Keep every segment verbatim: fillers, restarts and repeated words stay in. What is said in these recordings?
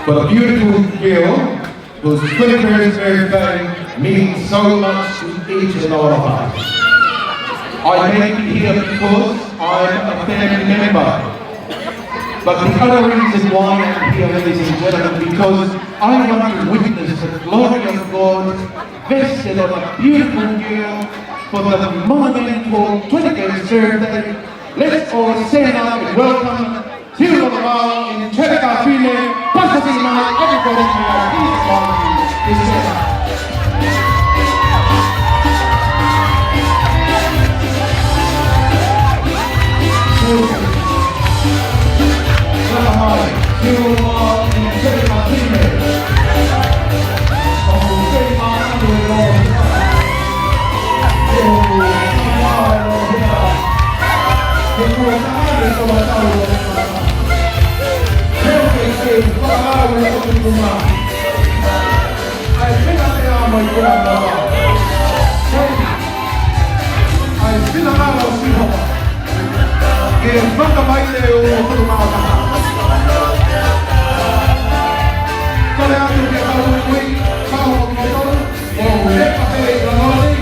For the beautiful girl whose twenty-first birthday means so much to each and all of us. I may be here because I'm a family member. But the other reason why I'm here, ladies and gentlemen, because I want to witness the glory of God vested on a beautiful girl for the monumental twenty-first birthday. Let's all stand up and welcome Siuʻilotoa Vao and Angelica Fine, Pastor Simon, everybody, please, please stand up. ʻAi, pina te amo i kura mama. ʻAi, pina mama o Sihova. Ke maka mai te u kuru mama. Kole atu ke kau ui, kau o ki tolu, o lepa te i ka mori.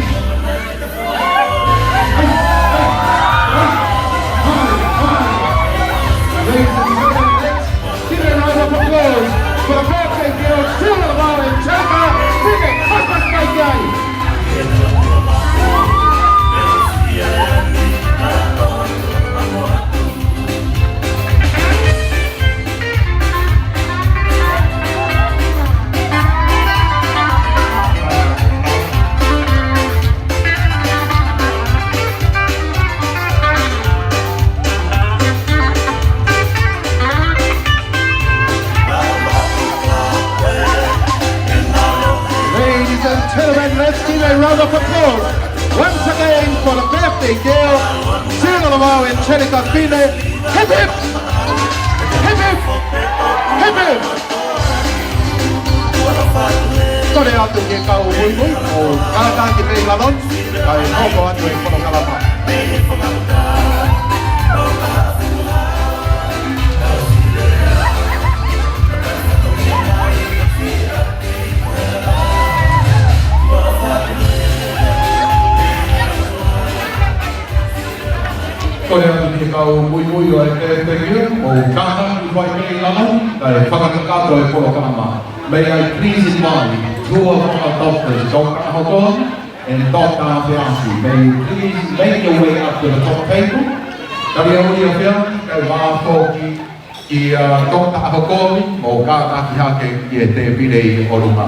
Ladies and gentlemen, let's give a round of applause for the birthday girl, Siuʻilotoa Vao and Angelica Fine. Christmas birthday! Ladies and gentlemen, let's give a round of applause once again for the birthday girl, Siuʻilotoa Vao and Angelica Fine. Hip, hip! Hip, hip! Hip, hip! Kole atu ke kau muimui, ʻo kātaki pē ʻi lalo ni, kae hoko atu e polokalama. Kole atu ke kau muimui ʻo e pēpēkia, ʻo kātaki fai pē ʻi lalo ni, kae fakakakato e polokalama. May I please invite two of our doctors, Doctor Ahokovi and Doctor ʻAfeafi. May you please make your way up to the top table. Tali au ia Feafi, kae vā foki ʻia Doctor Ahokovi, ʻo kātaki hake ki he tēpile ʻi ʻolunga.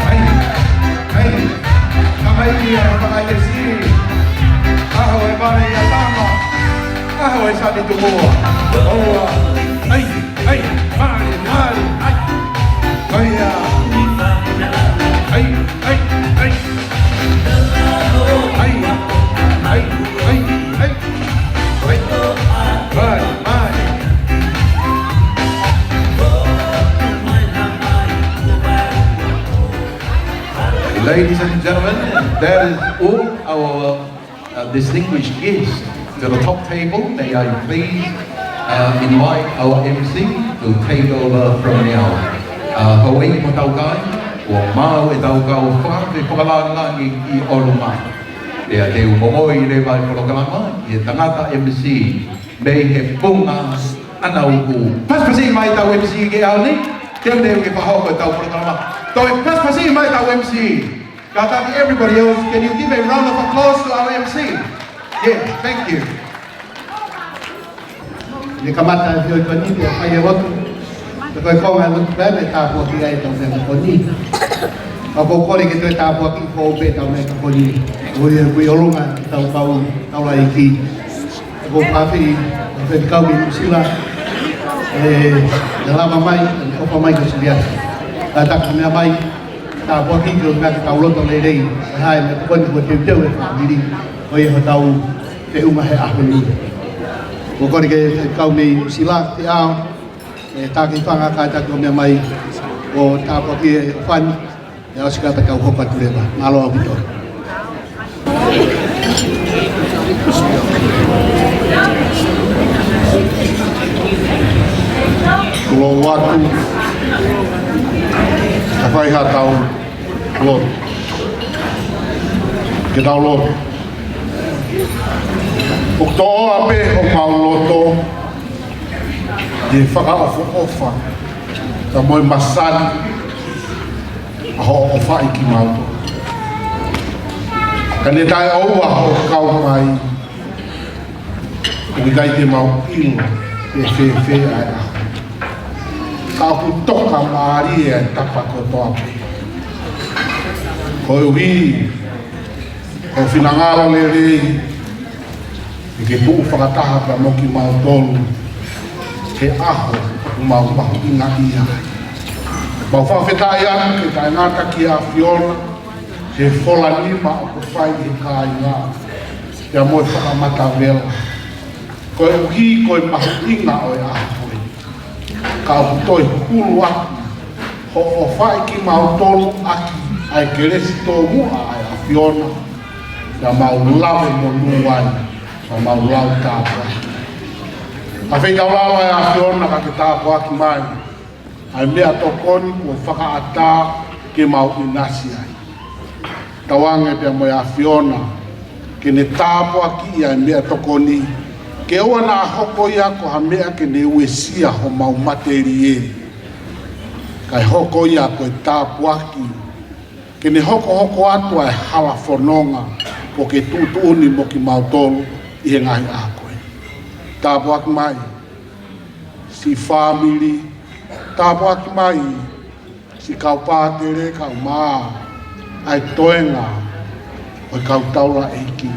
Hei, hei, ka mai ia, ka mai e si. ʻAho e vale ia tama. ʻAho e sani tumoa. ʻOua. Hei, hei, mali, mali, hei. Hei, hei, hei. Ai, ai, ai, ai. Ai, ai. Ladies and gentlemen, that is all our uh, distinguished guests to the top table. May I please, uh, invite our M C to take over from now. Uh, Houʻeiki mo Taukai, kuo maau ʻetau kau fakafeʻiloaki ʻi ʻolunga. Pea te u momoi leva e polokalama ki he tangata M C mei he Punga ʻAna Uku. Pasipasi mai tau M C ki he ʻaho ni, teuteu ke fakahoko ʻetau polokalama. Toe pasipasi mai tau M C. Kātaki everybody else, can you give a round of applause to our M C? Yes, thank you. Ne kamata e feohi ko eni, pea fai e lotu. Pea ko e konga e lotu pē, pea tāpuakiʻi ai ʻetau meʻa ko eni. Ka ʻoku ou kole ke toe tāpuakiʻi foʻou pē ʻetau meʻa ko eni. ʻOku ʻi ʻolunga ʻetau kau taulaʻeiki. ʻOku ou fakaafeʻi, fakaafeʻi kau mei Nuʻusila. ʻE, ʻe lava mai, ʻe ʻofa mai ki Siliati. Kātaki meʻa mai, tāpuakiʻi ki he meʻa ke tau loto lelei. ʻE hae meʻa ko eni kuo teuteu e fāmili. ʻO ia hotau feʻunga he ʻaho ni. ʻOku ou kole ki he kau mei Nuʻusila, te au, ʻe taki fanga kātaki ʻo meʻa mai, ʻo tāpuakiʻi e ʻofa ni. ʻE ʻosi kātaki au hoko atu leva. Mālō ʻaupito. Ke tau lotu. ʻOku toʻoa pē homau loto ʻi he fakaʻofoʻofa, ka mo e masani ʻa hoʻo ʻofaʻi kimautolu. Ka ne taʻeʻoua hoʻo kau mai, ʻoku ʻikai te mau ʻilo pe fēfē ʻa e ʻaho. Ka ʻoku toka mālie ʻa e tapa kotoa pē. Koeʻuhi ko e finangalo lelei ʻe ke tuʻu fakataha pea mo kimautolu he ʻaho ʻoku mau mahuʻingaʻia ai. Mau fakafetaʻi atu ke taʻengata ki he ʻAfiona he fola nima ʻoku fai he kāinga pea mo e fakamatavela. Koeʻuhi ko e mahuʻinga ʻo e ʻaho ko eni, ka ʻoku toe hulu atu hoʻo ʻofaʻi kimautolu ʻaki ʻa e kelesi tōmuʻa ʻa e ʻAfiona, pea mau lave monū ai, pea mau lau tāpuaki. ʻAfeitaulalo ʻa e ʻAfiona ka ke tāpuaki mai ʻa e meʻatokoni kuo fakaʻatā ke mau ʻinasi ai. Tauange pea mo e ʻAfiona ke ne tāpuakiʻi ʻa e meʻatokoni, ke ʻoua naʻa hoko ia ko ha meʻa ke ne uesia homau matelie, kae hoko ia ko e tāpuaki ke ne hokohoko atu ʻa e hala fononga kuo ke tuʻutuʻuni mo kimautolu ʻi he ngaahi ʻaho ko eni. Tāpuaki mai siʻi fāmili, tāpuaki mai siʻi kau pātele, kau mā, ʻa e toenga ʻo e kau taulaʻeiki.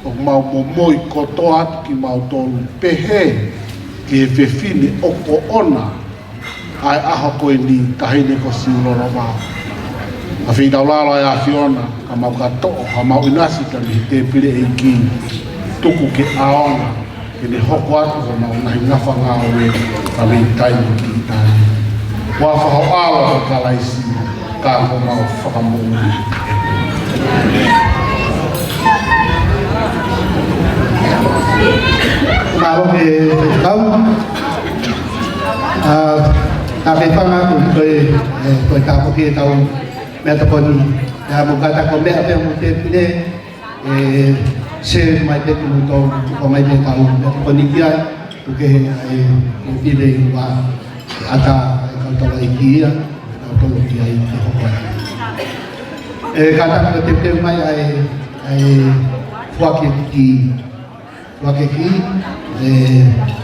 ʻOku mau momoi kotoa atu kimautolu pehē ki he fefine ʻoku ʻoʻona ʻa e ʻaho ko eni, Taʻahine ko Siulolo Vao. ʻAfeitaulalo ʻa e ʻAfiona ka mau ka toʻo haʻamau ʻinasi ka mei he tēpile ʻeiki, tuku ke ʻaonga ke ne hoko atu ko honau ngaahi ngafa ngāue ka mei taimi ki taimi. Huafa ho ʻAlo ko Kalaisi, ka ko homau Fakamoʻui. Mālō e faifekau. ʻA, ka ke fanga ko e, e, ko e tāpuaki ʻetau meʻatokoni. ʻA, mou kātaki ʻo meʻa pē mo tēpile, ʻe, share mai pē kimoutolu, tuku mai pē ʻetau meʻatokoni ki ai, tuku ke, e, e pile ua, ʻatā e kau taulaʻeiki ia, e kau tolo ki ai ke hoko ai. ʻE, kātaki ʻo teuteu mai ʻa e, ʻa e foaki e kī. Foaki e kī, ʻe,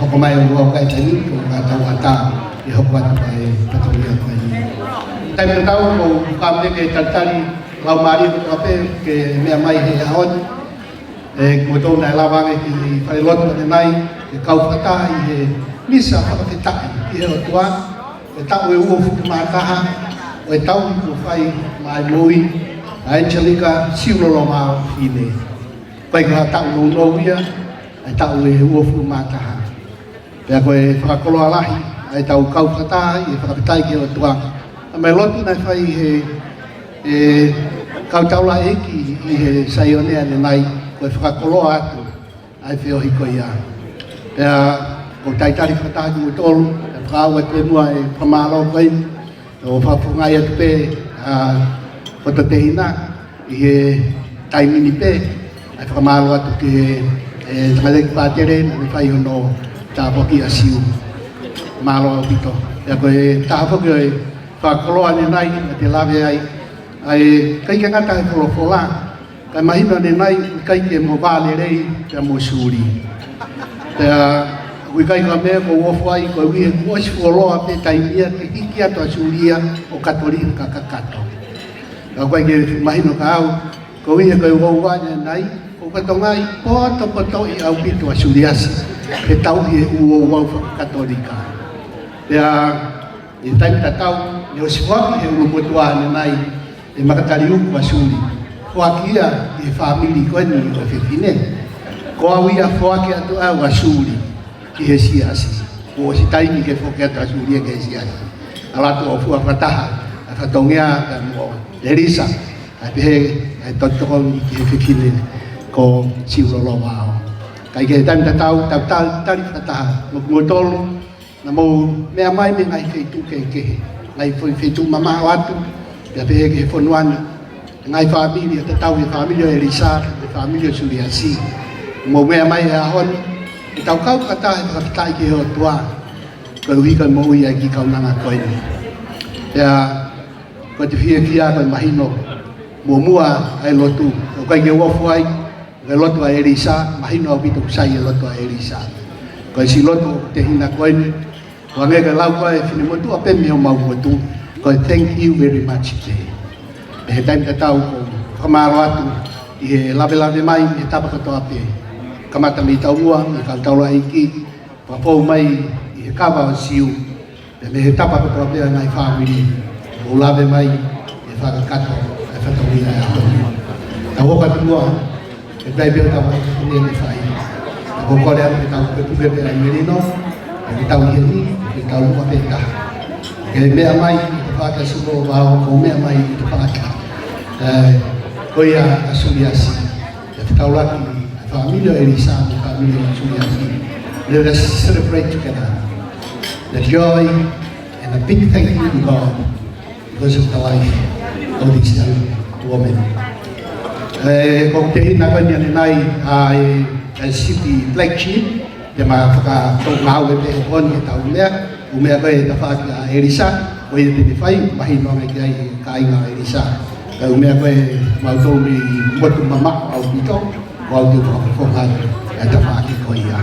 hoko mai ʻo ua kai tani, ko ka tau ʻatā, ʻe hoko atu ʻa e fatongia ko eni. Taimi tatau, ko ka pē ke talitali, lau mālie ko ka pē, ke meʻa mai he ʻaho ni. ʻE, ko tau naʻe lava ange ki falelotu ʻanenai, ke kau fakataha ʻi he misa fakafetaʻi ki he ʻOtua, ʻi he taʻu ʻe uofulu mā taha, ʻo e tauhi kuo fai maʻa e moʻui, ʻa Angelica Siulolo Vao Fine. Ko e ka taʻu nounou ia, ʻa e taʻu ʻe uofulu mā taha. Pea ko e fakakoloa lahi, ʻa ʻetau kau fakataha ʻi he fakafetaʻi ki he ʻOtua. ʻA e lotu naʻe fai he, e, kau taulaʻeiki ʻi he Saione ʻanenai, ko e fakakoloa atu ʻa e feohi ko ia. Pea ʻoku ou talitali fakataha kimoutolu, pea fakaaʻu atu ʻi muʻa e fakamālō ko eni, ʻo fakafofongaʻi atu pē, ʻa, ko e totehina ʻi he taimi ni pē, ʻa e fakamālō atu ki he, e, tangataʻeiki pātele, naʻa ne fai hono tāpuaki ʻa Siu. Mālō ʻaupito. Pea ko e taha foki ʻo e fakakoloa ʻanenai, naʻa te lave ai, ʻa e ʻikai ke ngata he folofola, kae mahino ʻanenai, ʻikai ke mo vālelei pea mo Suli. Pea, ʻoku ʻikai ko ha meʻa ʻoku ou ʻofa ai, koeʻuhi he kuo ʻosi fuoloa pē taimi ia ke hiki atu ʻa Suli ia ʻo Katolika kakato. Ka ʻoku ʻikai ke mahino kia au, koeʻuhi he ko e uouangē ʻanenai, ʻoku ka tongai potopotoʻi ʻaupito ʻa Suliasi, he tauhi e ʻū ouau fakakatolika. Pea, ʻi he taimi tatau, ʻi he ʻosi foaki he ʻulumotuʻa ʻanenai, ʻe Makataliuku ʻa Suli. Foaki ia ʻi he fāmili ko eni ʻo e fefine. Ko au ia foaki atu au ʻa Suli ki he siasi. Kuo ʻosi taimi ke foaki atu ʻa Suli ia ki he siasi. ʻAlu atu ʻo fua fakataha, ʻa Fatongia, ʻa mo Lelisa, ʻa pehē, ʻa e totoko ki he fefine ko Siulolo Vao. Ka ʻi he taimi tatau, tau tali, tali fakataha, mo kimoutolu, naʻa mou meʻa mai mei he ngaahi feituʻu kehekehe, ngaahi foʻi feituʻu mamaʻo atu, pea pehē ki he fonua ni. Ngaahi fāmili, ʻo tatau ki he fāmili ʻo ʻElisa, ki he fāmili ʻo Suliasi. Mou meʻa mai he ʻaho ni, ke tau kau fakataha he fakafetaʻi ki he ʻOtua, koeʻuhi ko e moʻui ʻa e kiʻi kaunanga ko eni. Pea, ko e fiefia ko e mahino, muʻomuʻa ʻa e lotu, ʻoku ʻikai ke u ofo ai, ko e lotu ʻa ʻElisa, mahino ʻaupito ʻoku sai e lotu ʻa ʻElisa. Ko e siʻi lotu ʻoku tehina ko eni, ʻo hangē ko e lau ko ē ʻa e finemotuʻa pē mei homau motu, ko e thank you very much pē. Pea he taimi tatau ʻoku ou fakamālō atu ʻi he lavelave mai mei he tapa kotoa pē. Kamata mei taumuʻa, mei he kau taulaʻeiki, fakafou mai ʻi he kava ʻo Siu. Pea mei he tapa kotoa pē ʻa e ngaahi fāmili, ʻoku lave mai, ʻe fakakakato, ʻe fatongia ʻa e ʻaho ni. Tau hoko atu muʻa, ʻe pehē pē ʻetau fai ko eni ʻe fai. Ka ʻoku ou kole atu ke tau pukepuke pē ʻa e melino, ke tau ʻi heni, ke tau muʻa pē taha. Ke meʻa mai, ʻi he tafaʻaki ʻa Siu Lolo Vao, ʻo meʻa mai, ʻi he tafaʻaki, ē, ko ia ʻa Suliasi. Ke tau laki, fāmili ʻo ʻElisa, mo e fāmili ʻo Suliasi. Let us celebrate together the joy and a big thank you to God because of the life of this young woman. Ē, ʻoku tehina ko eni ʻanenai ʻa e, ʻa e sipi black sheep, te ma fakatoʻo ngāue pē ʻo honi ke tau meʻa, ʻū meʻa ko ē he tafaʻaki ʻa ʻElisa, ko ia te ne fai, mahino ange ki ai e kāinga ʻo ʻElisa. Ka ʻū meʻa ko ē mautolu mei motu mamaʻo ʻaupito, ʻoku ou tui ʻoku fakafofonga atu e tafaʻaki ko ia.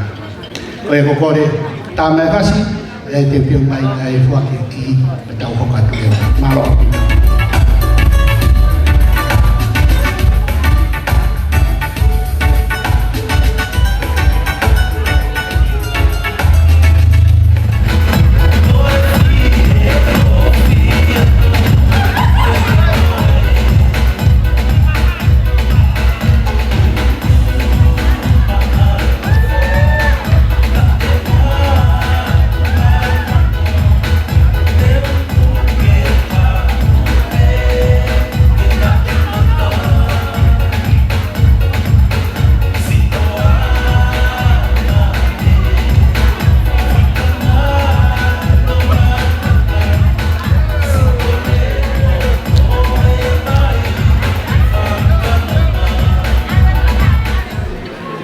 Ko ia ʻoku ou kole, tā mai fasi, ʻe teuteu mai ʻa e foaki ki, ʻe tau hoko atu ki ai. Mālō.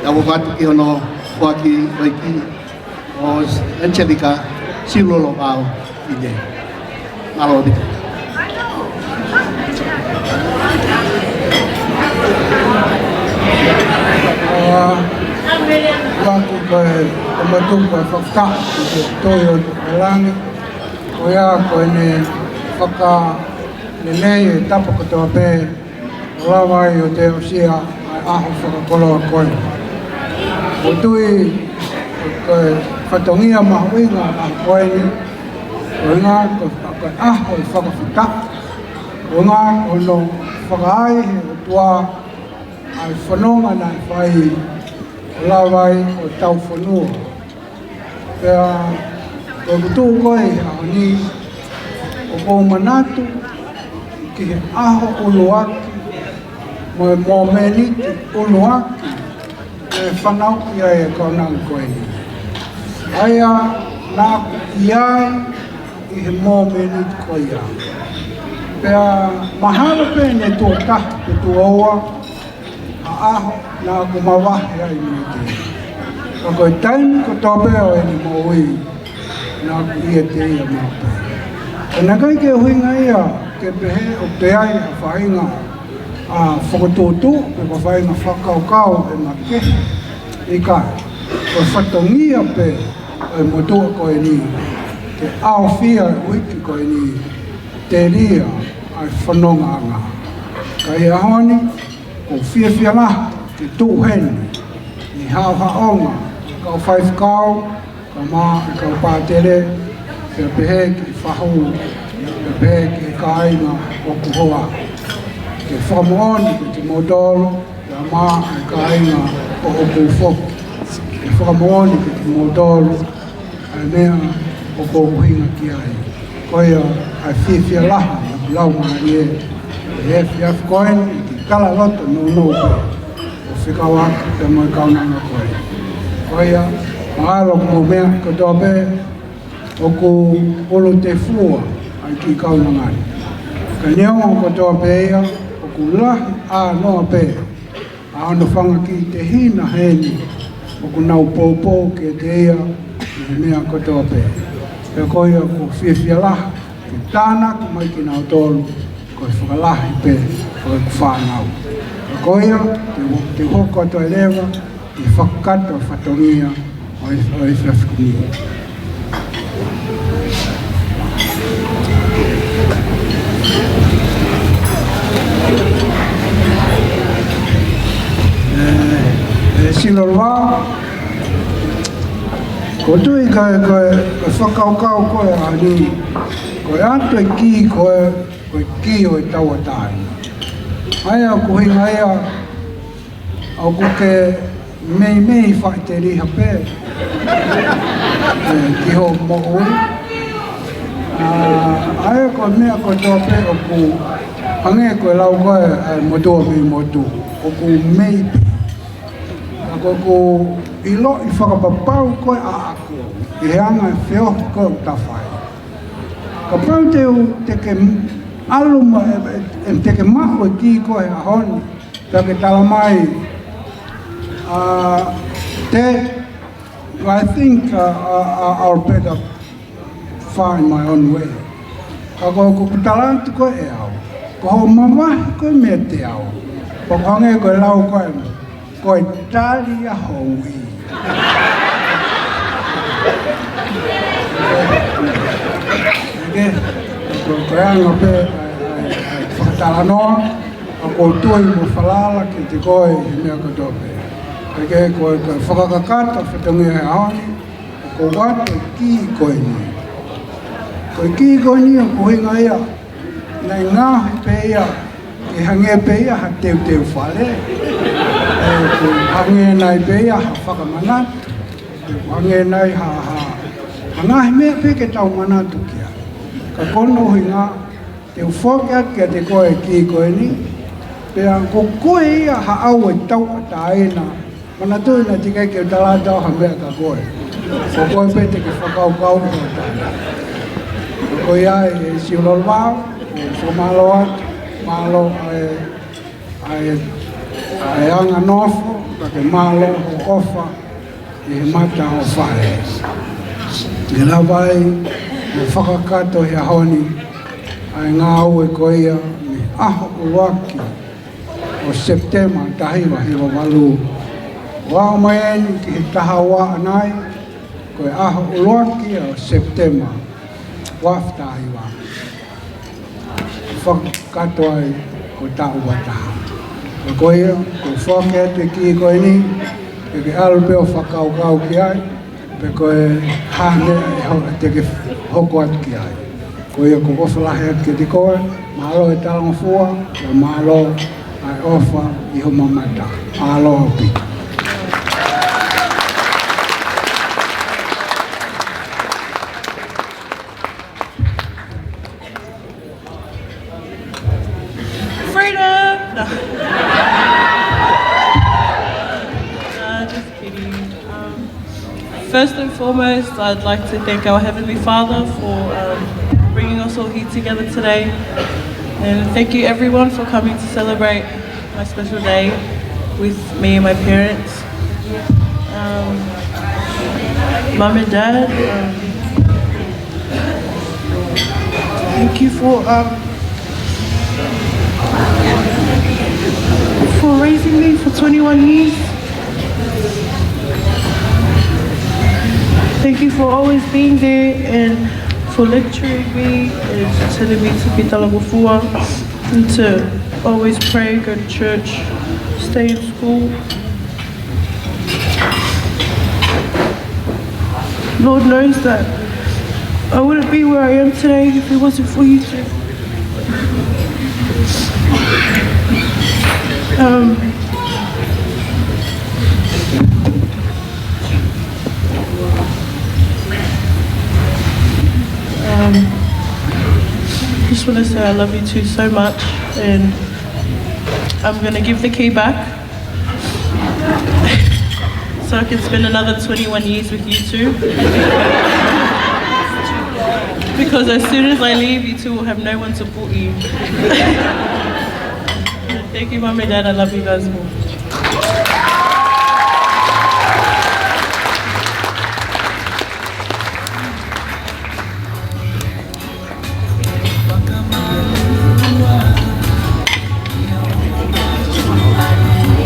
Tau ō atu ki hono foaki ʻo e kiʻi ʻo Angelica Siu Lolo Vao ʻi he. Mālō ʻaupito. ʻA, ʻoku ou kole atu ke fakafetaʻi ki he ʻOtua ʻi he langi. Ko ia ko ʻene fakalelei e tapa kotoa pē ʻo lava ai ʻo te aʻusia ʻa e ʻaho fakakoloa ko eni. ʻOku ou tui ko e fatongia mahuʻinga ʻo e ʻaho ko eni, ko e ʻuhinga ko e, ko e ʻaho ʻo e fakafetaʻi, ko e ʻuhinga ko hono fakaai ʻe he ʻOtua ʻa e fononga naʻe fai ʻo lava ai ʻo taufonua. Pea, ko e kutu ko ē he ʻaho ni, ʻoku ou manatu ki he ʻaho ʻuluaki, mo e mōmeniti ʻuluaki, ʻe fanauʻi ai e kaunanga ko eni. ʻA ia naʻa ku ʻi ai ʻi he mōmeniti ko ia. Pea mahalo pē ne tuʻo taha pe tuʻo ua, ʻa e ʻaho naʻa ku mavahe ai meiate ia. Ka ko e taimi kotoa pē ʻo ʻene moʻui, naʻa ku ʻiate ia maʻu pē. Ka naʻe ʻikai ke ʻuhinga ia ke pehē ʻoku ʻi ai ha faʻahinga ʻa e fokotuʻutuʻu, pe ko ha faʻahinga fakakaukau ʻe makehe. ʻIkai, ko e fatongia pē ʻo e motuʻa ko eni, ke ʻaofia e uike ko eni, telia ʻa e fonongaʻanga. Ka ʻi he ʻaho ni, ʻoku ou fiefia lahi ke tuʻu heni ʻi he haʻohaʻonga ʻo e kau faifekau, kae ʻumaʻā e kau pātele, pea pehē ki he fahu, pea pehē ki he kāinga ʻoku hoa. Ke fakamoʻoni kiate kimoutolu, kae ʻumaʻā e kāinga ʻoku foki. Ke fakamoʻoni kiate kimoutolu, ʻa e meʻa ʻoku ou ʻuhinga ki ai. Ko ia ʻa e fiefia lahi ʻoku lau mai ʻi he efiafi ko eni, ʻi he kiʻi kala loto nounou pē ʻo fekauʻaki pea mo e kaunanga ko eni. Ko ia, mahalo ko e meʻa kotoa pē ʻoku ʻulu tefua ai e kiʻi kaunanga ni. Ka neongo kotoa pē ia, ʻoku Lahi ʻānoa pē ʻa hono fanga kiʻi tehina heni ʻoku nau poupou kiate ia ʻi he meʻa kotoa pē. Pea ko ia ʻoku ou fiefia lahi ke tānaki mai kinautolu ko e fakalahi pē ʻo ʻeku fānau. Pea ko ia, te u, te u hoko atu ai leva ʻi he fakakakato fatongia ʻo e, ʻo e efiafi ko eni. ʻE, ʻe Silolava, ʻoku ou tui ko e, ko e, ko e fakakaukau ko ē ʻa eni, ko e ʻatu e kī ko ē, ko e kī ʻo e tauʻatāina. ʻA ia ʻoku ʻuhinga ia ʻoku ke meimei faʻiteliha pē, ē, ki hoʻo moʻui. ʻA, ʻa ia ko e meʻa kotoa pē ʻoku hangē ko e lau ko ē ʻa e motuʻa mei motu, ʻoku mei pē. ʻA ko ʻoku ʻiloʻi fakapapau ko ē ʻaʻaku ʻi he anga e feohi ko ē ʻoku ta fai. Kapau te u, te ke ʻalu mai, ē, ē, ē, te ke maʻu e kī ko ē he ʻaho ni, pea ke tala mai, uh, Dad, I think, uh, uh, uh, I'll better find my own way. Ka ko, ko ʻeku tala atu ko ē ʻe au, ko hoʻo mamahi ko ē meiate au, ʻoku hangē ko e lau ko ē, ko e tali ia hoʻo ui. ʻIkai ke, ko, ko e anga pē ʻa e, ʻa e, ʻa e fakatalanoa, ʻoku ou tui mo falala kiate koe ʻi he meʻa kotoa pē. ʻIkai ke, ko e, ko e fakakakato fatongia he ʻaho ni, ʻoku ou ʻoatu e kī ko eni. Ko e kī ko eni ʻoku ʻuhinga ia, naʻe ngaohi pē ia ke hangē pē ia ha teuteu fale. ʻE, ʻoku hangē nai pē ia ha fakamanatu. ʻOku hangē nai ha, ha, ha ngaahi meʻa pē ke tau manatu ki ai. Ka ko hono ʻuhinga, te u foki atu kiate koe e kī ko eni, pea ko koe ia haʻau e tauʻatāina. Manatuʻi naʻe teʻeki ai ke u tala atu au ha meʻa kia koe. Ko koe pē te ke fakakaukau ki hoʻo tala. Ko ia ē Silolava, ʻoku ou fakamālō atu, mālō ʻa e, ʻa e, ʻa e anga nofo, ka ke mālō hoʻo ʻofa ʻi he mata ʻo fale. Ke lava ai ʻo fakakakato he ʻaho ni ʻa e ngāue ko ia mei he ʻaho ʻuluaki ʻo Sepitema taha hiva hiva valu. ʻO aʻu mai eni ki he taha ua ʻanai, ko e ʻaho ʻuluaki ʻo Sepitema ua afe taha hiva. Fakakakato ai ko e taʻu ua taha. Ka ko ia, ʻoku ou foaki atu e kī ko eni, ke ke ʻalu pē ʻo fakakaukau ki ai, pe ko e hā e meʻa ʻe ho-, te ke hoko atu ki ai. Ko ia ʻoku ou ʻofa lahi atu kiate koe, mālō e talangofua, pea mālō ʻa e ʻofa ʻi ho mamata. Mālō ʻaupito. Freedom! No. No, just kidding. Um, first and foremost, I'd like to thank our Heavenly Father for, um, bringing us all here together today. And thank you everyone for coming to celebrate my special day with me and my parents. Um, Mum and Dad, um, thank you for, um, for raising me for twenty-one years. Thank you for always being there and for lecturing me and telling me to be talangofua and to always pray, go to church, stay in school. Lord knows that I wouldn't be where I am today if it wasn't for you two. Um, um, just wanna say I love you two so much, and I'm gonna give the key back. So I can spend another twenty-one years with you two. Because as soon as I leave, you two will have no one to support you. Thank you, Mum and Dad. I love you guys more.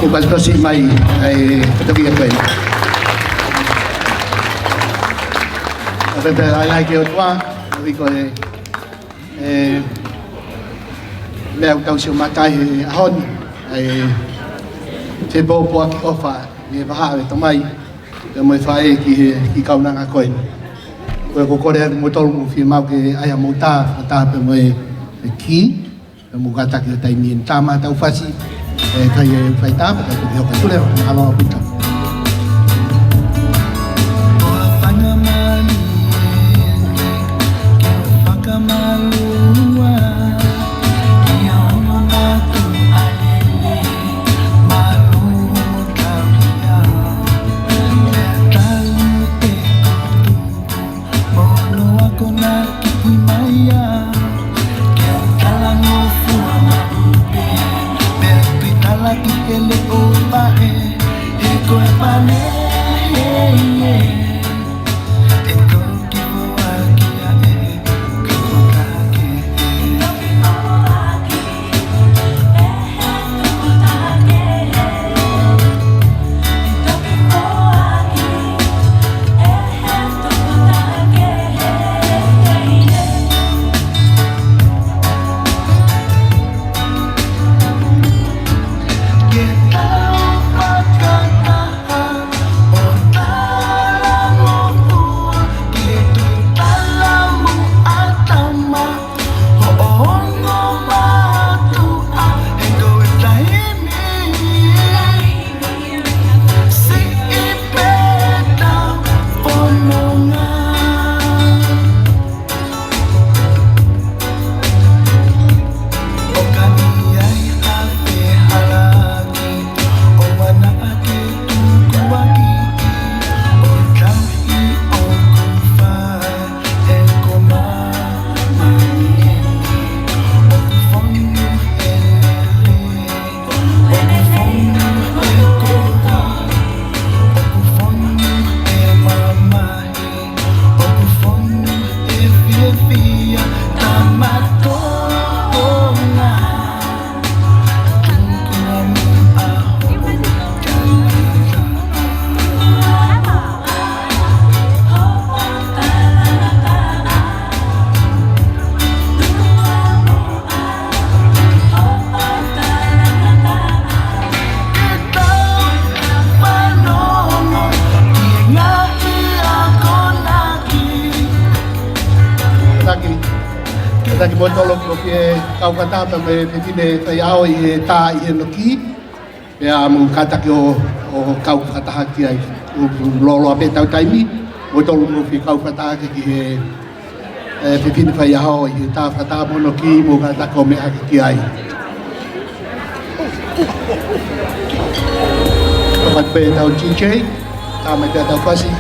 Ko e pasi mai ai, ko e toki a koe. Ko e pē ai ai ke o tua, o iko e, e, meʻa ʻoku tau sio mai ki ai he ʻaho ni, ʻa e fepōpōaki ʻofa ʻi he vahaʻa ʻo e tamai pea mo e faʻē ki he, ki he kaunanga ko eni. Ko e, ko e kole atu mo tolu mo fiemaʻu ke ʻai haʻamou tā, tā pea mo e, e kī, pea mou kātaki ʻo taimi eni tā mai ʻetau fasi, ʻe kai e fai tā, pea tau toki hoko atu leva, mālō ʻaupito. Kātaki, kātaki mo tolo ko e kau fakataha pea mo e fefine faiʻaho ʻi he tā ʻi he noki. Pea mou kātaki ʻo, ʻo kau fakataha ki ai. ʻOku lōloa pē ʻetau taimi, mou tolo mou fie kau fakataha ki he, e, fefine faiʻaho ʻi he tā fakataha mo e noki, mou kātaki ʻo meʻa hake ki ai. Kapau pē ʻetau D J, tā mai pē ʻetau fasi.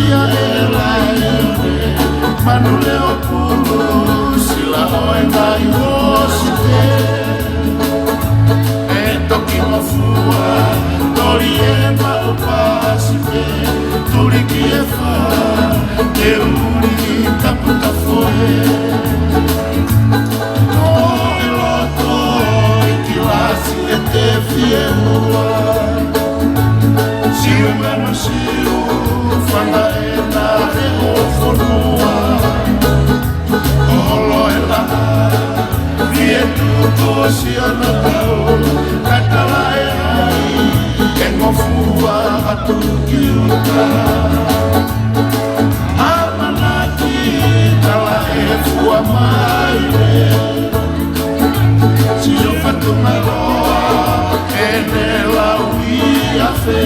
Ia e laine, manu leo pulu, sila ʻo e ngaahi ʻosi pē. ʻE toki ngofua, toli e maʻu pasi pē, tuli ki e fā, ke uli tapu tafoe. Ko e loto ʻi kilasi ʻe te fie ua. Siu manu siu, fanga ena he ʻo fonua. Holo e laha, fie tuku siana tau, katala e ai, ke ngofua atu ki ʻuta. ʻAmanaki tala e fua mai le. Sio fatunga loa, ʻene lau ia fē.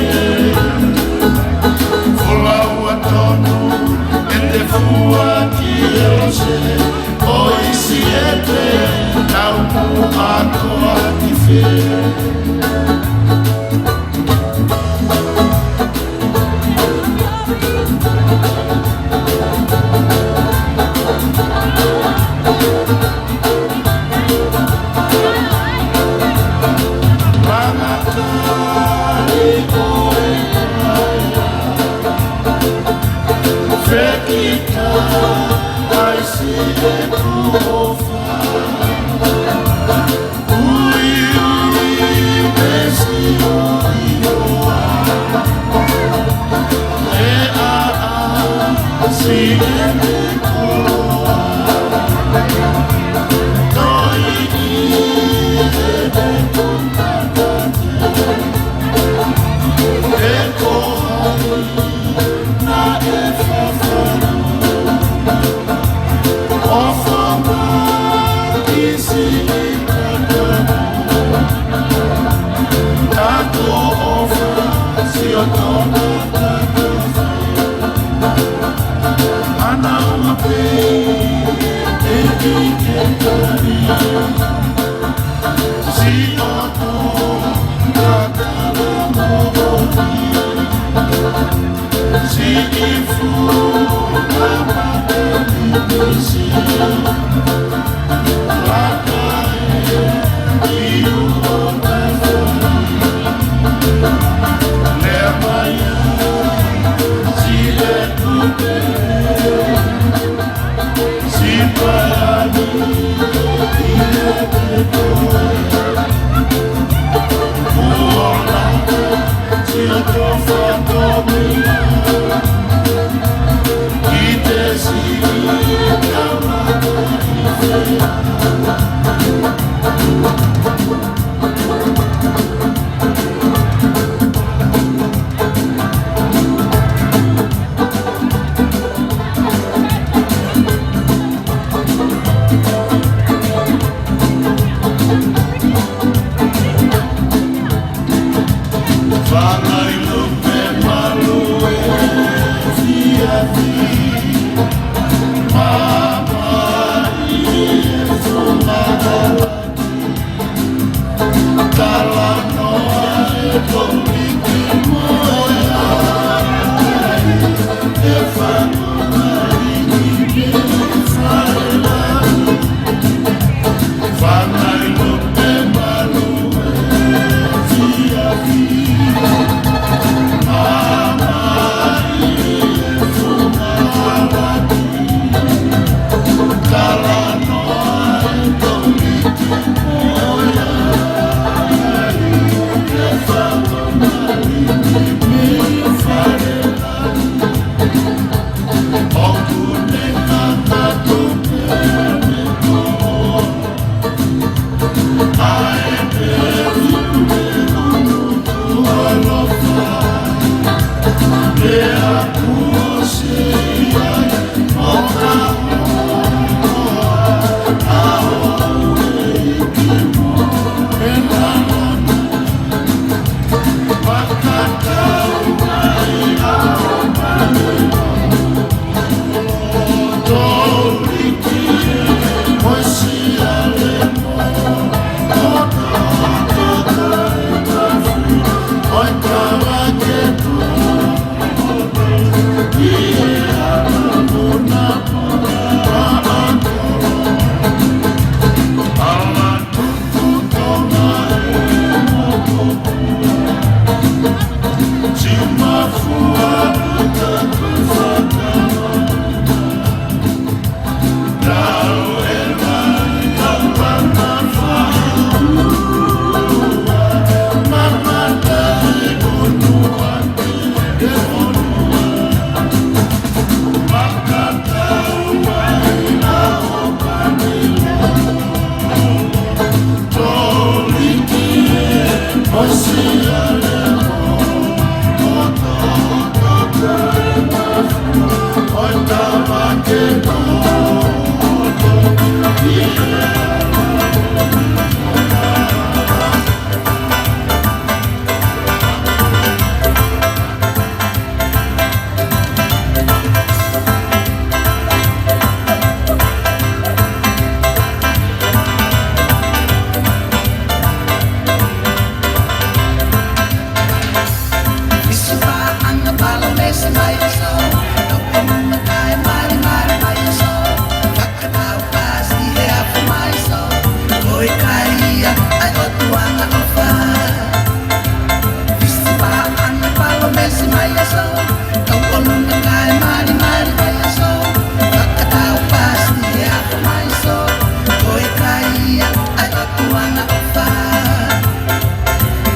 Folaua tonu, ʻe te fua ki e lose, ʻo ʻi Siete, tau muʻa koa ki fē.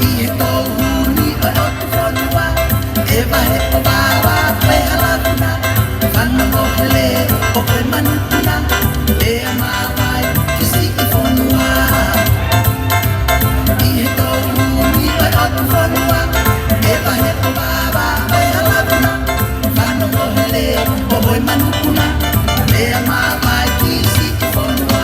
ʻI he tō huni ʻo e ʻotu fonua, ʻe vahe ʻo vāvā pē hala puna, fanongo hele ʻo e manupuna, ʻe māvae ki siʻi fonua. ʻI he tō huni ʻo e ʻotu fonua, ʻe vahe ʻo vāvā pē hala puna, fanongo hele ʻo e manupuna, ʻe māvae ki siʻi fonua.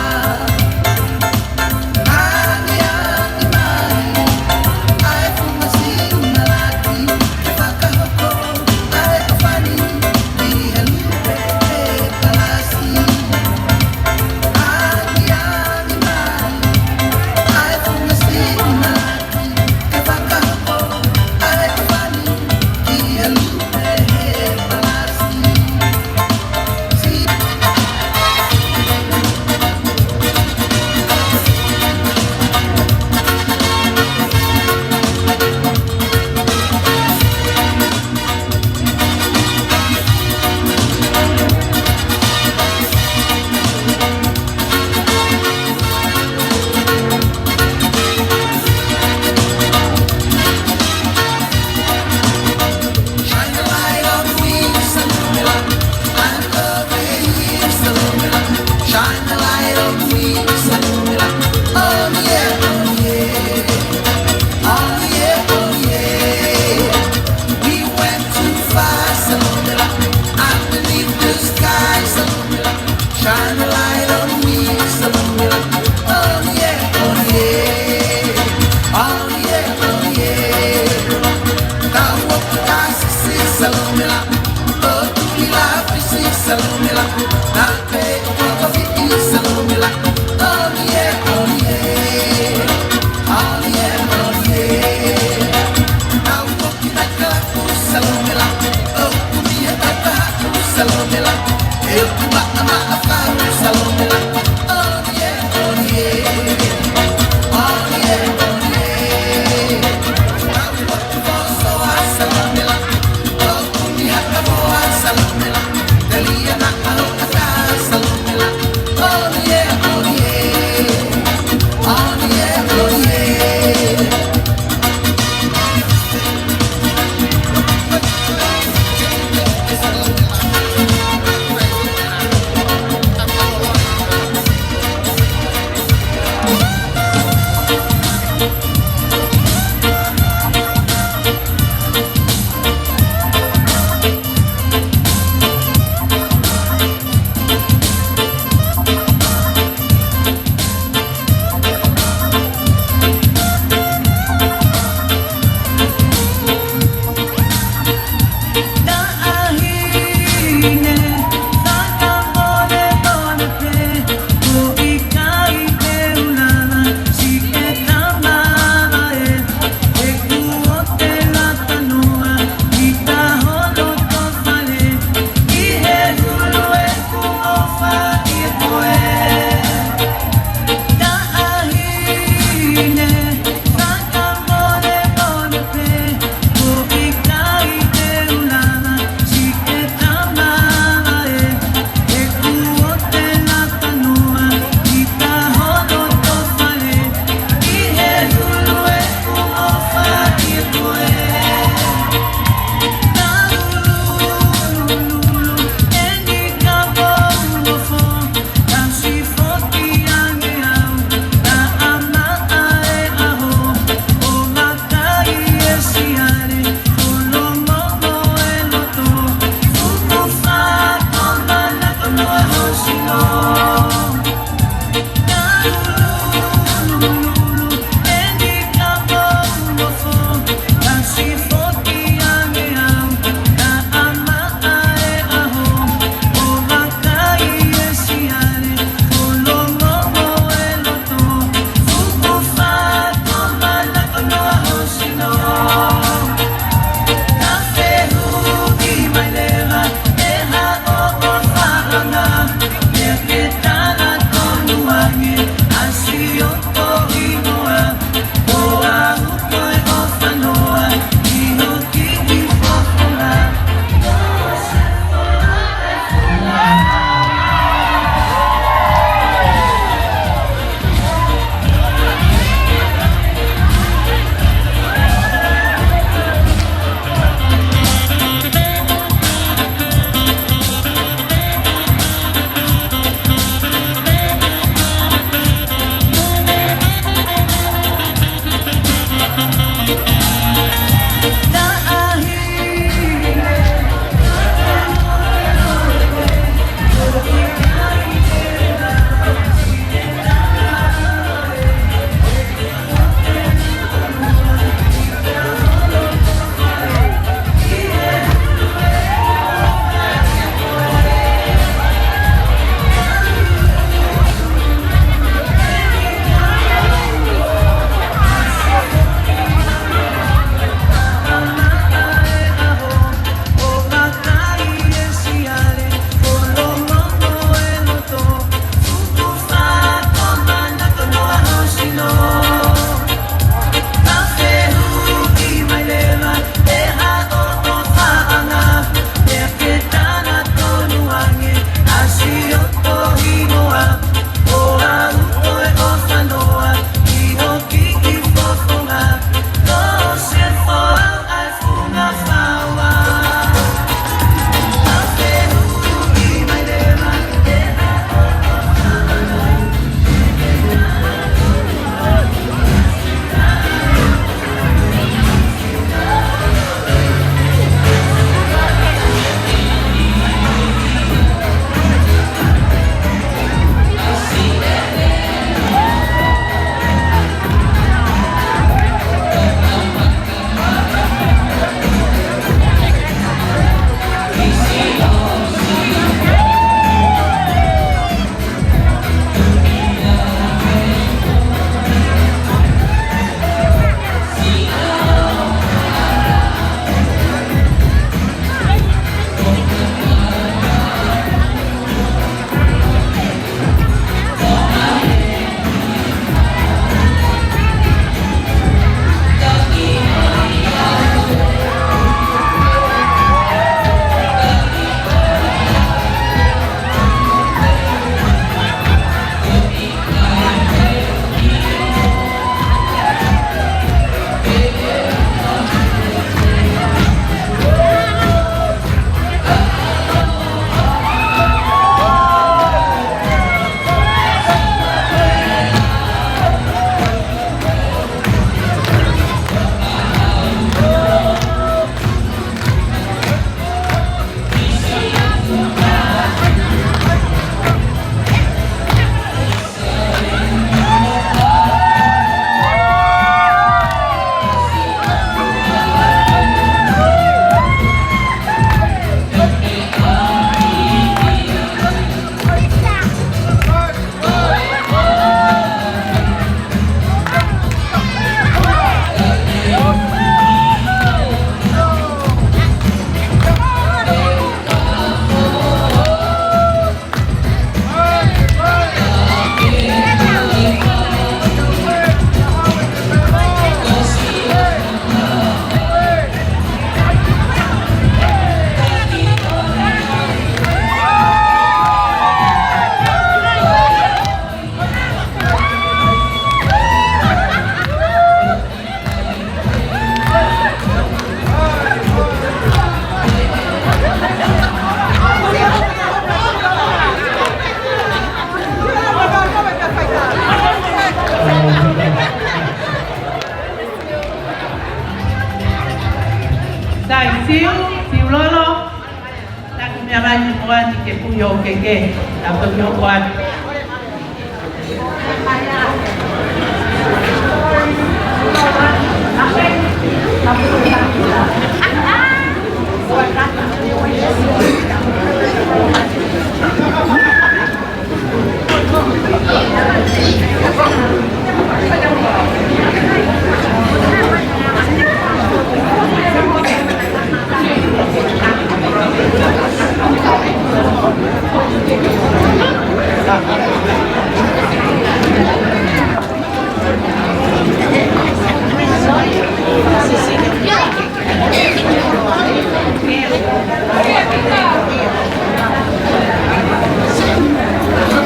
Pati ke pui ʻo keke, tau toki hoko atu.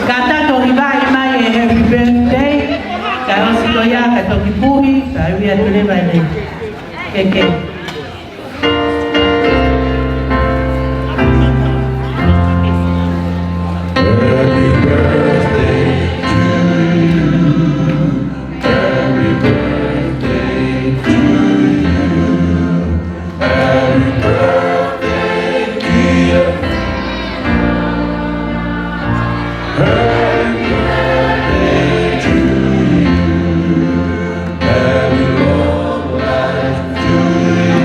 Ka ta toki vaʻi mai e happy birthday, ka ʻosi ko ia ka toki puhi, ka ui atu leva e nei. Keke. Happy birthday to you. Happy birthday to you. Happy birthday, dear. Happy birthday to you. Happy long life to you.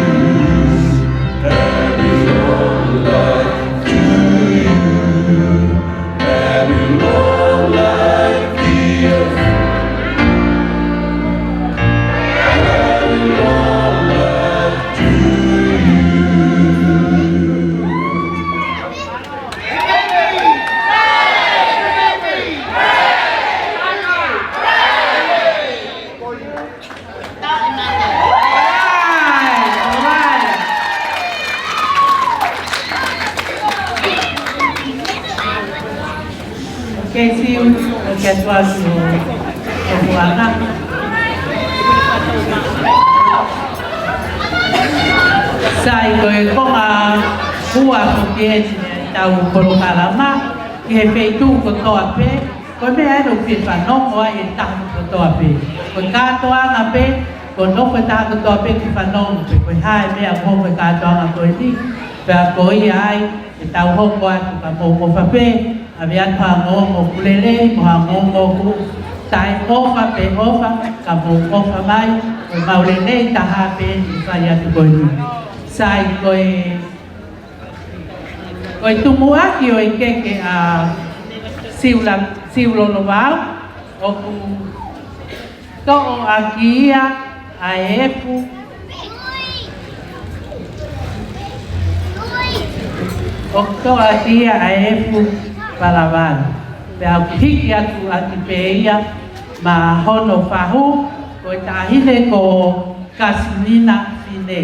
Happy long life to you. Happy long life, dear. Happy long life to you. Ke siu, ke tuasi o, o kuana. Sai ko e konga ua ko eni ʻetau polokalama, ki he feituʻu kotoa pē, ko e meʻa ʻoku fanongo ai e taha kotoa pē. Ko e kātoanga pē, ko e nofo e taha kotoa pē ke fanongo pē, ko e hā e meʻa ʻoku hoko he kātoanga ko eni, pea ko ia ai, ʻetau hoko atu ka mou ʻofa pē, ʻave atu ha ongoongo ʻoku lelei, mo ha ongoongo ʻoku taʻeʻofa pe ʻofa, ka mou ʻofa mai, ko e mau lelei taha pē ʻi fai atu ko eni. Sai ko e, ko e tumuʻaki ʻo e keke ʻa Siula, Siulolo Vau, ʻoku toʻo ʻaki ia ʻa e efu. ʻOku toʻo ʻaki ia ʻa e efu palavalu. Pea ʻoku hiki atu ʻaki pē ia maʻa hono fahu, ko e taʻahine ko Kasimina Fine.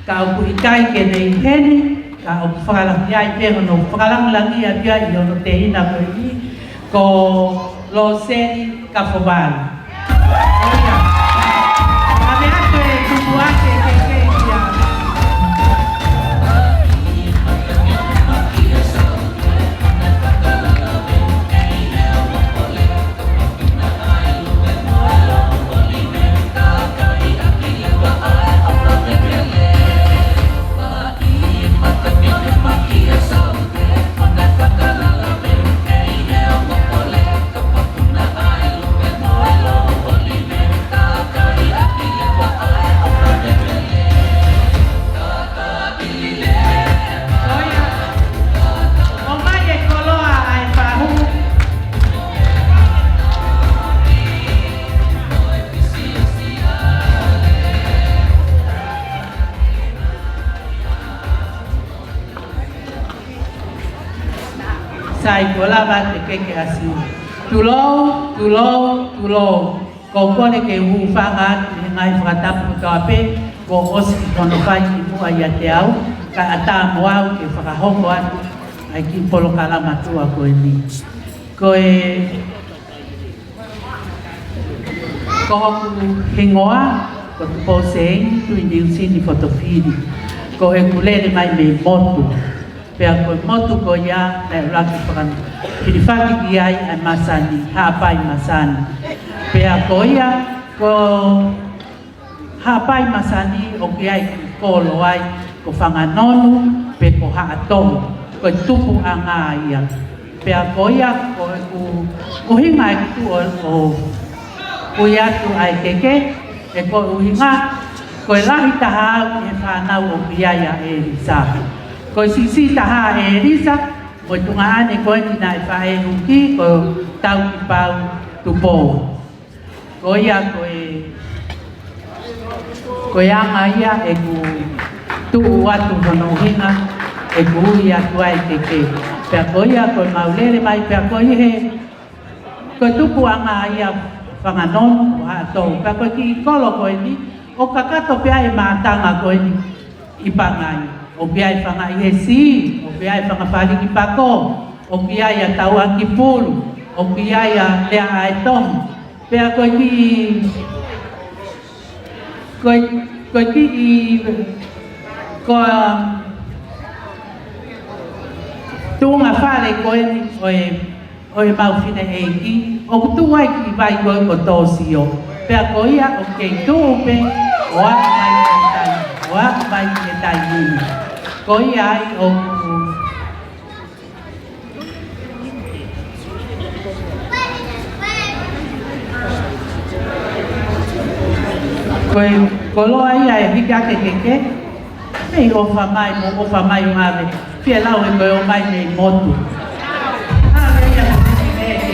Ka ʻoku ʻikai ke ne ʻi heni, ka ʻoku fakalangi ai pē hono fakalangilangi ʻaki ia ʻi hono tehina ko eni, ko Loseli Kafovalu. ʻO ia. ʻAve atu e tumuʻaki e keke ia. Sai, kuo lava atu e keke ʻa Siu. Tulou, tulou, tulou. Ko e kole ke u hūfanga atu he ngaahi fakatapu kotoa pē, kuo ʻosi hono fai kimuʻa ʻiate au, kae ʻatā mo au ke fakahoko atu ʻa e kiʻi polokalama tuʻa ko eni. Ko e Ko hoku hingoa, ko Tupou Seini Tuiniusini Fotofili. Ko ʻeku lele mai mei motu. Pea ko e motu ko ia naʻe ʻuluaki fakahilifaki ki ai ʻa e masani, Haʻapai Masani. Pea ko ia, ko Haʻapai Masani ʻoku ʻi ai e kiʻi kolo ai, ko Fanganonu, pe ko Haʻatomu. Ko e tupuʻanga ia. Pea ko ia, ko e ʻuhinga ʻeku tuʻu ʻo, ʻo ui atu ʻa e keke, he ko e ʻuhinga, ko e lahi taha au ʻi he fānau ʻoku ʻi ai ʻa ʻElisa. Ko e siʻisiʻi taha ʻa ʻElisa, ko e tuongaʻane ko eni naʻe faʻē huki, ko Taukipau Tupou. Ko ia ko e, ko e anga ia ʻeku tuʻu atu hono ʻuhinga, ʻeku ui atu ai keke. Pea ko ia ko e mau lele mai, pea ko ia he, ko e tupuʻanga ia Fanga Nonu ʻo Haʻatō. Pea ko e kiʻi kolo ko eni, ʻoku kakato pē ʻa e mātanga ko eni ʻi Pangai. ʻOku ʻi ai Fanga ʻi he Sī, ʻoku ʻi ai Fanga Falikipako, ʻoku ʻi ai ʻa Tauakipulu, ʻoku ʻi ai ʻa Lea ʻa e Tohi. Pea ko e kiʻi, ko e, ko e kiʻi, ko e tuʻunga fale ko eni ʻo e ʻo e mau fineʻeiki, ʻoku tuʻu ai kiʻi vai ko ē ko Tōsio. Pea ko ia ʻoku kei tuʻu pē, ʻo aʻu mai ki he taimi, ʻo aʻu mai ki he taimi ni. Ko ia ai ʻoku, ko e koloa ia ʻe hiki hake keke, mei ʻofa mai, mo ʻofa mai ʻo ʻave. Fie lau ʻe koe ʻo mai mei motu. ʻAve ia ko e keke.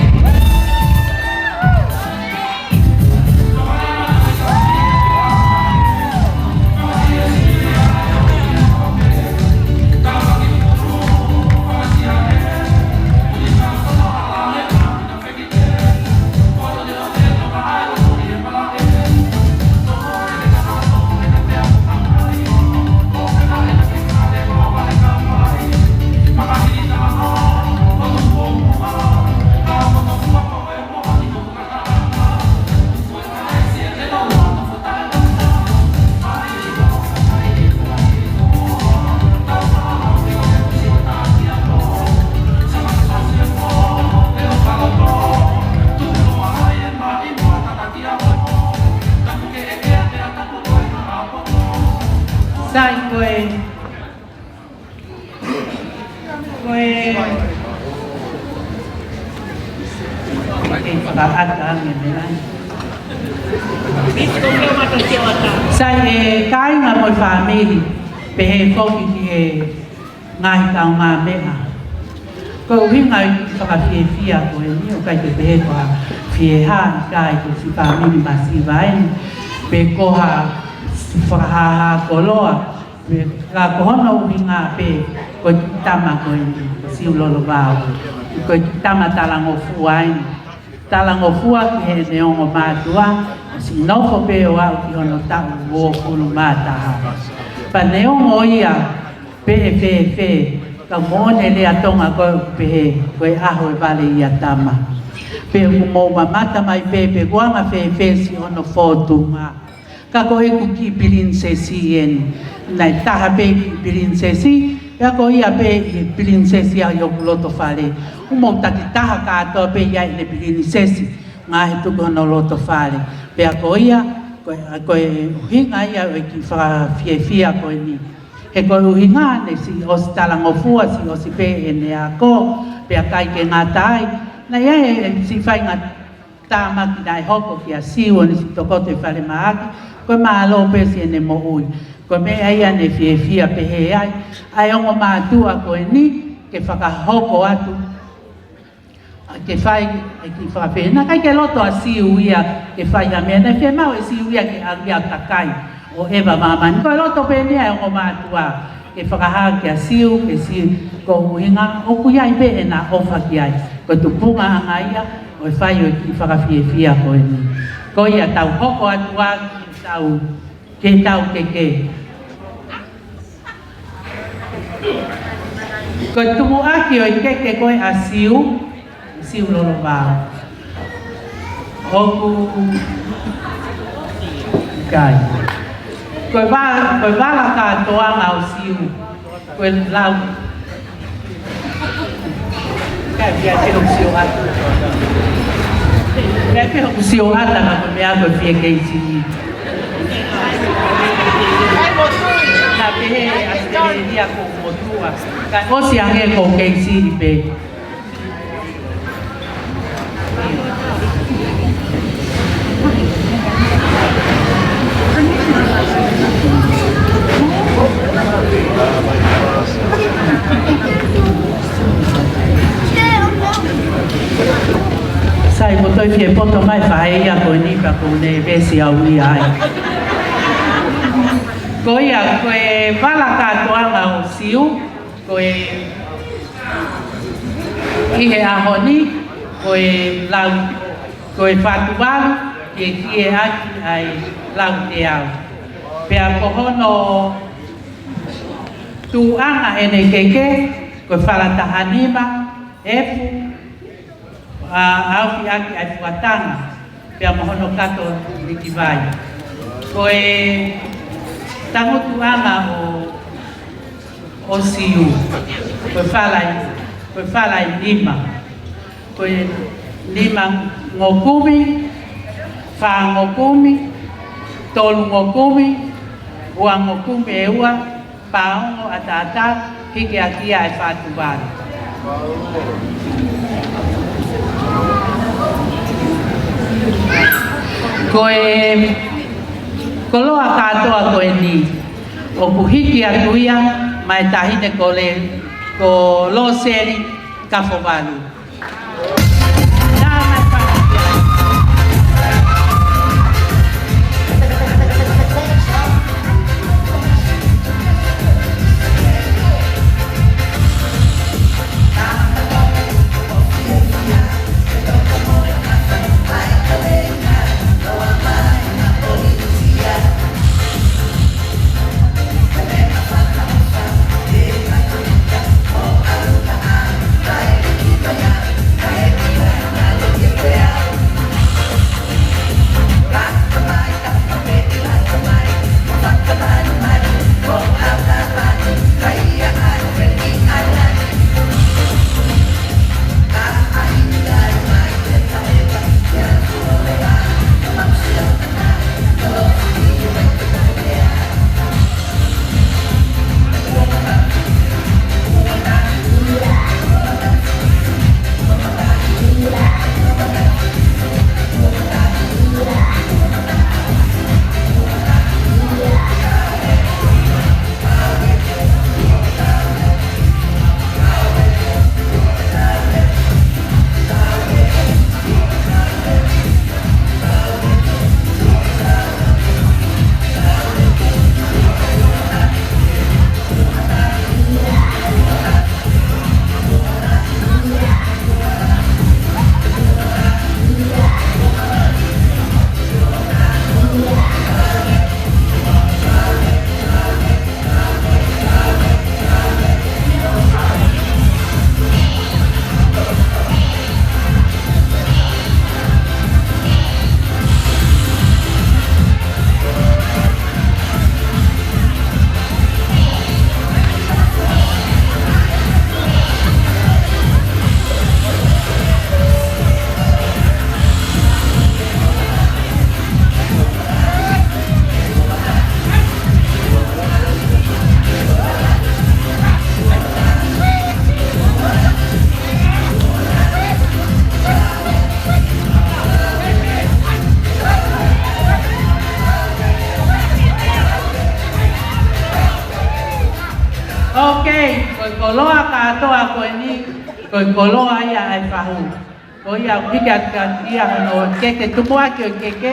Sai ko e, ko e, ʻe fakaʻata ange mei ai. Sai e kāinga mo e fāmili, pehē foki ki he ngaahi kaungāmeʻa. Ko e ʻuhinga ʻeku fakafiefia ko eni, ʻoku ʻikai ke pehē ko ha fiehā, ʻikai, ko e siʻi fāmili masiva eni, pe ko ha fakahāhā koloa, pe ka ko hono ʻuhinga pē ko e tama ko eni, ko Siu Lolovao, ko e tama talangofua eni. Talangofua ki heʻene ongo mātuʻa, ʻosi nofo pē ʻo aʻu ki hono taʻu uofulu mā taha. Pea neongo ia pe ʻe fēfē, ka moʻoni e lea Tonga ko ē ʻoku pehē, ko e ʻaho ʻe vale ia tama. Pea ʻoku mou mamata mai pē, pe ʻoku anga fēfē siʻono fōtunga. Ka ko ʻeku kiʻi pilinisesi eni. Naʻe taha pē kiʻi pilinisesi, pea ko ia pē ʻi he pilinisesi ʻi hoku loto fale. ʻOku mou takitaha kātoa pē ʻi ai ʻene pilinisesi, ngaahi tuku hono loto fale. Pea ko ia, ko e, ko e ʻuhinga ia ʻo e kiʻi fakafiefia ko eni. He ko e ʻuhinga naʻe siʻi ʻosi talangofua, siʻi ʻosi pē ʻene ako, pea ʻikai ke ngata ai. Naʻe ʻi ai e siʻi faingatāmaki naʻe hoko kia Siu ʻo ne siʻi tokoto ʻi falemahaki, ko e mālō pē siʻene moʻui. Ko e meʻa ia naʻe fiefia pehē ai ʻa e ongo mātuʻa ko eni ke fakahoko atu, ʻa, ke fai e kiʻi fakafeʻiloaki. Naʻe ʻikai ke loto ʻa Siu ia ke fai ha meʻa, naʻe fiemaʻu ʻe Siu ia ke ʻalu ia ʻo takai ʻo ʻeva māmani. Ko e loto pē eni ia ʻa e ongo mātuʻa ke fakahā kia Siu, ke Siu, ko e ʻuhinga ʻoku ʻi ai pē ʻena ʻofa ki ai. Ko e tupuʻanga ia ʻo e fai ʻo e kiʻi fakafiefia ko eni. Ko ia tau hoko atu ā ki heʻetau, ki heʻetau keke. Ko e tumuʻaki ʻo e keke ko ē ʻa Siu, Siu Lolovao. ʻOku ʻikai. Ko e va-, ko e vala kātoanga ʻo Siu. Ko e lau. Ka pia te hoku sio ʻata. Ka pia hoku sio ʻata ka ko e meʻa ko e fie kei siʻi. Ka pehē ʻa Siu. Ia ko motua. Ka ʻosi ange ko kei sili pē. Sai, mo toe fie poto mai faʻē ia ko eni pea ko ne vesi au ia ai. Ko ia, ko e vala kātoanga ʻo Siu, ko e ʻi he ʻaho ni, ko e lau, ko e Fatuvalu, ke kie ʻaki ʻa e lau teau. Pea ko hono tuʻuʻanga ʻene keke, ko e Falatahanima, efu, ʻa, ʻaofi ʻaki ʻa e fuatanga, pea mo hono kato likivai. Ko e tangutuʻanga ʻo, ʻo Siu, ko e fala ʻi, ko e fala ʻi nima. Ko e nima ngokumi, fā ngokumi, tolu ngokumi, ua ngokumi ʻe ua, paongo ʻataʻatā, hiki ʻaki ia ʻa e Fatuvalu. Ko e koloa kātoa ko eni, ʻoku hiki atu ia maʻa e taʻahine ko Le, ko Loseli Kafovalu. Ok, ko e koloa kātoa ko eni, ko e koloa ia ʻa e fahu. Ko ia ʻoku hiki atu ia hono keke, tupu ʻaki ʻo e keke,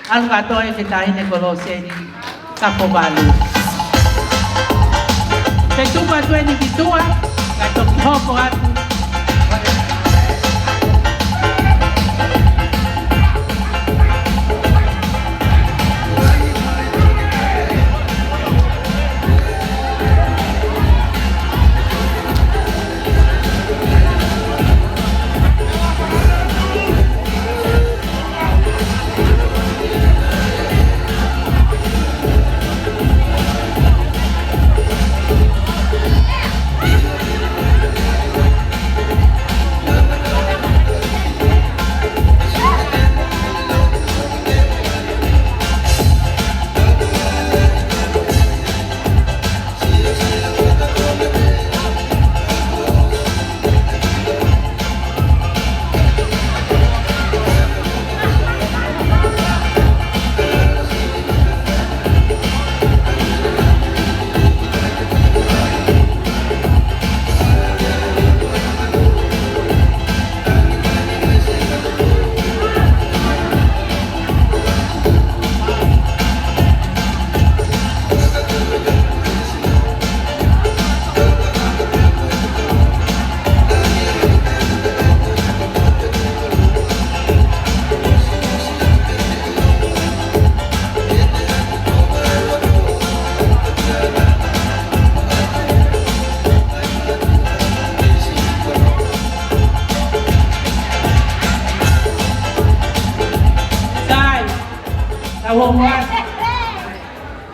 ʻalu kātoa ia ki he taʻahine ko Loseli Kafovalu. Te tupu atu eni ki tuʻa, kae toki hoko atu.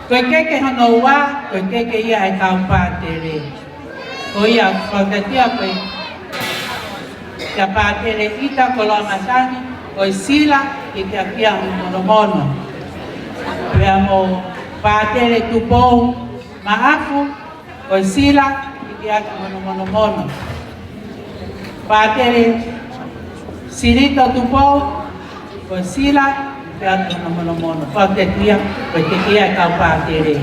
Ko e keke hono ua, ko e keke ia ʻa e kau pātele. Ko ia, fakataha ko e, kia Pātele ʻIta Koloamatangi, ko e sila, Kikiaki ʻa Monomono. Pea mo Pātele Tupou Maʻafu, ko e sila, Kikiaki ʻa Monomono. Pātele Silito Tupou, ko e sila, Kikiaki ʻa Monomono. Fakataha, ko e keke ia ʻa e kau pātele.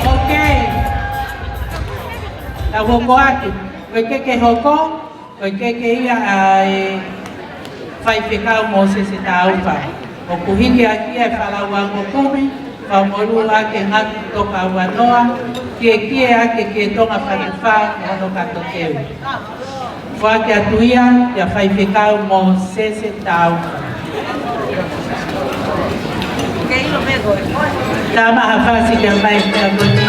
Ok. Tau hoko atu. Ko e keke hoko, ko e keke ia ʻa e Faifekau Mōsese Taufa. ʻOku hiki ʻaki ia ʻe Falauango Kumi, Faumolū ʻAke Ngatu Toka Uanoa, Kiekie ʻAke Kietonga Fatufā, hono kato teu. Foaki atu ia kia Faifekau Mōsese Taufa. Tama ha fasi kia mai kia koni.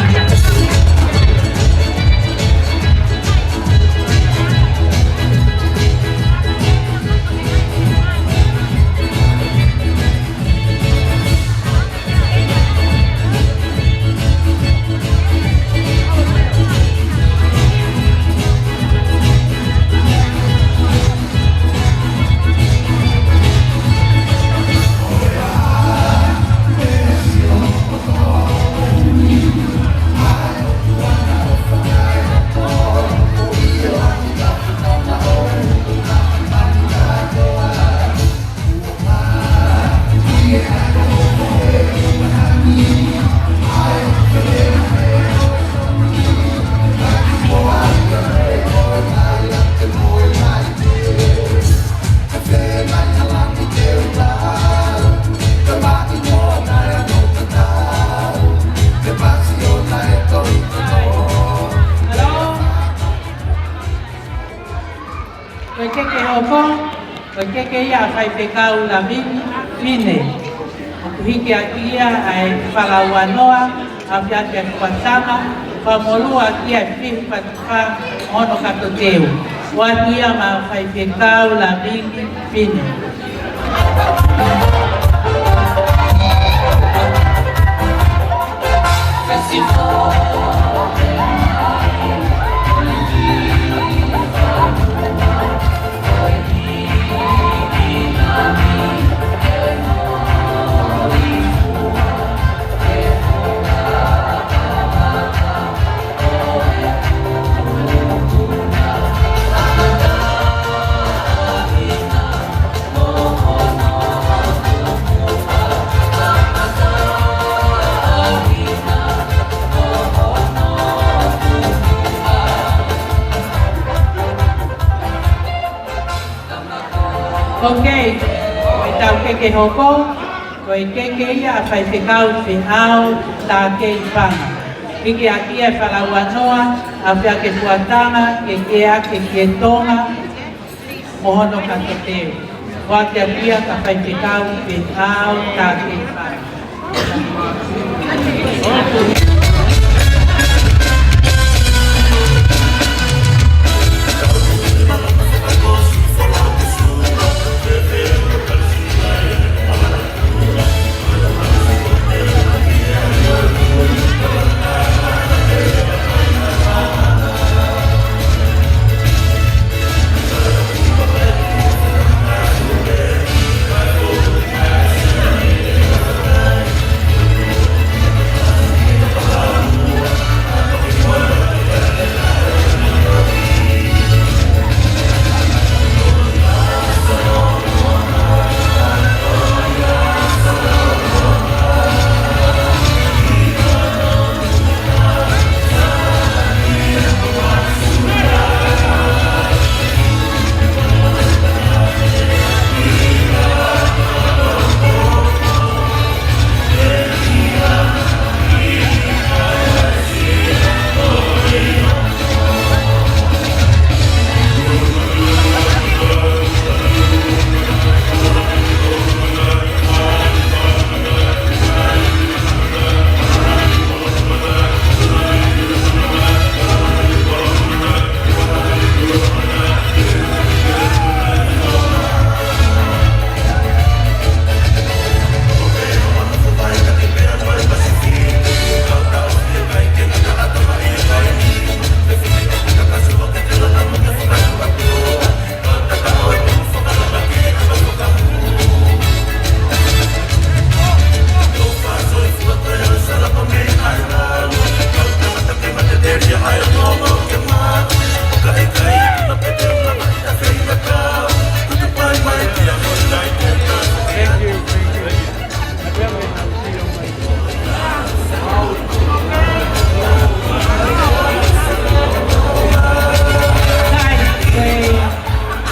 Ko e keke hoko, ko e keke ia ʻa Faifekau Lavini Fine. ʻOku hiki ʻaki ia ʻa e Falauanoa, ʻapiaki ʻa e Fuatama, Faumolū ʻAke Fihi Fatufā, hono kato teu. Foaki ia maʻa Faifekau Lavini Fine. Ok, ko e tau keke hoko, ko e keke ia ʻa Faifekau Feʻao Takei Panga. Hiki hake ʻa e faleʻi ua noa, afe hake fuatanga, ke keake ki he tonga, mo hono kato teu. Foaki atu ia ki he faifekau Peau Tākefai.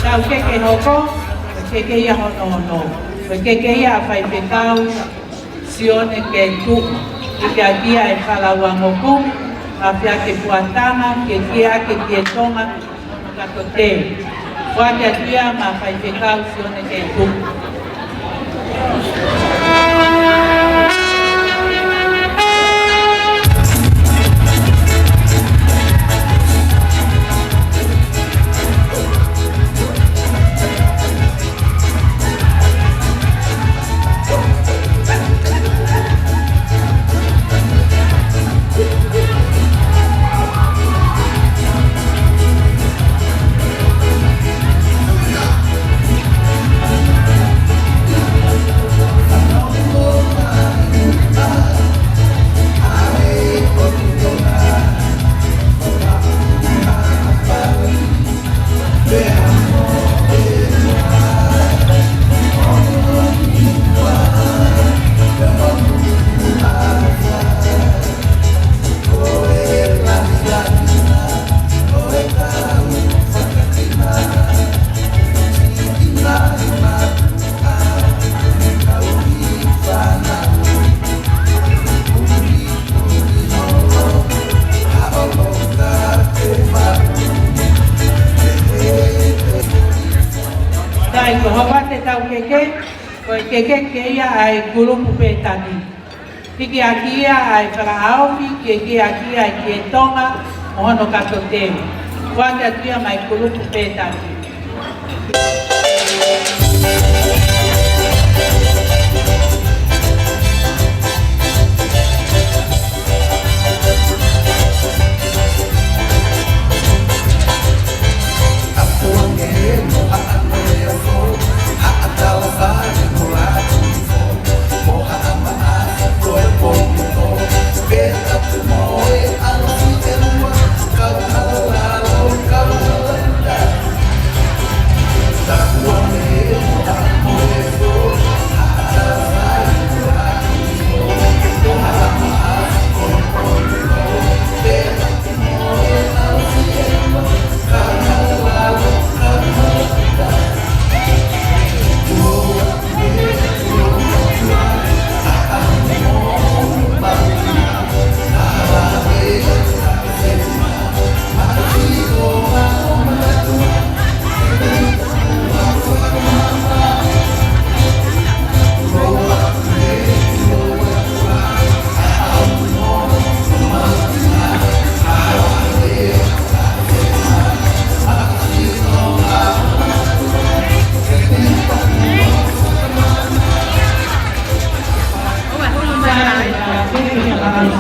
Tau keke hoko, keke ia hono ono. Keke ia ʻa faifekau Sione Ketu, hiki hake ia ʻa e faleʻi ua noa, afe hake fuatanga, ke keake ki he tonga, mo hono kato teu. Foaki atu ia maʻa faifekau Sione Ketu. Sai, ko hono ua te tau keke, ko e keke ke ia ʻa e kulupu pē taki. Hiki hake ia ʻa e faleʻi ʻaofi, ke keake ia ki he tonga, mo hono kato teu. Foaki atu ia maʻa e kulupu pē taki.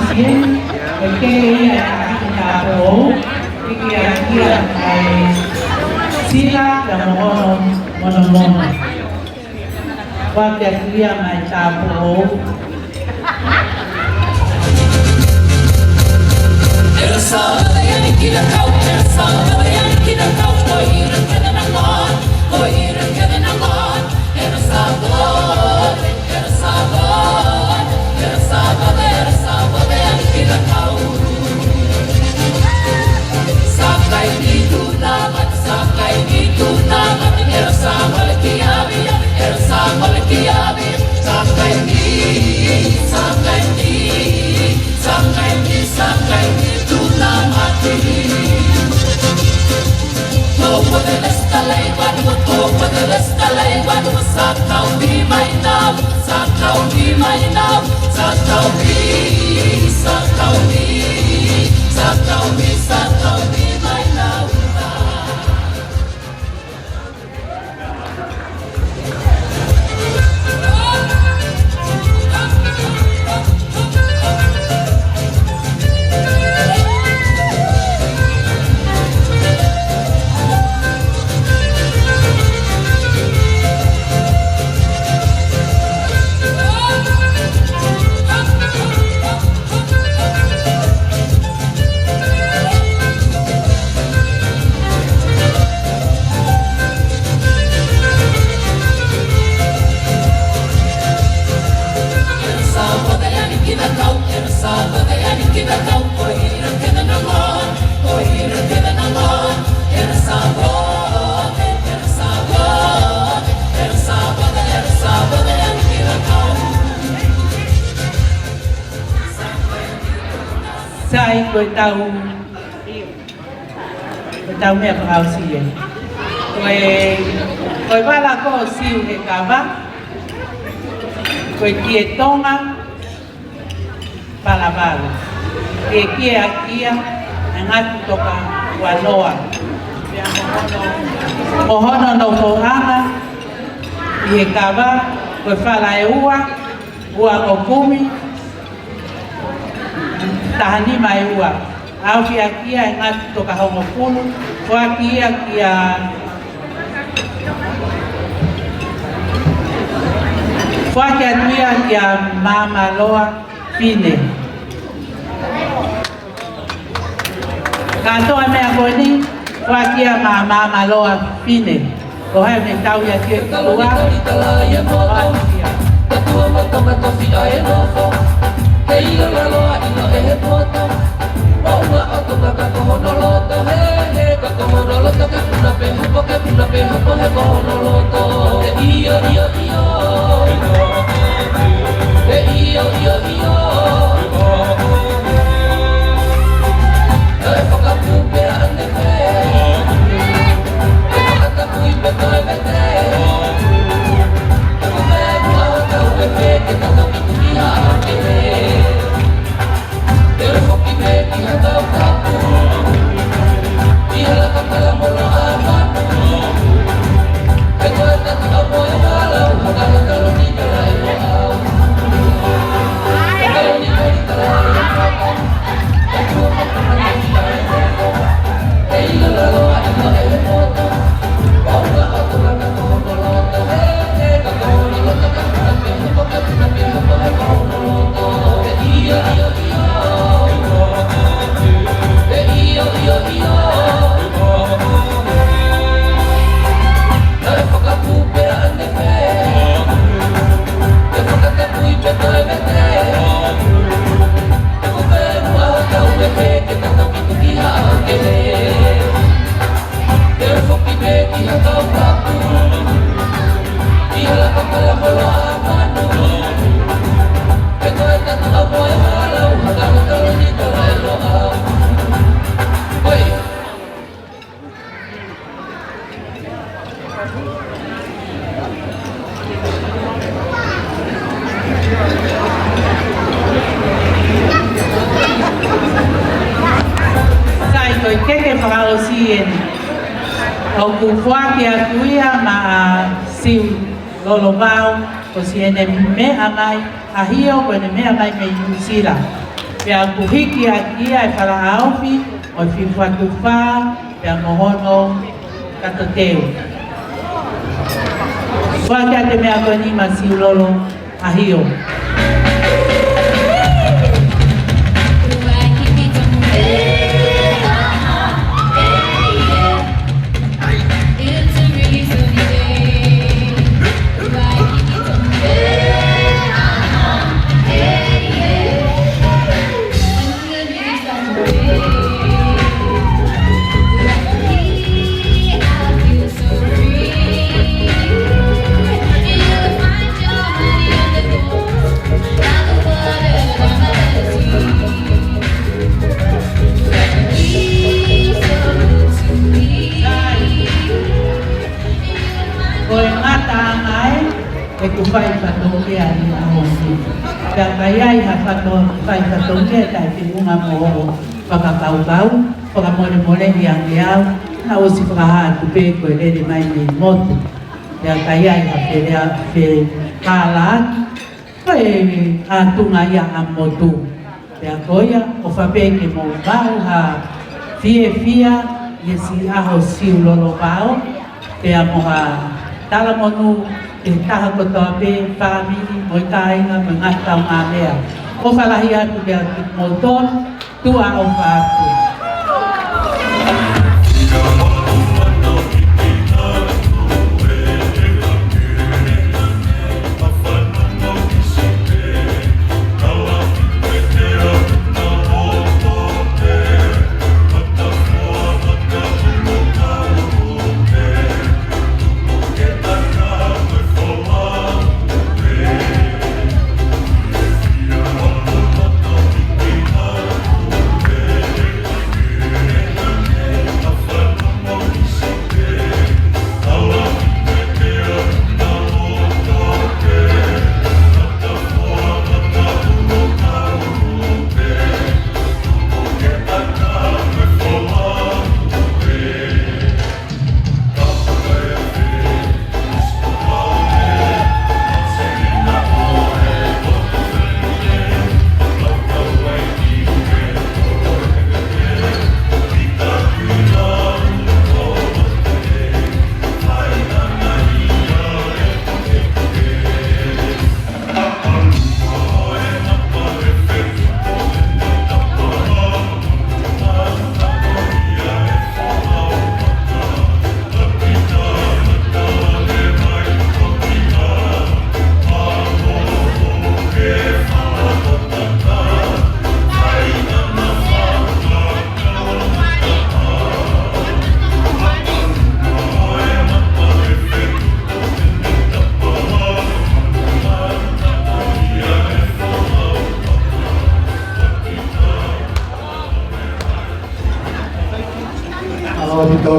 Sieni, ʻo ke ia ʻa e tāupoʻou, ʻi he ʻaʻahi ʻa e sila ʻa Mohono Monomono. Foaki atu ia maʻa e tāupoʻou. Sai, ko e tau, ko e tau meʻa fakaʻosi ē. Ko e, ko e vala ko ē ʻo Siu he kava, ko e Kie Tonga, Palavalu. Ke kie ʻaki ia ʻa e ngaahi toka ua noa. Ko hono nofoʻanga ʻi he kava, ko e fala ʻe ua, ua ʻo kumi, taha nima ʻe ua. ʻAufi ʻaki ia ʻa e ngaahi toka hongofulu, foaki ia kia, foaki atu ia kia Māmaloa Fine. Kātoa meʻa ko eni, foaki ia maʻa Māmaloa Fine. Ko hai me tau ia ki he kalua. Foaki ia. Sai, ko e keke fakaʻosi eni. ʻOku foaki atu ia maʻa Siu Lolovao, ko siʻene meʻa mai, ʻa Hio, ko ʻene meʻa mai mei Nuʻusila. Pea kuo hiki ʻaki ia ʻe Falaʻaofi ʻo e Fiufatufā, pea mo hono kato teu. Ko e kiate meʻa ko eni Masiulolo ʻAhio. Ko e ngataʻanga ē, ʻeku fai fatongia ʻi he ʻaho ni. Pea ka ʻi ai ha fato-, fai fatongia ʻe taʻefiunga mo hoʻo fakakaukau, fakamolemoleʻi ange au, naʻa ku ʻosi fakahā atu pē ko e lele mai mei motu. Pea ka ʻi ai ha felea-, fekalaaki, ko e ʻatunga ia ʻa motu. Pea ko ia, ʻofa pē ke mou maʻu ha fiefia ʻi he siʻi ʻaho Siulolo Vao, pea mo ha talamonū ki he taha kotoa pē, fāmili, mo e kāinga, mo e ngaahi kaungāmeʻa. ʻOfa lahi atu kiate kimoutolu, tuʻa ʻofa atu. Mālō ʻaupito.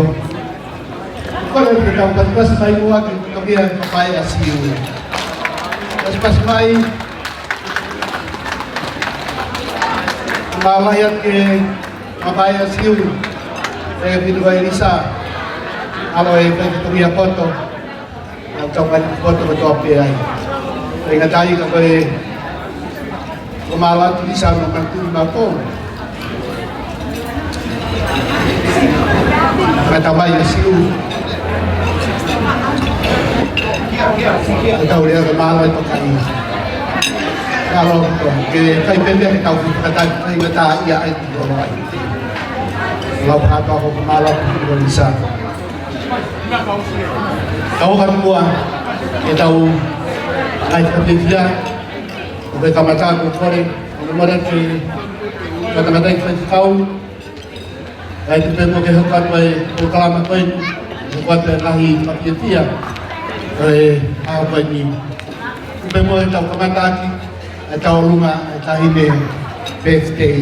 Kole ke tau pasipasi mai muʻa ki he toki ʻa Mapaea Siu. Pasipasi mai. Mālō atu ki he Mapaea Siu, ʻe Pita ko ʻElisa, ʻa e faifekau ʻa e poto, ʻa e tau faifekau poto kotoa pē ai. Faingataʻa ka ko e, ko mālō atu ʻElisa mo Matu mo Pau. Ka tau mai ʻa Siu. Ka tau lea ka mālō e toka ni. Mālō ʻaupito, ke kai pembe ke tau fika kai ngata ia ai. Lau kātoa ko mālō ʻaupito ʻElisa. Tau ka mua, ke tau kai ka pefia, ʻo ke kamata ko kore, ʻo ke mara ke kamata kai kau, kai tu pe mo ke hoko atu ai ko kalama koe, ko atu ai lahi ka pefia, ko e ʻaho ko eni. Pe mo ke tau kamata ʻaki, e tau lunga, e taʻahine birthday.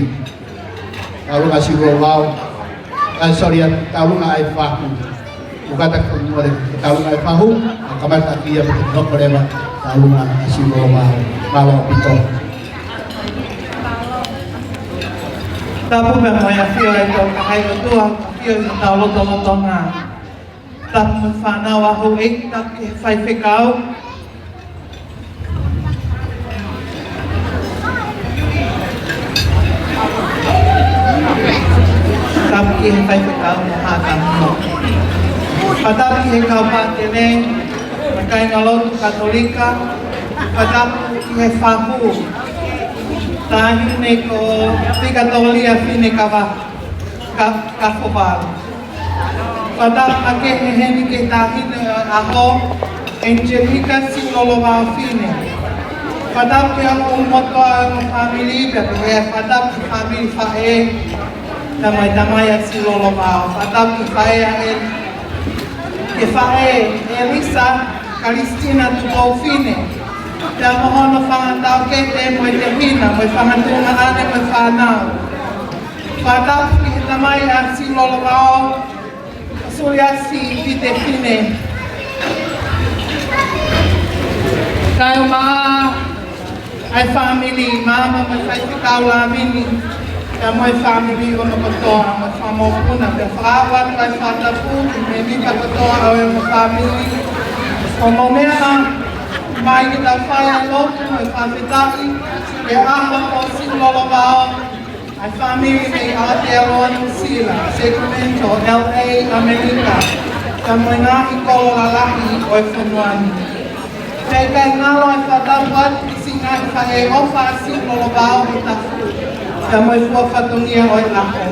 Tau lunga Siulolo Vao. Ai, sorry, tau lunga ʻa e fahu. ʻOku kata ko mole, tau lunga ʻa e fahu. Kamata ki ia pe ko leva, tau lunga ʻa Siulolo Vao. Mālō ʻaupito. Tapu pē mo e ʻafio ʻa e Tolu Kahaʻi ʻOtua, ʻafio ʻi hotau lotolotonga. Tapu mo e fānau ʻa houʻeiki, tapu ki he faifekau. ki he faifekau mo Haʻa Tapu. Fakatapu ki he kau pātele, mo e kāingalotu Katolika, fakatapu ki he fahu, Taʻahine ko Vikatolia Fine Kava, Ka-, Kafovalo. Fakatapu makehe heni ki he Taʻahine ʻo e ʻaho, Angelica Siulolo Vao Fine. Fakatapu ki he ongo ʻulumotuʻa ʻo e ongo fāmili, pea pehē fakatapu ki he fāmili faʻē, tamai, tamai ʻa Siulolo Vao. Fakatapu ki he faʻē ʻa e, ki he faʻē ʻElisa Kalistina Tupou Fine, pea mo hono fanga taʻokete mo e tehina, mo e fanga tuongaʻane mo e fānau. Fakatapu ki he tamai ʻa Siulolo Vao, Suliasi Pite Fine. Kae ʻumaʻā ʻa e fāmili, maama mo e faifekau Lāmini, pea mo e fāmili ʻoʻona kotoa, mo e fanga mokopuna, pea fakaaʻu atu ʻa e fakatapu ki he mēmipa kotoa ʻo e ongo fāmili. ʻOku mau meʻa mai ke tau fai ʻa e lotu mo e fakafetaʻi ki he ʻaho ʻo Siulolo Vao, ʻa e fāmili mei Aotearoa Nuʻusila, Sacramento, L A, ʻAmelika, pea mo e ngaahi kolo lalahi ʻo e fonua ni. Pea ʻikai ngalo ʻa e fakatapu atu ki he siʻi ngaahi faʻē ʻofa ʻa Siulolo Vao he tapu, pea mo e fua fatongia ʻo e ʻaho.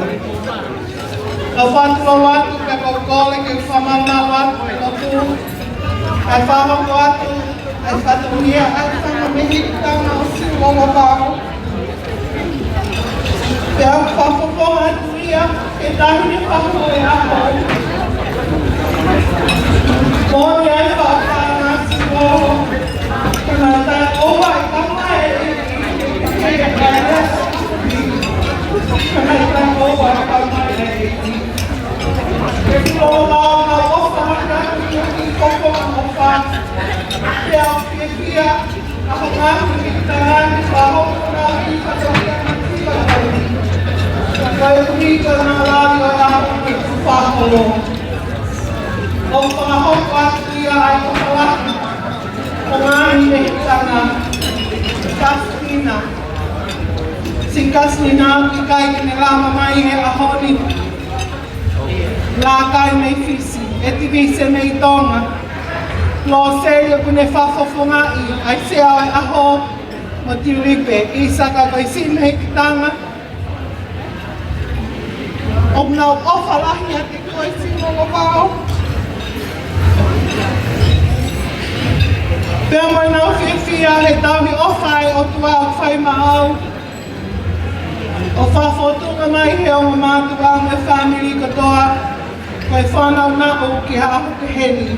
Tau fakatulou atu pea ʻoku ou kole ke u fakamalumalu atu ʻi he lotu, kae fakahoko atu ʻa e fatongia ʻa e fanga mehikitanga ʻo Siulolo Vao. Pea ʻoku fakafofonga atu ia ki he Taʻahine Fahu ʻo e ʻaho. Moʻoni ʻa e fakafānau ʻa Siulolo. Ka naʻe taʻeʻoua ʻa e kama ʻe, ka naʻe taʻeʻoua ʻa e kama ʻe. Ke Siulolo Vao, mau ʻofa lahi atu ki he koko mo e ʻofa. Pea ʻoku fiefia ʻa hoʻo ngaahi mehikitanga ni, fakahoko ʻa e ngaahi fatongia ni. Kae ʻuhi ko e ngaahi lali ʻo e ʻaho ni ʻoku fakaholo. ʻOku fakahoko atu ia ʻa e ʻofa lahi ʻo e ngaahi mehikitanga. Kasinina. Siʻi Kasinina ʻoku ʻikai ke ne lava mai he ʻaho ni. Lākai mei Fisi, ʻEtivise mei Tonga. Lōseli ʻoku ne fakafofongaʻi ʻa e sea ʻo e ʻaho mo Tilipe, ʻIsaka ko e siʻi mehikitanga. ʻOku nau ʻofa lahi ʻiate koe Siulolo Vao. Pea mo ʻenau fiefia he tauhi ʻofa ʻa e ʻOtua ʻoku fai maʻau. ʻO fakafōtunga mai he ongo mātuʻa mo e fāmili kotoa, ko e fānau naʻu ki ha ʻaho pehē ni.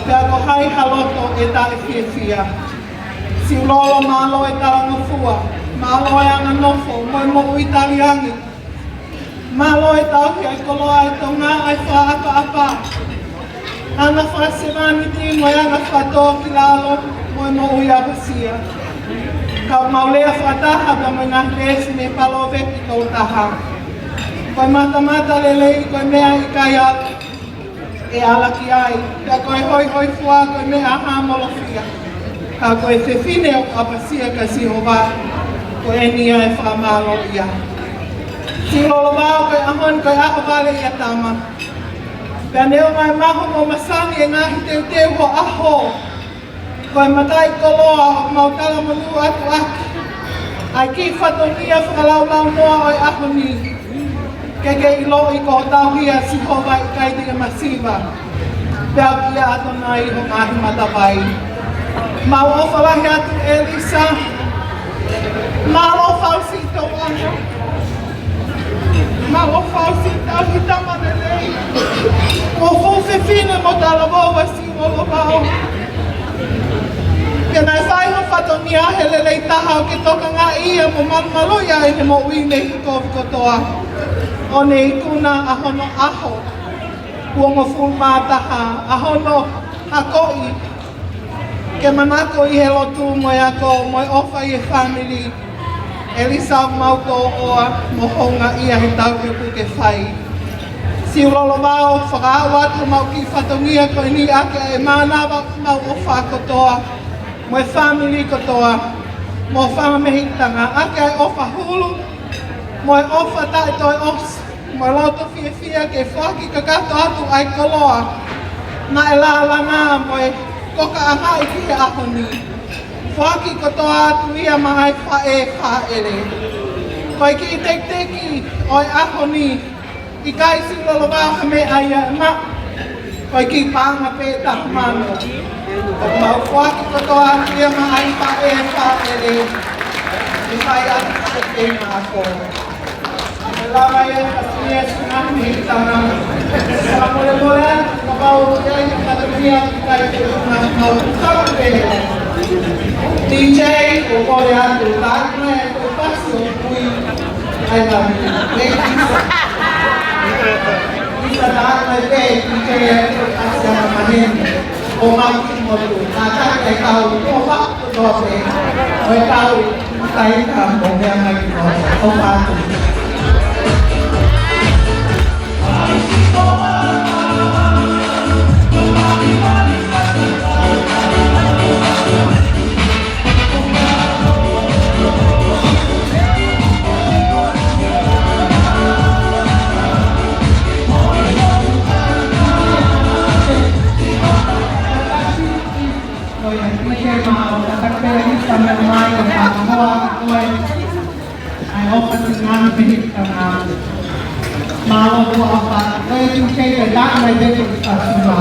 Pea ko hai ha loto ʻe taʻefiefia. Siulolo, mālō e talangofua, mālō e anga nofo, mo e moʻui taliangi. Mālō e tauhi ʻa e koloa ʻa Tonga ʻa e fakaʻapaʻapa. ʻAna fakasevāniti mo e ʻana fakatōkilalo mo e moʻui ʻapasia. Ka mau lea fakataha pea mo e ngaahi veesi mei he Palōvepi tolu taha. Ko e matamata lelei ko e meʻa ʻikai ʻalu ʻe ala ki ai, pea ko e hoihoifua ko e meʻa hāmolofia. Ka ko e fefine ʻoku ʻapasia kia Sihova, ko eni ia ʻe fakamālō ia. Siulolo Vao, ko e ʻaho ni ko e ʻaho vale ia tama. Pea neongo ʻa e mahu mo masani e ngaahi teuteu ho ʻaho, ko e mataʻikoloa ʻoku mau talamonū atu ʻaki ʻa e kiʻi fatongia fakalaulaunoa ʻo e ʻaho ni. Ke ke ʻiloʻi ko e tauhi ʻa Sihova ʻikai te ke masiva. Pea kia ʻAtonai ho ngaahi matavai. Mau ʻofa lahi atu ʻElisa. Mālō fau siʻi tauʻanga. Mālō fau siʻi tauhi tama lelei. Ko e fuʻu fefine mo talavou ʻa Siulolo Vao. Ke ne fai ho fatongia he lelei taha ʻo ke tokangaʻi ia mo malumaluʻi ʻene moʻui mei he kovi kotoa. ʻO ne ikuna ʻa hono ʻaho uongofulu mā taha, ʻa hono akoʻi ke manako ʻi he lotu mo e ako mo e ʻofa ʻi he fāmili. ʻElisa, ʻoku mau tōʻoa mo houngaʻia he tauhi ʻoku ke fai. Siulolo Vao, fakaaʻu atu homau kiʻi fatongia ko eni ʻaki ʻa e mānava ʻoku mau ʻofa kotoa mo e fāmili kotoa, mo e fanga mehikitanga, ʻaki ʻa e ʻofa hulu mo e ʻofa taʻetoeʻosi. Mo e loto fiefia ke foaki kakato atu ʻa e koloa naʻe lalanga mo e kokaʻanga ʻi he ʻaho ni. Foaki kotoa atu ia maʻa e faʻē fāʻele. Ko e kiʻi tekiteki ʻo e ʻaho ni, ʻikai siʻi loloa ha meʻa ia ʻe maʻu. Ko e kiʻi paʻanga pē taha mano. ʻOku mau foaki kotoa atu ia maʻa e faʻē fāʻele. ʻE fai atu ke te ngako. Lava ia ka tuia sinani tana. Sa mole mole atu ka mau ia ka tuia ki kai te una mau tau pē. D J ʻo kole atu ka mai ko pasi ʻo kui. I love you. Thank you. Isa na mai pē D J ʻo pasi ana maheni. ʻO mau ki motu. Ka ka kai kau. ʻO ka. Tope, ʻo e kau, kai ka mo mea mai ki mo, ʻo mātu. Ko ia, ʻi he maʻu, ka takea i sa mea mai, ʻo ka hoa, ko e, ai, ʻo ka tū ngā, pehē ka ngā. Mālō, ʻo ka, ko e tū kei ka, ka, mai, te, ka, ka, ka,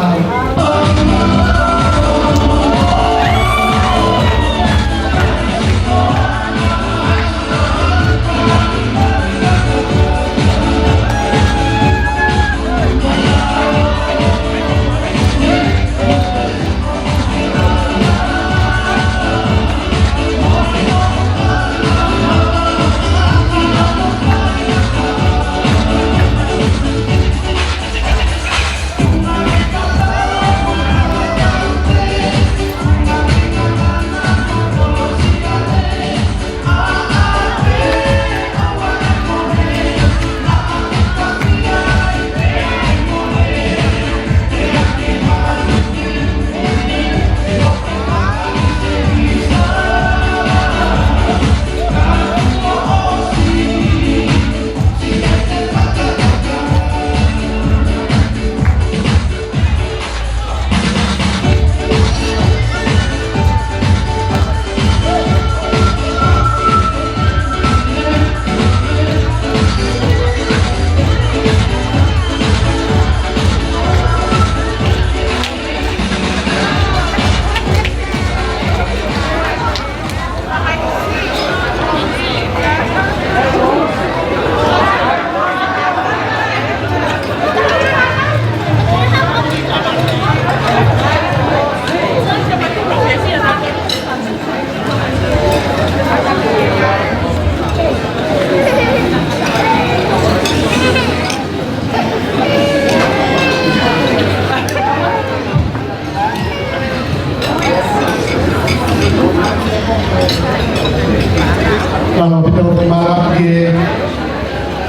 Mālō ʻaupito, mālō ʻaupito ki he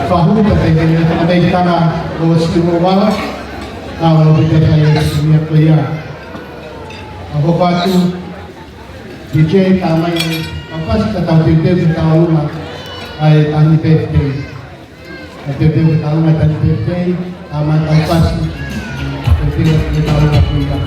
fahu, pea pehē ki he tangataʻeiki ʻo Siumoala. Mālō ʻaupito ki he fahu ko ia. ʻA ko atu, D J, tā mai, ʻa pasi ka tau teuteu ke tau luma, ʻa e tani pēpē. Ka teuteu ke tau luma tani pēpē, tā mai tau pasi, teuteu ke tau luma kui ka.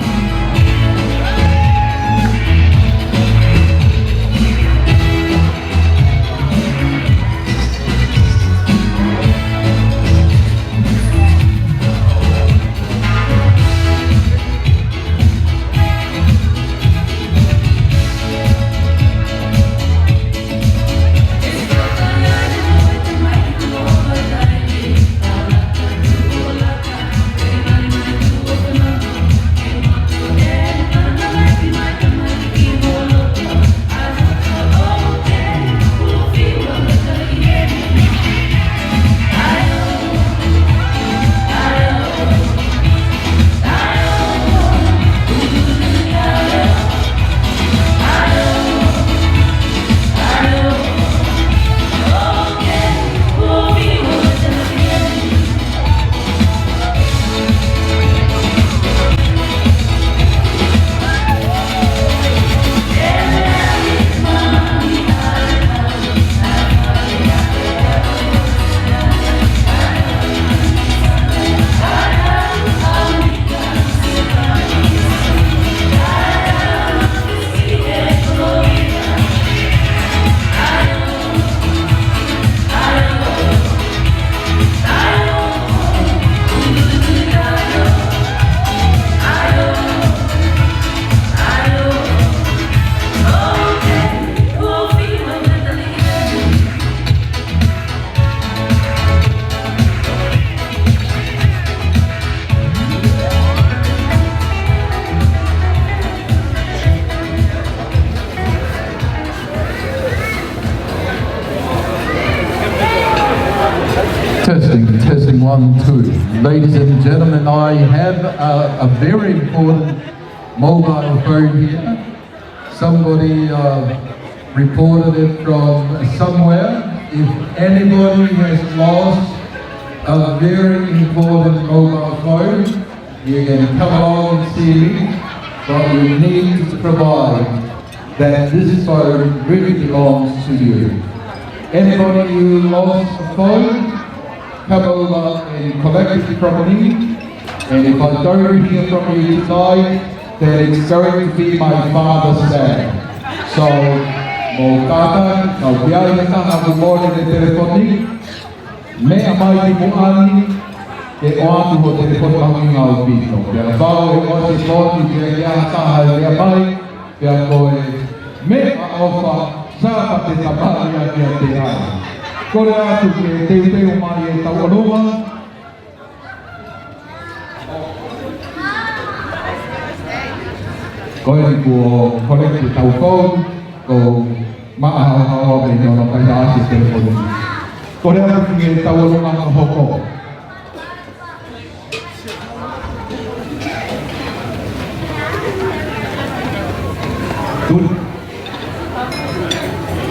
Testing, testing, one, two. Ladies and gentlemen, I have a, a very important mobile phone here. Somebody, uh, reported it from somewhere. If anybody has lost a very important mobile phone, you can come along and see me, but we need to provide that this phone really belongs to you. Anybody who lost a phone, come over and collect it from me. And if I don't hear from you tonight, then it's going to be my father's day. So, mou kātaki, kau pehē ʻe he taha kuo mole ʻene telefoni, meʻa mai ki muʻa ni, ke ʻoatu hoʻo telefoni mahuʻinga ʻaupito. Pea kapau ʻe ʻosi e pooni, pea ʻi ai ha taha ʻe meʻa mai, pea ko e meʻaʻofa, Sāpate Tamai ʻa kiate au. Kole atu ke teuteu mai e tau ʻolunga. Ko eni kuo collect e tau phone, ko e maʻa haohaoa mei hono kaihaʻasi e telefoni. Kole atu ki he tau ʻolunga ka hoko.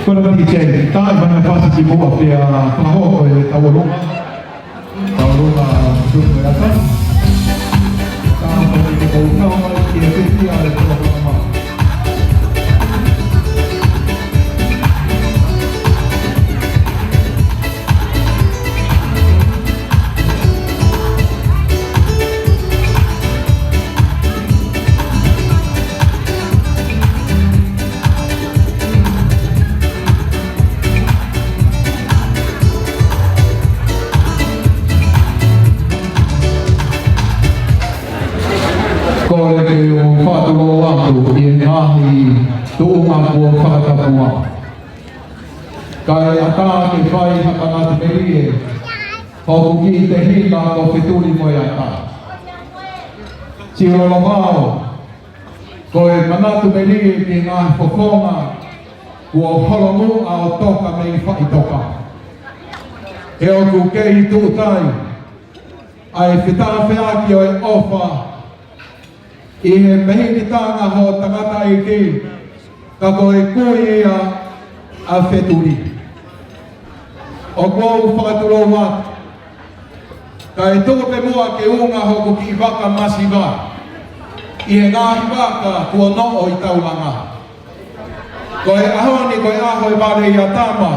Kole atu ki he, tā e mana fasi ki muʻa pea fakahoko e tau ʻolunga. Tau ʻolunga, tuku e ata. Tau ʻolunga, tuku e ata. Kole ke u fakatulou atu ʻi he ngaahi tuʻunga kuo fakatapua. Kae ʻatā ke fai ha manatu melie, hoku kiʻi tehina ko Fetuli Moeata. Siʻulolomao, ko e manatu melie ki he ngaahi fofonga kuo holomui ʻo toka mei faʻitoka. He ʻoku kei tuʻutai ʻa e fetāfeaki ʻo e ʻofa ʻi he mehikitanga ho tangataʻeiki, ka ko e kui ia ʻa Fetuli. ʻOku ou fakatulou atu, kae tuku pē muʻa ke unga hoku kiʻi vaka masiva ʻi he ngaahi vaka kuo noʻo ʻi Taulanga. Ko e ʻaho ni ko e ʻaho e vale ʻia tama.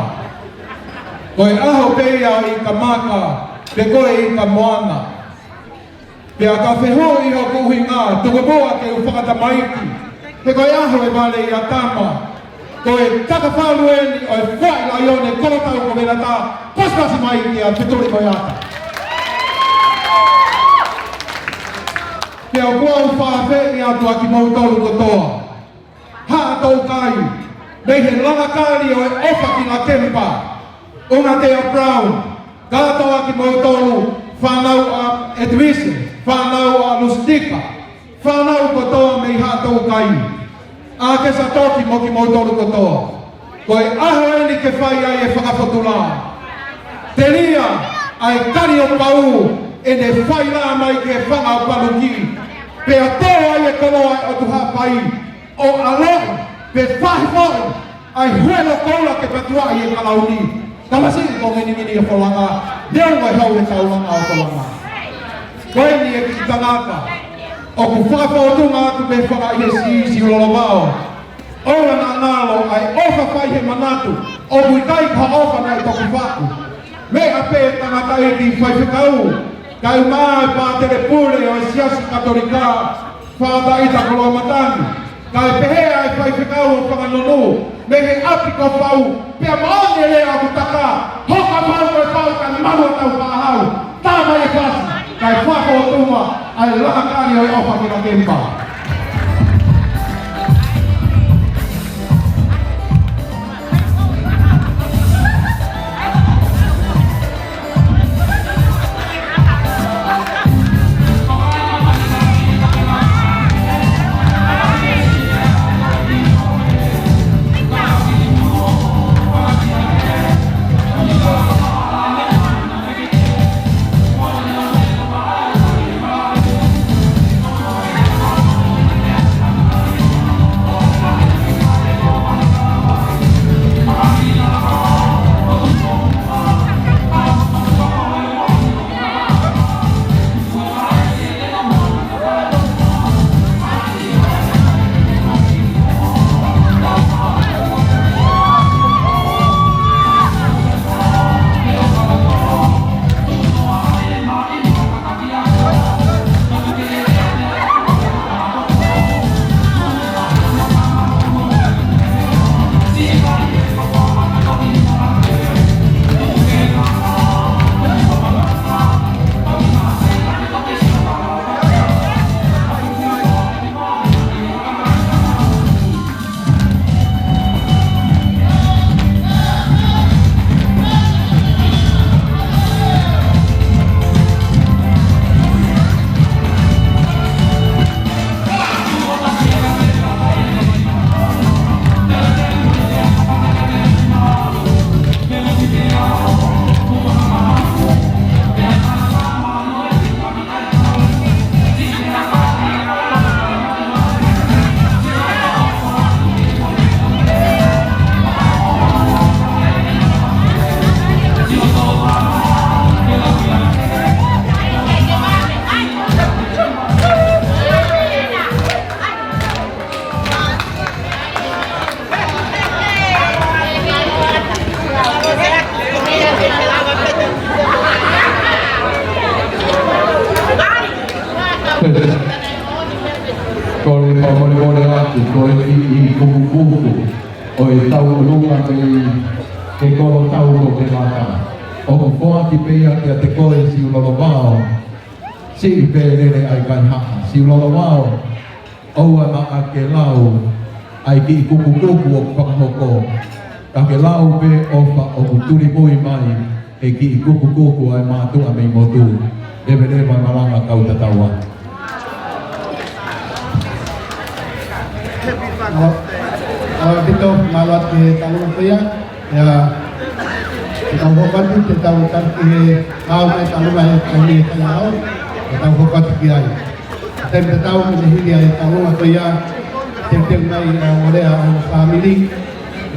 Ko e ʻaho pē ia ʻo ʻIkamaka, pe ko e ʻIkamoana. Pea ka fehuʻi hoku ʻuhinga, tuku muʻa ke u fakatamaiki. He ko e ʻaho e vale ʻia tama. Ko e takafalu eni ʻo e fuaʻi laione kolotau ko Venata, pasipasi mai kia Fetuli Moeata. Pea ʻoku ou fakafeʻiloaki atu kimoutolu kotoa. Haʻa Toukai, mei he Langakali ʻo e ʻOfa ki Lakempa, ʻUngatea Brown, kātoa kimoutolu, fānau ʻa Edwise, fānau ʻa Lusitika, fānau kotoa mei Haʻa Toukai, ʻa Kesa Toki mo kimoutolu kotoa. Ko e ʻaho eni ke fai ai e fakafotulā. Telia ʻa e Kali ʻo Pau ʻene fai lā mai ki he fanga ʻo Paluki, pea tō ai e koloa ʻo e ʻOtu Haʻapai, ʻo ʻaloʻi, pe fahifoʻi ʻa e huelo koula ke patuaʻi e kalauni. Tamasiʻi ko Nginingini ʻo Folanga, neongo e hau e Taulanga ʻo Folanga. Ko eni e kiʻi tangata ʻoku fakafōtunga atu pē fanga ʻi he siʻi Siʻulolomao. ʻOua naʻa ngalo ʻa e ʻofa fai he manatu, ʻoku ʻikai ko ha ʻofa naʻe toki faʻu. Meʻa pē tangataʻeiki faifekau, kae ʻumaʻā e pātele pule ʻo e Siasi Katolika, Fāta ʻIta Koloamatani, kae pehē ʻa e faifekau ʻo Fanganonu, mei he ʻapi ko Fau, pea moʻoni e lea ʻoku taka, hoko Fau ko e Fau kae malu ʻa Taufaʻāhau, tā mai e fasi, kae fakafōtunga ʻa e Langakali ʻo e ʻOfa ki Lakempa. Ko e kiʻi kukukuku ʻo e tauʻolunga mei he kolo tau ko Kelata. ʻOku foaki pē ia kiate koe Siulolo Vao. Siʻi pē lele ʻa e kaihaʻa. Siulolo Vao, ʻoua naʻa ke lau ʻa e kiʻi kukukuku ʻoku fakahoko. Ka ke lau pē ʻofa ʻoku tulimui mai he kiʻi kukukuku ʻa e mātuʻa mei motu. Leveleva e malanga kau tatau atu. ʻOua, ʻoua ʻaupito, mālō atu ki he taulunga ko ia. ʻIa, te tau hoko atu, te tau tali ki he lau mai taulunga he kaimi e kaihaʻa. Te tau hoko atu ki ai. Te tau tali ki he taulunga ko ia. Te tau mai ʻa Olea ʻa e fāmili.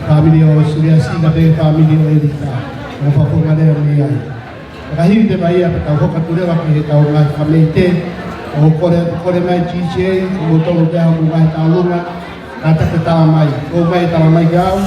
Fāmili ʻo Suliasi, ka pē fāmili ʻo Elita. ʻO Fafonga lea mei ai. Ka hili te mai ia, te tau hoko atu leva ki he tau ngaahi fāmili te. ʻO kole, kole mai G J, ʻo tolu te au mo ngaahi taulunga. Ka ta ke tala mai, ʻo mai tala mai ki au.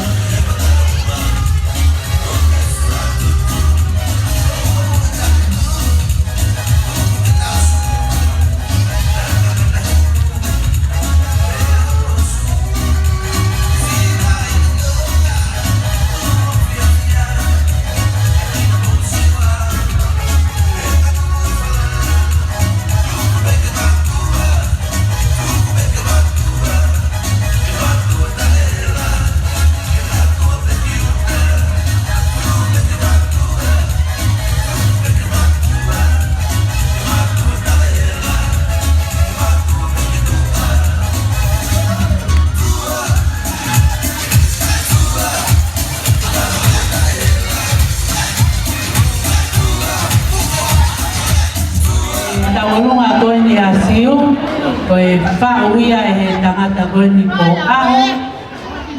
Tauʻolunga ko eni ʻa Siu, ko e faʻu ia ʻe he tangata ko eni ko ʻAho,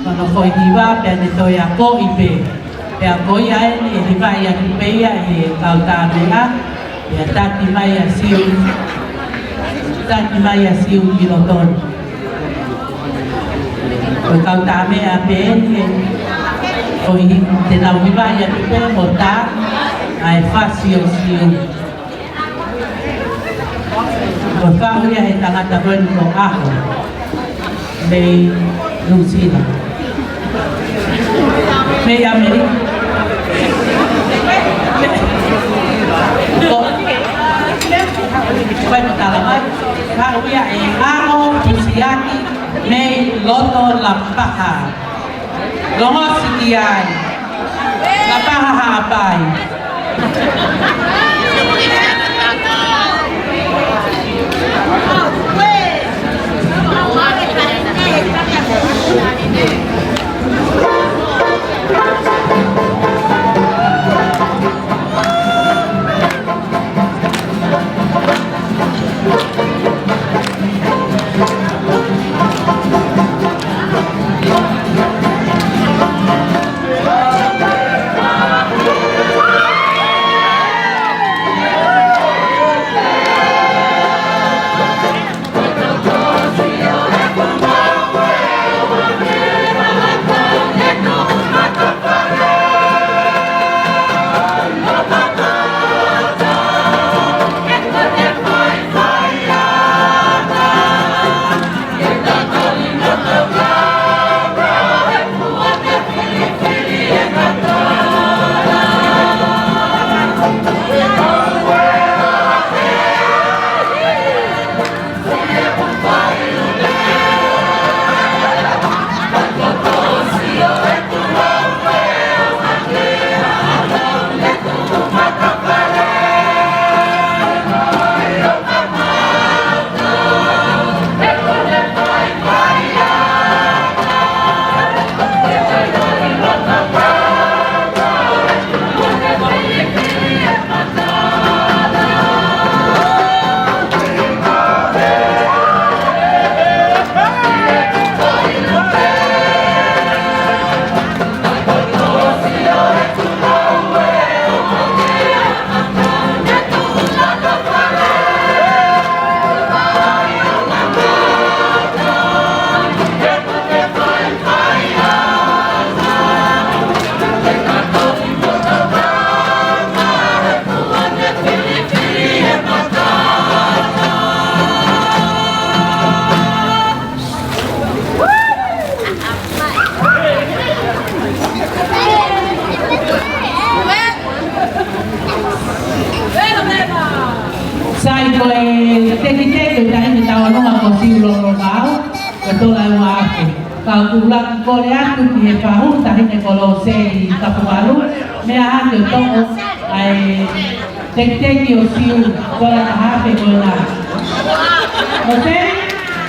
ko hono foʻi hiva pea ne toe akoʻi pē. Pea ko ia eni ʻe hivaʻi atu pē ia ʻe he kau tā meʻa, pea taki mai ʻa Siu, taki mai ʻa Siu ki loto ni. Ko e kau tā meʻa pē eni, ko i te nau hivaʻi atu pē mo tā, ʻa e fasi ʻo Siu. Ko e faʻu ia ʻe he tangata ko eni ko ʻAho. Mei Nuʻusila. Mei ʻAmelika. Ko, ko e tala mai. Faʻu ia ʻe ʻAho Pusiaki mei loto Lapaha. Longosi ki ai. Lapaha Haʻapai. Ka ʻoku ou kole atu ki he fahu, Taʻahine ko Loseli Kapuvalu, meʻa hake ʻo toʻo ʻa e tekiteki ʻo Siu, tola taha afe ko ena. Loseli,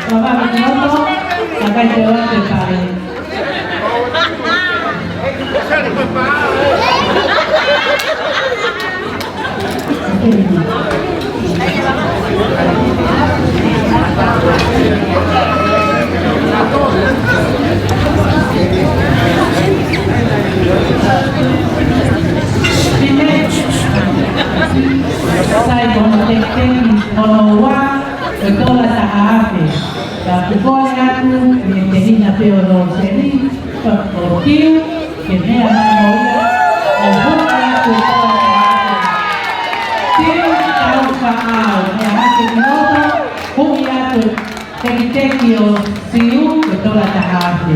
ʻoua ʻe mamaʻo ki loto, ka kai te o atu e pale. Sai, ko hono tekiteki hono ua, ko e tola taha afe. Ka ʻoku kole atu, ʻe te hina pē ʻo Loseli, ko Siu, ke meʻa mai mo ia, ʻo hoko atu e tola taha afe. Siu, tau faʻao, meʻa hake ki loto, huʻi atu e tekiteki ʻo Siu, ko e tola taha afe.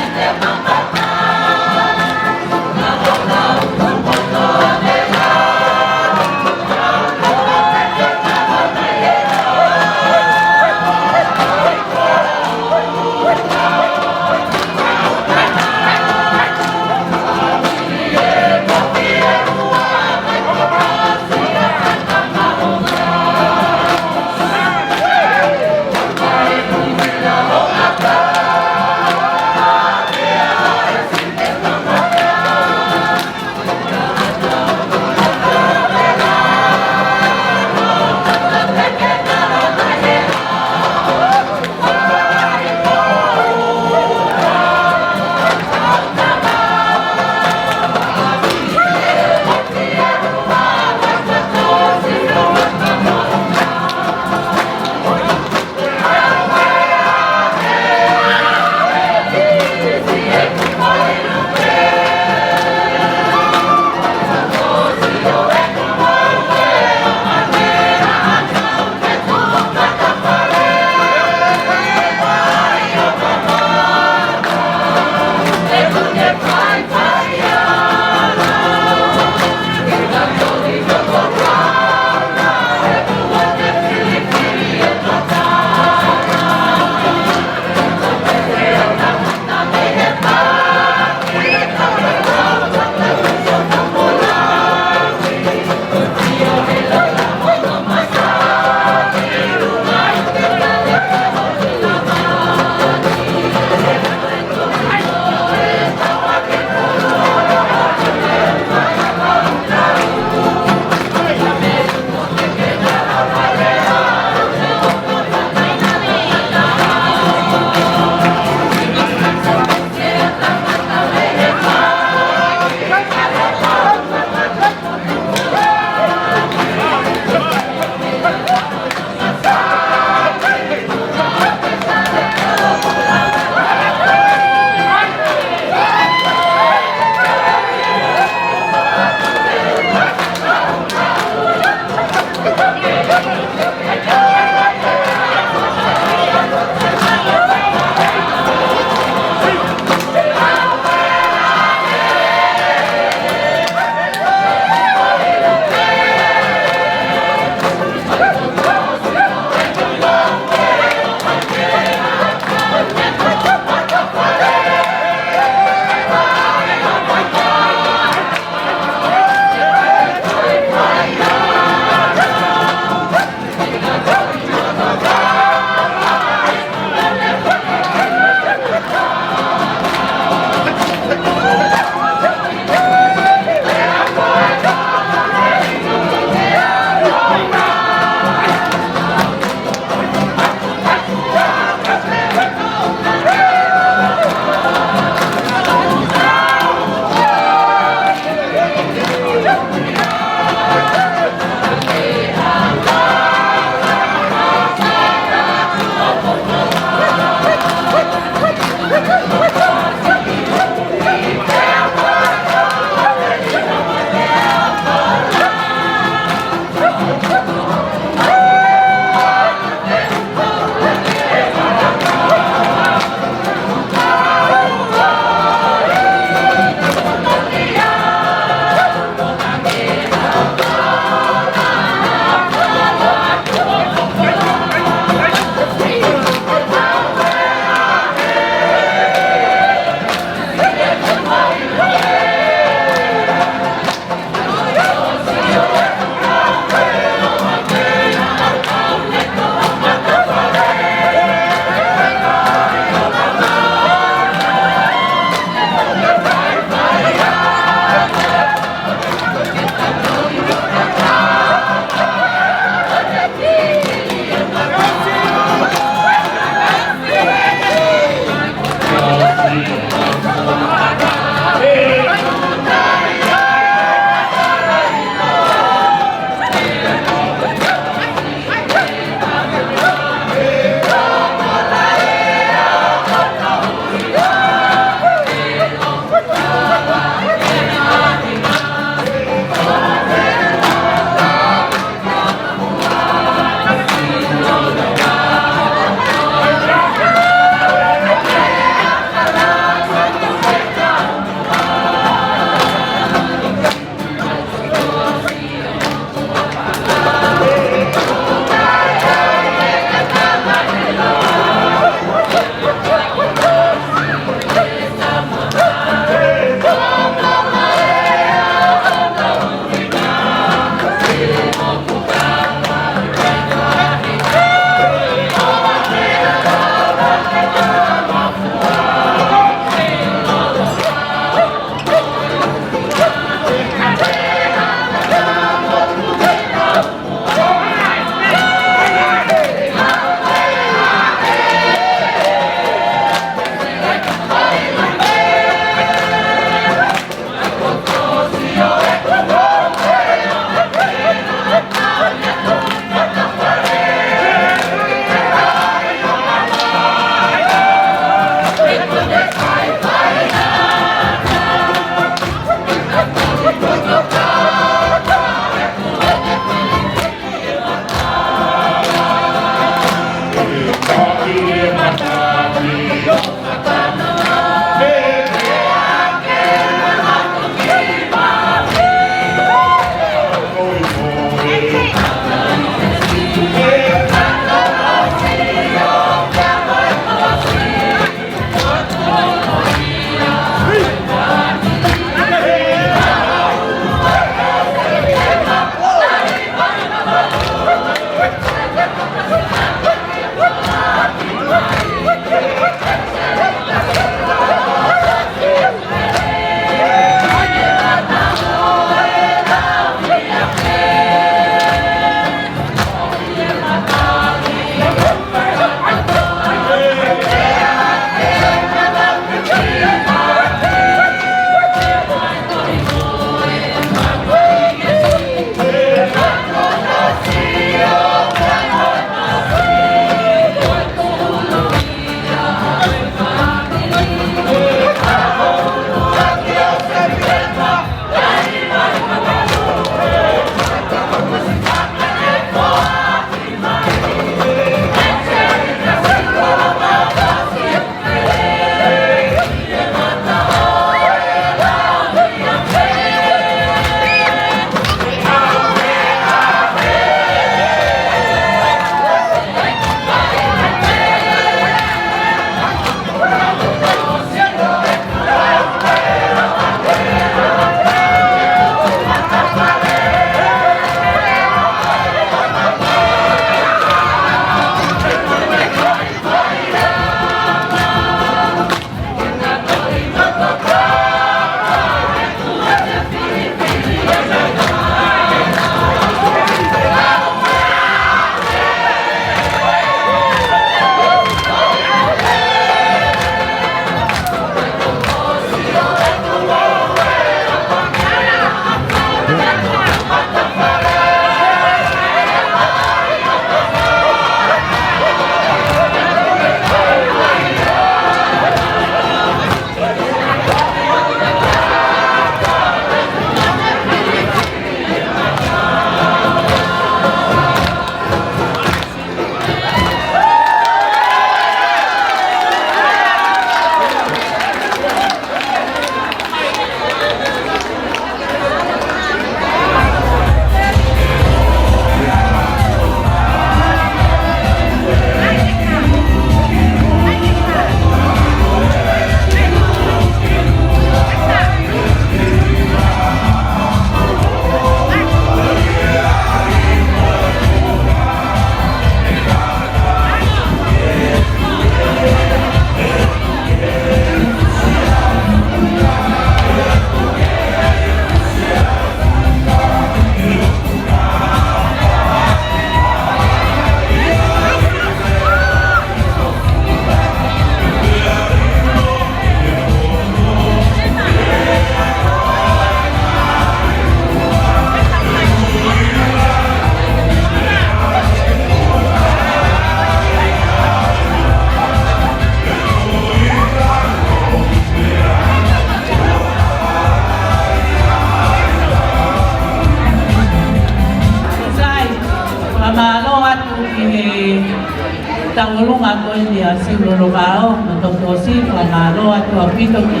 Ko eni ʻa Siulolo Vao, mo Tokosiʻi, fakamālō atu ʻaupito ki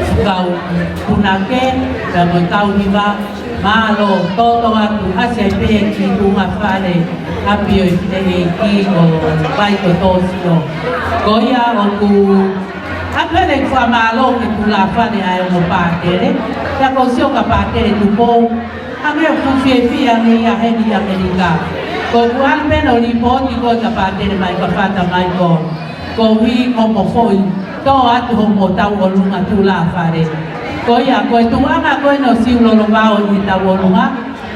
he kau punake, pea mo e kau hiva, mālō, toto atu, ʻasi ai pē ki tuʻunga fale, ʻapi ʻo e fineʻeiki ko Vaitotosio. Ko ia ʻoku, ʻa pele fakamālō ki he tulāfale ʻa e ongo pātele, pea ko Sioka Pātele Tupou, ʻa meʻa ʻoku fiefia ange ia heni ʻi ʻAmelika. Ko ʻeku ʻalu pē ʻo lipooti ko e ka pātele mai ka fata mai ko, koeʻuhi ko hoʻomo foʻi tō atu hoʻomo tauʻolunga tulāfale. Ko ia, ko e tuʻunga ko eni ʻo Siulolo Vao ʻi he tauʻolunga,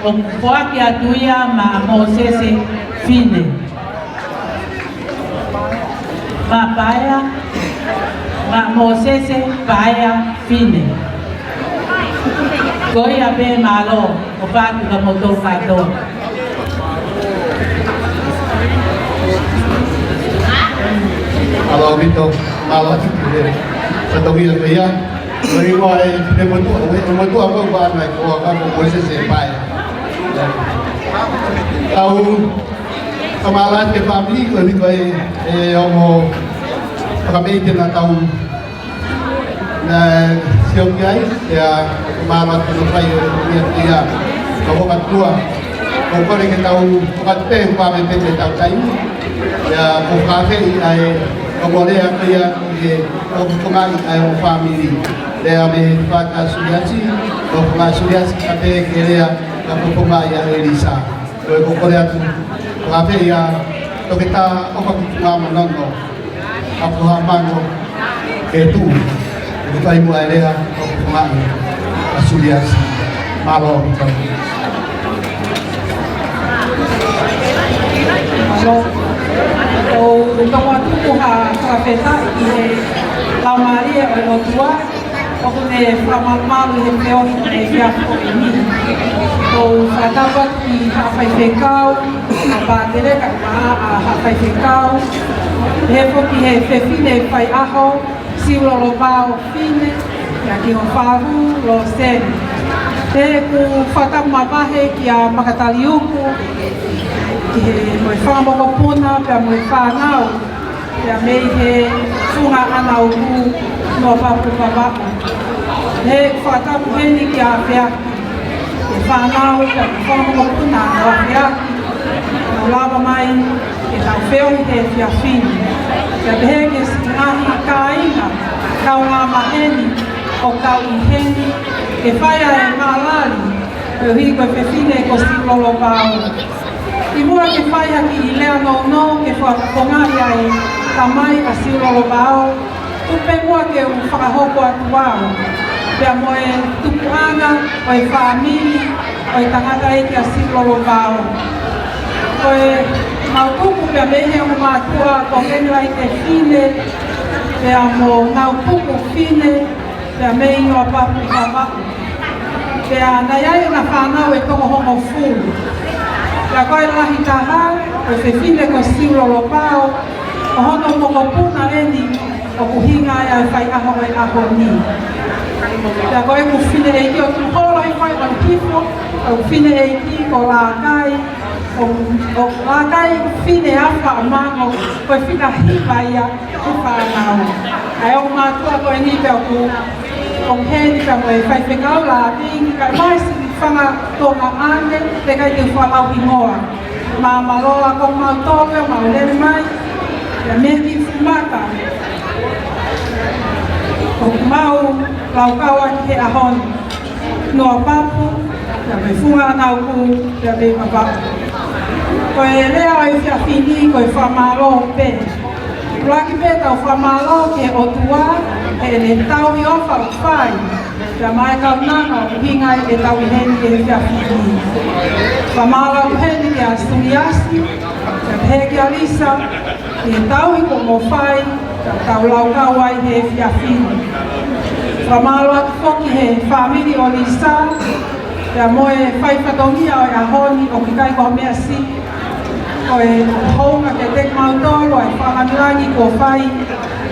ʻoku foaki atu ia maʻa Mōsese Fine. Maʻa Paea, maʻa Mōsese Paea Fine. Ko ia pē, mālō, ʻofa atu kia moutolu kātoa. Mālō ʻaupito, mālō atu ki he fatongia ko ia. Ko e ʻuhinga ē, ʻe motuʻa, ʻe motuʻa ko ʻeku ʻalu mai ko ʻeku ʻalu ko Mōsese Paea. Tau fakamālō atu ki he fāmili, koeʻuhi ko e, ʻe ongo fakameʻite naʻa tau, naʻe sio ki ai, pea mālō atu ki he fai ʻo e ia, ia, ka hoka tua. ʻOku kole ke tau, hoka te, hoka me te, te tau taimi. Ia, ko e fakafeʻiloaki ʻa e, ko e lea ko ia, ʻi he, ko e fakaʻamu ʻa e ongo fāmili. Lea mei he faka Suliasi, ko e faka Suliasi ka te ke lea, ka ko e fakaʻamu ʻa ʻElisa. Ko e kole atu, fakafeʻiloaki, toketā ʻofa ki Tuʻa Manono, ʻa Puha Mango, ke tu, ke fai muʻa e lea, ʻo fakaʻamu, ʻa Suliasi, mālō, mālō. Mālō. ʻOku ou tau atu ha fakafetaʻi ki he Laumālie ʻo e ʻOtua, ʻoku ne fakamalumalu ʻi he feohi ʻi he efiafi ko eni. ʻOku ou fakatapu atu ki haʻa faifekau, ʻa Pātele kae ʻumaʻā ʻa haʻa faifekau. Pehē foki ki he fefine faiʻaho, Siulolo Vao Fine, pea ki ho fahu, Loseni. Pea ʻoku ou fakatapu mavahe kia Makataliuku, ki he, mo e fanga mokopuna, pea mo e fānau, pea mei he funga ʻAna ʻOku, Noa Papu Vavaʻu. He fakatapu heni kia Feaki, he fānau, pea mo e fanga mokopuna ʻo Feaki, ʻo lava mai ke tau feohi he efiafi ni. Pea pehē ki he siʻi ngaahi kāinga, kaungāmaheni, ʻoku kau ʻi heni, ke fai ʻa e maʻalali, koeʻuhi ko e fefine ko Siulolo Vao. ʻI muʻa ke fai ha kiʻi lea nounou ke fakakonga ʻa e tamai ʻa Siulolo Vao, tuku pē muʻa ke u fakahoko atu au, pea mo e tupuʻanga ʻo e fāmili ʻo e tangataʻeiki ʻa Siulolo Vao. Ko ʻemau tupu pea mei he ongo mātuʻa ko Henilai Fine, pea mo Naupuku Fine, pea mei Noa Papu Vavaʻu. Pea naʻe ʻi ai ʻena fānau ʻe toko hongofulu. Pea ko e lahi taha, ko e fefine ko Siulolo Vao, ko hono mokopuna eni, ʻoku ʻuhinga ai ʻa e faiʻaho ʻo e ʻaho ni. Pea ko ʻeku fineʻeiki ʻoku holo ʻi fai ʻo hifo, ʻeku fineʻeiki ko Lakai, ʻo, ʻo Lakai Fine ʻa Faʻamango, ko e fika hiva ia, ko e fānau. ʻA e ongo mātuʻa ko eni pea ʻoku, ʻoku heni pea mo e faifekau Lāpingi, kae ʻumaʻā siʻi fanga tuongaʻane, teʻeki ai te u fakalauhingoa. Mālō ʻa kimautolu ʻoku mau lele mai, pea mei he kiʻi fuʻu maka ʻoku mau laukau ai he ʻaho ni. Noa Papu, pea mei he funga ʻAna ʻOku, pea mei Vavaʻu. Ko e lea ʻo e efiafi ni, ko e fakamālō pē. ʻUluaki pē tau fakamālō ki he ʻOtua, heʻene tauhi ʻofa ʻoku fai, pea mo e kaunanga ʻoku ʻuhinga ai ʻetau ʻi heni he efiafi ni. Fakamālō atu heni kia Suliasi, pea pehē kia Lisa, ʻi he tauhi kuo mo fai, tau laukau ai he efiafi ni. Fakamālō atu foki he fāmili ʻo Lisa, pea mo e fai fatongia ʻo e ʻaho ni ʻoku ʻikai ko ha meʻa siʻi. Ko e hounga kiate kimautolu ʻa e fakalāngilangi kuo fai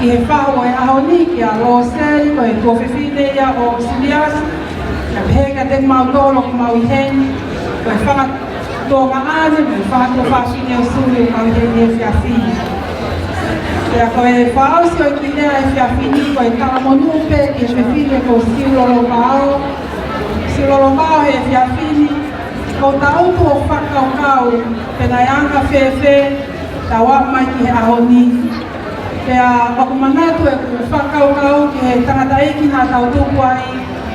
ʻi he fahu ʻo e ʻaho ni kia Loseli, ko e tuofefine ia ʻo Suliasi, pea pehē kiate kimautolu ʻoku mau ʻi heni, ko e fanga tuongaʻane, mo e fanga tuofefine ʻo Suli ʻoku mau ʻi heni he efiafi ni. Pea ko e fakaʻosi ʻo e kiʻi lea he efiafi ni, ko e talamonū pē ki he fefine ko Siulolo Vao. Siulolo Vao, he efiafi ni, ʻoku ou tangutu ʻo fakakaukau pe naʻe anga fēfē ʻetau aʻu mai ki he ʻaho ni. Pea ʻoku ou manatu ʻeku fakakaukau ki he tangataʻeiki naʻa tau tupu ai,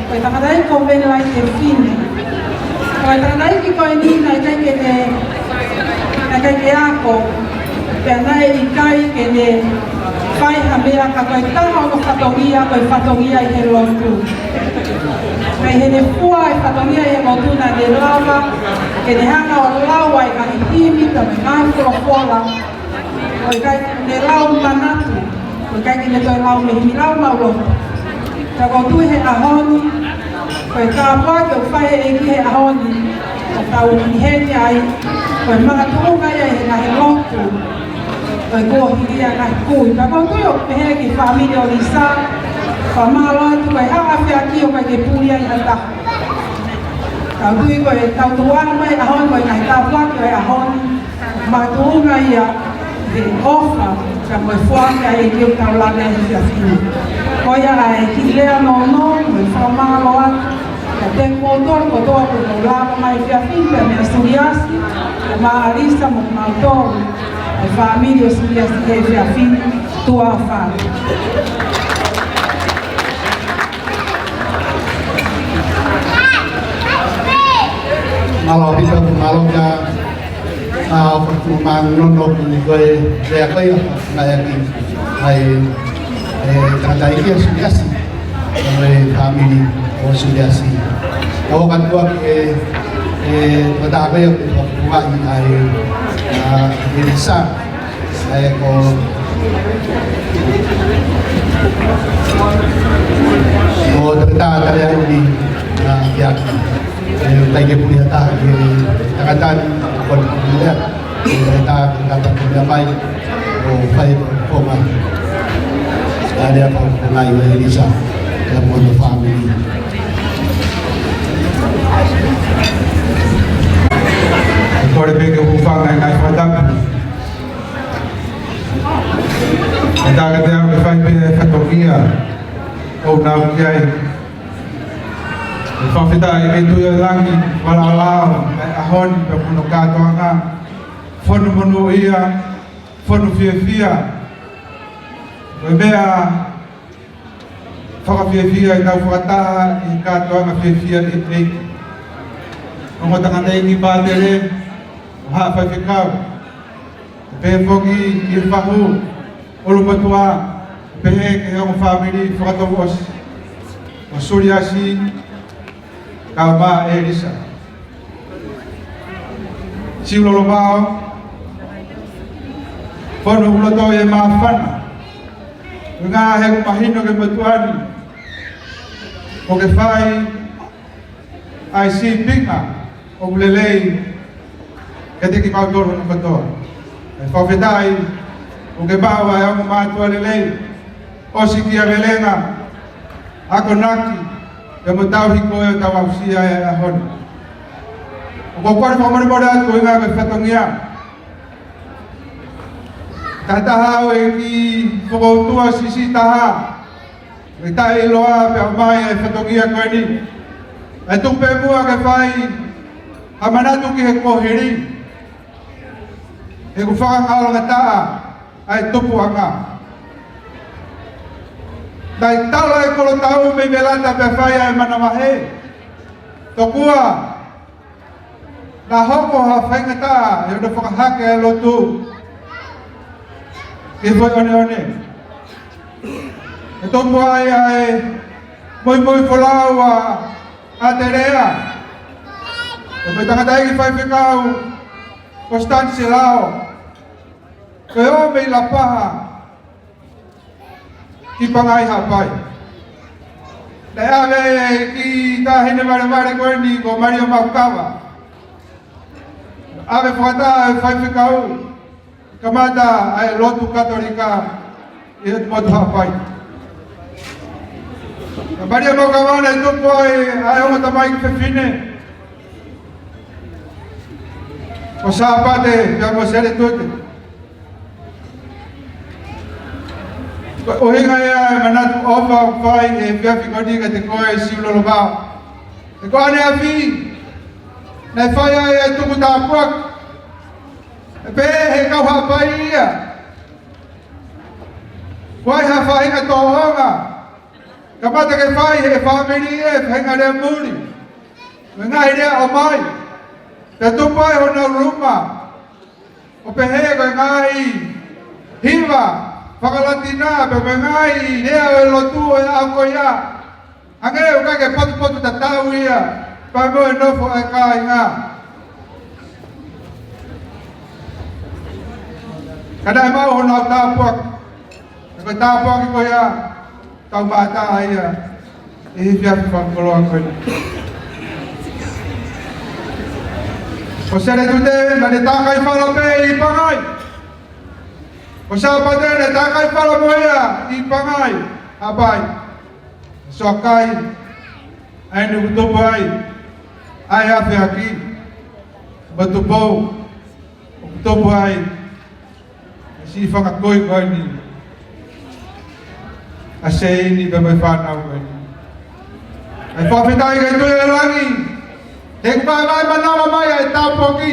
ko e tangataʻeiki ko Mele Laitefine. Ko e tangataʻeiki ko eni naʻe ʻikai ke ne, naʻe ʻikai ke ako, pea naʻe ʻikai ke ne fai ha meʻa, ka ko e taha hono fatongia, ko e fatongia ʻi he lotu. Pea ʻi heʻene fua e fatongia ʻi he lotu, naʻa ne lava ke ne hanga ʻo lau ai e ngaahi himi pea mo e ngaahi folofola, ʻo ʻikai ke ne lau manatu, ʻo ʻikai ke ne toe lau mei he himi, lau maʻuloto. Ka ʻoku ou tui he ʻaho ni, ko e tāpuaki ʻoku fai ʻe he ʻEiki he ʻaho ni, ʻoku tau ʻi heni ai, ko e makatuʻunga ia ʻi he ngaahi lotu ʻo e kuohili ʻa e ngaahi kui. Ka ʻoku ou tui ʻoku pehē ki he fāmili ʻo Lisa, fakamālō atu, ko e hā ha feaki ʻoku ʻikai ke puli ai ha taha. Ka ʻoku ou tui ko e tau tuʻu atu mai he ʻaho ni mo e ngaahi tāpuaki ʻo e ʻaho ni, makatuʻunga ia he ʻofa, ka mo e foaki ʻa e ʻEiki ʻoku tau lave ai he efiafi ni. Ko ia ʻa e kiʻi lea nounou mo e fakamālō atu kiate kimoutolu kotoa kuo mou lava mai he efiafi ni, pea meia Suliasi, pea mo ʻAlisa mo kimautolu, e fāmili ʻo Suliasi he efiafi ni, tuʻa ʻofa atu. Mālō ʻaupito, mālō kia, ʻa, ʻoku ou tui ʻoku māʻoniʻoni ko e lea ko ia, naʻe ʻaki ai e tangataʻeiki ʻa Suliasi, mo e fāmili ʻo Suliasi. Ka ʻoku ou katoa ki he, e, ko e tangataʻeiki ʻoku fakapulai ai, ʻa, ʻElisa. ʻA ia ko, ko e tangata lea ʻuli, ʻa, ia. E, ʻikai ke puli ha taha ki he tangata ni, ko e lea. E, tangata ko e lea mai, ʻo fai ko e konga. ʻA ia ko e konga ʻo ʻElisa, ia mo hono fāmili. Kole pē ke u hūfanga he ngaahi fakatapu. ʻE tākete au ke fai pē e fatongia ʻoku ou nau ki ai. ʻE fakafetaʻi ki he Tuʻi ʻo e langi, falala ʻo e ʻaho ni pea mo hono kātoanga. Fonu monūʻia, fonu fiefia. Ko e meʻa fakafiefia ʻetau fakataha ʻi he kātoanga fiefia ʻi he ʻEiki. Ongo tangataʻeiki pātele, ʻo haʻa faifekau. Pehē foki ki he fahu ʻulumotuʻa, pehē ki he ongo fāmili fakatou ʻosi, ʻo Suliasi, kae ʻumaʻā ʻElisa. Siulolo Vao, fonu ʻoku loto ʻi he māfana. Ngaahi ʻoku mahino ki he motuʻa ni, ʻoku ke fai ʻa e sīpinga ʻoku lelei kiate kimautolu hono kotoa. ʻE fakafetaʻi ʻoku ke maʻu ʻa e ongo mātuʻa lelei, ʻosikiavelenga, akonaki, pea mo tauhi ko ē ʻo tau aʻusia he ʻaho ni. ʻOku ou kole fakamolemole atu koeʻuhi ko e fatongia. Taha taha au e kiʻi fokoutua siʻisiʻi taha. ʻE taʻeʻiloa pea ʻomai e fatongia ko eni. ʻE tuku pē muʻa ke fai ha manatu ki he kuohili. He ʻoku fakangalongataʻa ʻa e tupuʻanga. Naʻe tala e kolotau mei Melata pea fai ʻa e manavahē. Tokua naʻa hoko ha faingataʻa ʻi hono fakahake e lotu ki he foʻi ʻoneʻone. ʻE tupu ai ʻa e muimui folau ʻa ʻAtelea, ʻo mo e tangataʻeiki faifekau ko Stanley Silao, ko e ō mei Lapaha ki Pangai Haʻapai. Naʻe ʻave e kiʻi taʻahine valevale ko eni ko Malia Maukava. ʻAve fakataha e faifekau, kamata ʻa e lotu Katolika ʻi he motu Haʻapai. Ko Malia Maukava naʻe tupu ai ʻa e ongo tamaiki fefine, ko Sāpate pea mo Seletute. ʻUhinga ia e manatu ʻofa ʻoku fai he efiafi ko eni kiate koe Siulolo Vao. He ko ʻaneafi, naʻe fai ai e tuku tāpuaki. ʻE pehē he kau Haʻapai ia. Kuo ʻi ai ha faʻahinga tōʻonga. Kamata ke fai he fāmili e faʻahinga lea muli. Mo e ngaahi lea ʻomai. Pea tupu ai honau luma. ʻO pehē ko e ngaahi hiva fakalatina, pea mo e ngaahi lea ʻo e lotu ʻo e ʻaho ko ia. Hangē ʻoku ʻikai ke potupotutatau ia, pea mo e nofo ʻa e kāinga. Ka naʻe maʻu honau tāpuaki. Ko e tāpuaki ko ia, tau mātā ai ia ʻi he efiafi fakakoloa ko eni. Ko Seletute, naʻá ne takai fala pē ʻi Pangai. Ko Sāpate, naʻe takai fala mo ia ʻi Pangai, Haʻapai. Soakai, ʻa eni ʻoku tupu ai ʻa e afeaki, ʻoku tupu, ʻoku tupu ai ʻa e siʻi fanga kui ko eni, ʻa Seini pea mo e fānau ko eni. ʻOku fakafetaʻi ki he Tuʻi ʻo e langi, he kuo vaevae manava mai ʻa e tāpuaki,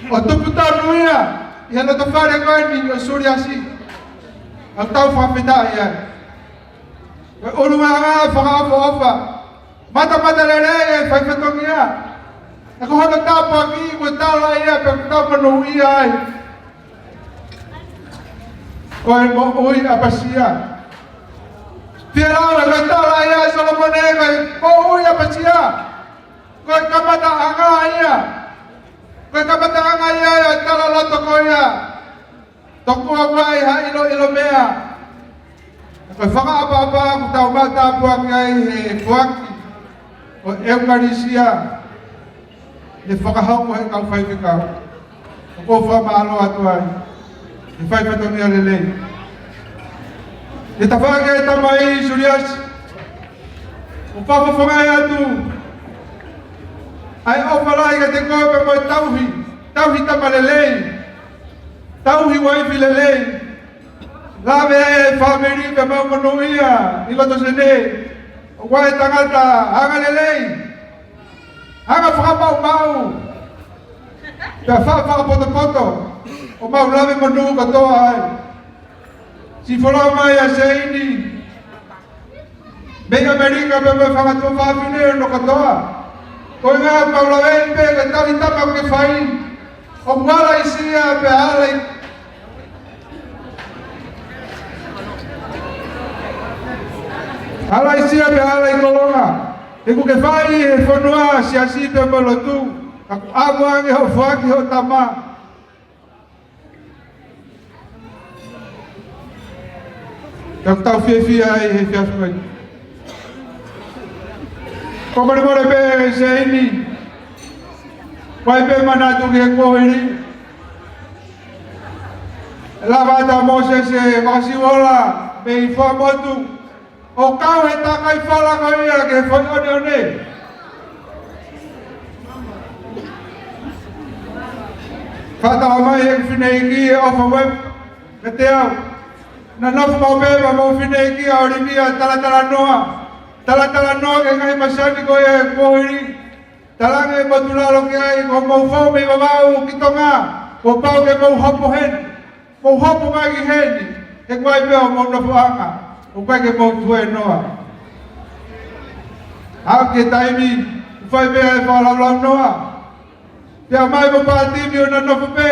ʻo tupu tonu ia ʻi he loto fale ko eni ʻo Suliasi. ʻOku tau fakafetaʻi ai. Ko e ʻulungaanga fakaʻofoʻofa. Matamatalelei e faifatongia. He ko hono tāpuaki kuo tala ia pea ʻoku tau monūʻia ai. Ko e moʻui ʻapasia. Fielau he kuo tala ia ʻe Solomone ko e moʻui ʻapasia. Ko e kamataʻanga ia. Ko e kamataʻanga ia ʻo e talaloto ko ia. Tokua ʻoku ʻi ai ha ʻiloʻilo meʻa. Ko e fakaʻapaʻapa ʻoku tau maʻu tāpuaki ai he foaki ʻo e ʻEukalisia, ne fakahoko he kau faifekau. ʻOku ou fakamālō atu ai he faifatongia lelei. He tafaʻaki e tamai Suliasi, ʻoku fakafofongaʻi atu ʻa e ʻofa lahi kiate koe pea mo e tauhi, tauhi tama lelei, tauhi uaifi lelei. Lave ai e fāmili pea mau monūʻia ʻi loto Senē. ʻOku ʻi ai e tangata anga lelei, anga fakamaʻumaʻu, pea faʻa fakapotopoto, ʻo mau lave monū kotoa ai. Siʻi folau mai ʻa Seini mei ʻAmelika pea mo e fanga tuofāfine hono kotoa. Ko e ʻuhinga ʻoku mau lave ai pē ko e tauhi tama ʻoku ke fai. ʻOku ala ʻi Sīsū pea ala ʻi, ala ʻi Sīsū pea ala ʻi Kolonga. He ʻoku ke fai he fonua, siasi pea mo e lotu. Ka ʻoku ʻamu ange hoʻo foaki hoʻo tama. Ka ʻoku tau fiefia ai he efiafi ko eni. Ko e molemole pē Seini, ʻoku ʻi ai pē manatu ki he kuohili. Lava atu ʻa Mōsese Vakasiuola mei Fuaʻamotu ʻo kau he takai fala ko ia ki he foʻi ʻoneʻone. Fakatala mai ʻe he fineʻeiki ʻe ʻOfa Uepu kiate au. Naʻa nofo maʻu pē mo hoku fineʻeiki ʻa ʻOlivia talatalanoa. Talatalanoa ki he ngaahi masani ko ia ʻo e kuohili. Talaange ʻe Motulalo ki ai, ko hoʻomou fou mei Vavaʻu ki Tonga, kuo pau ke mou hopo heni. Mou hopo mai ki heni, he ʻoku ʻi ai pē homou nofoʻanga, ʻoku ʻikai ke mou tuēnoa. Aʻu ki he taimi, ʻoku fai pē ʻa e fakalaulaunoa. Pea mai mo Pātimi ʻo na nofo pē.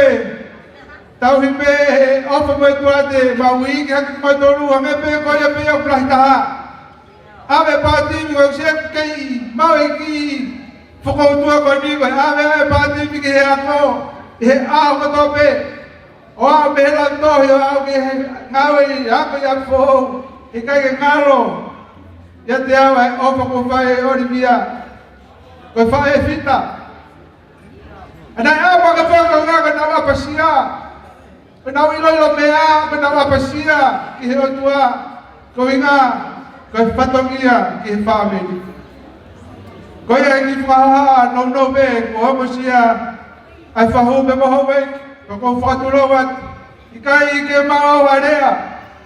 Tauhi pē ʻe ʻOfa mo e Tuate, mau iiki hake kimautolu, hangē pē ko ia pē ia ʻoku lahi taha. ʻAve Pātimi ko e ʻusia kei mau iiki fokoutua ko eni ko e ʻave ʻa e Pātimi ki he ako, ʻi he ʻaho kotoa pē. ʻO aʻu mei he lautohi ʻo aʻu ki he ngāue ʻi he ako ʻi he ako foʻou, ʻikai ke ngalo ʻiate au ʻa e ʻofa kuo fai ʻe ʻOlivia. Ko e faʻē fita. ʻA ia naʻe ʻamu ange foki ko e ʻuhinga ko ʻenau ʻapasia. Ko ʻenau ʻiloʻilo meʻa, ko ʻenau ʻapasia ki he ʻOtua, ko e ʻuhinga ko e fatongia ki he fāmili. Ko ia ʻe kiʻi fakahaha nounou pē, kuo hokosia ʻa e fahu pē mo houʻeiki, ka ʻoku ou fakatulou atu, ʻikai ke maʻu ha lea,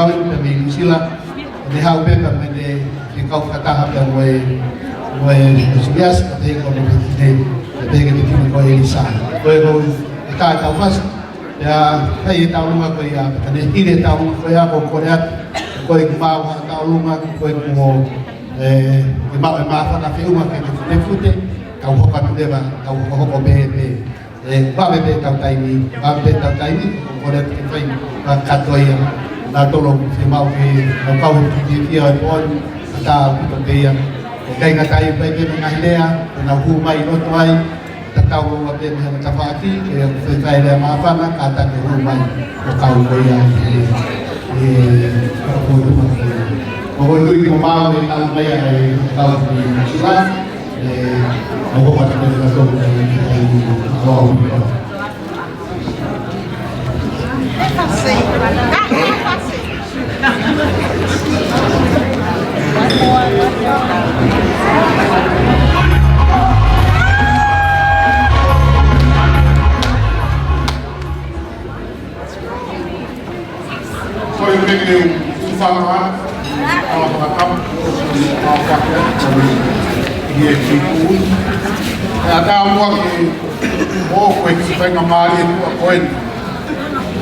fekau ia pea mei Nuʻusila. Ne haʻu pē pea mei he, he kau fakataha pea mo e, mo e Suliasi, pea pehē ko hono fefine, pea pehē ki he fefine ko ʻElisa. Ko e ko e taʻe tau fasi, pea fai e tauʻolunga ko ia, pea ne hili e tauʻolunga ko ia, ko e kole atu, ko e ʻikai ke maʻu ha tauʻolunga, ko e kuo, e, ke maʻu e māfana feʻunga ke ke futefute, kau hoko atu leva, kau hoko pē pē. E, vave pē ʻetau taimi, vave pē ʻetau taimi, ko e kole atu ke fai, ka kātoa ia, nautolu, fiemaʻu ke nau kau he fiefia ʻo e pō ni, ka tā ʻaupito pē ia. ʻIkai ngata ai, ʻoku ʻi ai pē mo e ngaahi lea, ʻoku nau hū mai ʻi loto ai, tatau ʻoua pē mo e hanga tafaʻaki, ʻe fai e lea māfana, kātaki hū mai, ʻo kau ko ia, e, e, ʻo kau ko ia. ʻOku ou tui ko e maʻu e kau mai ʻa e kau ki Nuʻusila, e, ʻoku ou tui ko e maʻu e kau mai ʻa e kau ki Nuʻusila. Ko e meʻa ke u fanga, ʻa e fakatapu, ʻa e fakatapu, ʻi he fiku. ʻE ʻatā muʻa ke ʻoku ʻi ai e kiʻi faingamālie ʻe tuʻa ko eni.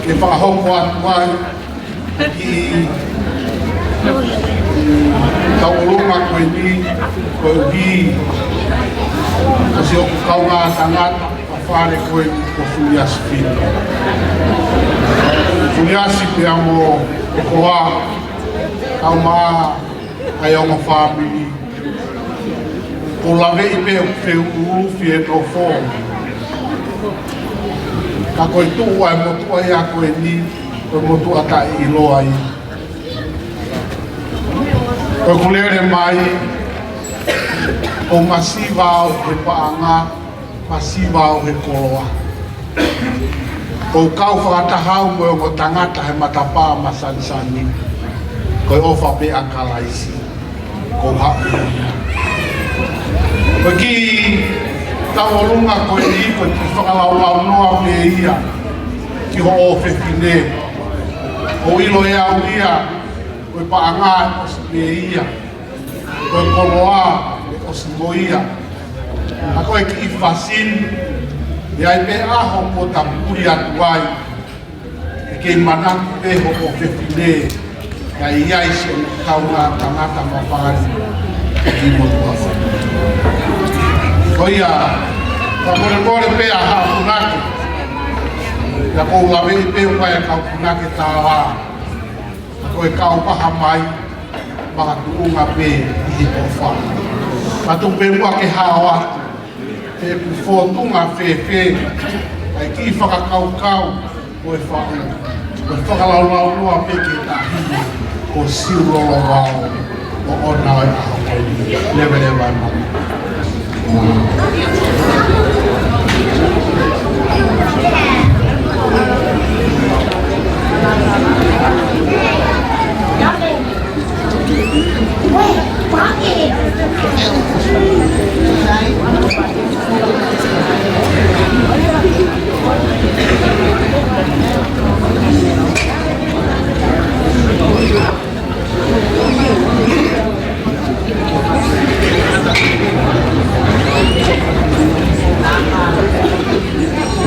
Ke fakahoko atu ai, ʻi he tauʻolunga ko eni, koeʻuhi, ko siʻoku kaungā tangata, ʻa e fale ko eni ko Suliasi Fita. Suliasi pea mo ʻOkoa, kau mai ʻa e ongo fāmili. ʻOku ou laveʻi pē ʻoku feuʻulufi e nofo. Ka ko e tuʻu ʻa e motuʻa ia ko eni, ko e motuʻa taʻeʻiloa ia. Ko ʻeku lele mai, ʻoku masiva au he paʻanga, masiva au he koloa. Ko e kau fakataha au mo e ongo tangata he matapā masanisani, ko e ʻofa pē ʻa Kalaisi, ko e haʻu ia. Ko e kiʻi tauʻolunga ko eni, ko e kiʻi fakalaulaunoa pē ia ki hoʻo ʻofefine. ʻOku ʻilo ʻe au ia, ko e paʻanga ʻosi pē ia. Ko e koloa ʻosi mo ia. ʻA ko e kiʻi fasini, ʻe ʻi ai pē ʻaho kuo ta puli atu ai. ʻE kei manatu pē hoʻo ʻofefine, ʻe ʻi ai siʻono kaungā tangata mafai ki mo tua. Ko ia, fakamolemole pē ʻa haʻa punake. ʻIo, ʻoku ou laveʻi pē ʻoku ʻi ai e kau punake tālā. ʻA ko e kau paha mai, makatuʻunga pē ʻi he ʻofa. Ka tuku pē muʻa ke hao atu, pe ʻoku fōtunga fēfē ʻa e kiʻi fakakaukau ʻo e faʻu, ʻo e fakalaulaunoa pē ki he taʻahine ko Siulolo Vao, ʻo ʻoua naʻa ʻi ai ha ʻaho ko eni. Leveleva e mama.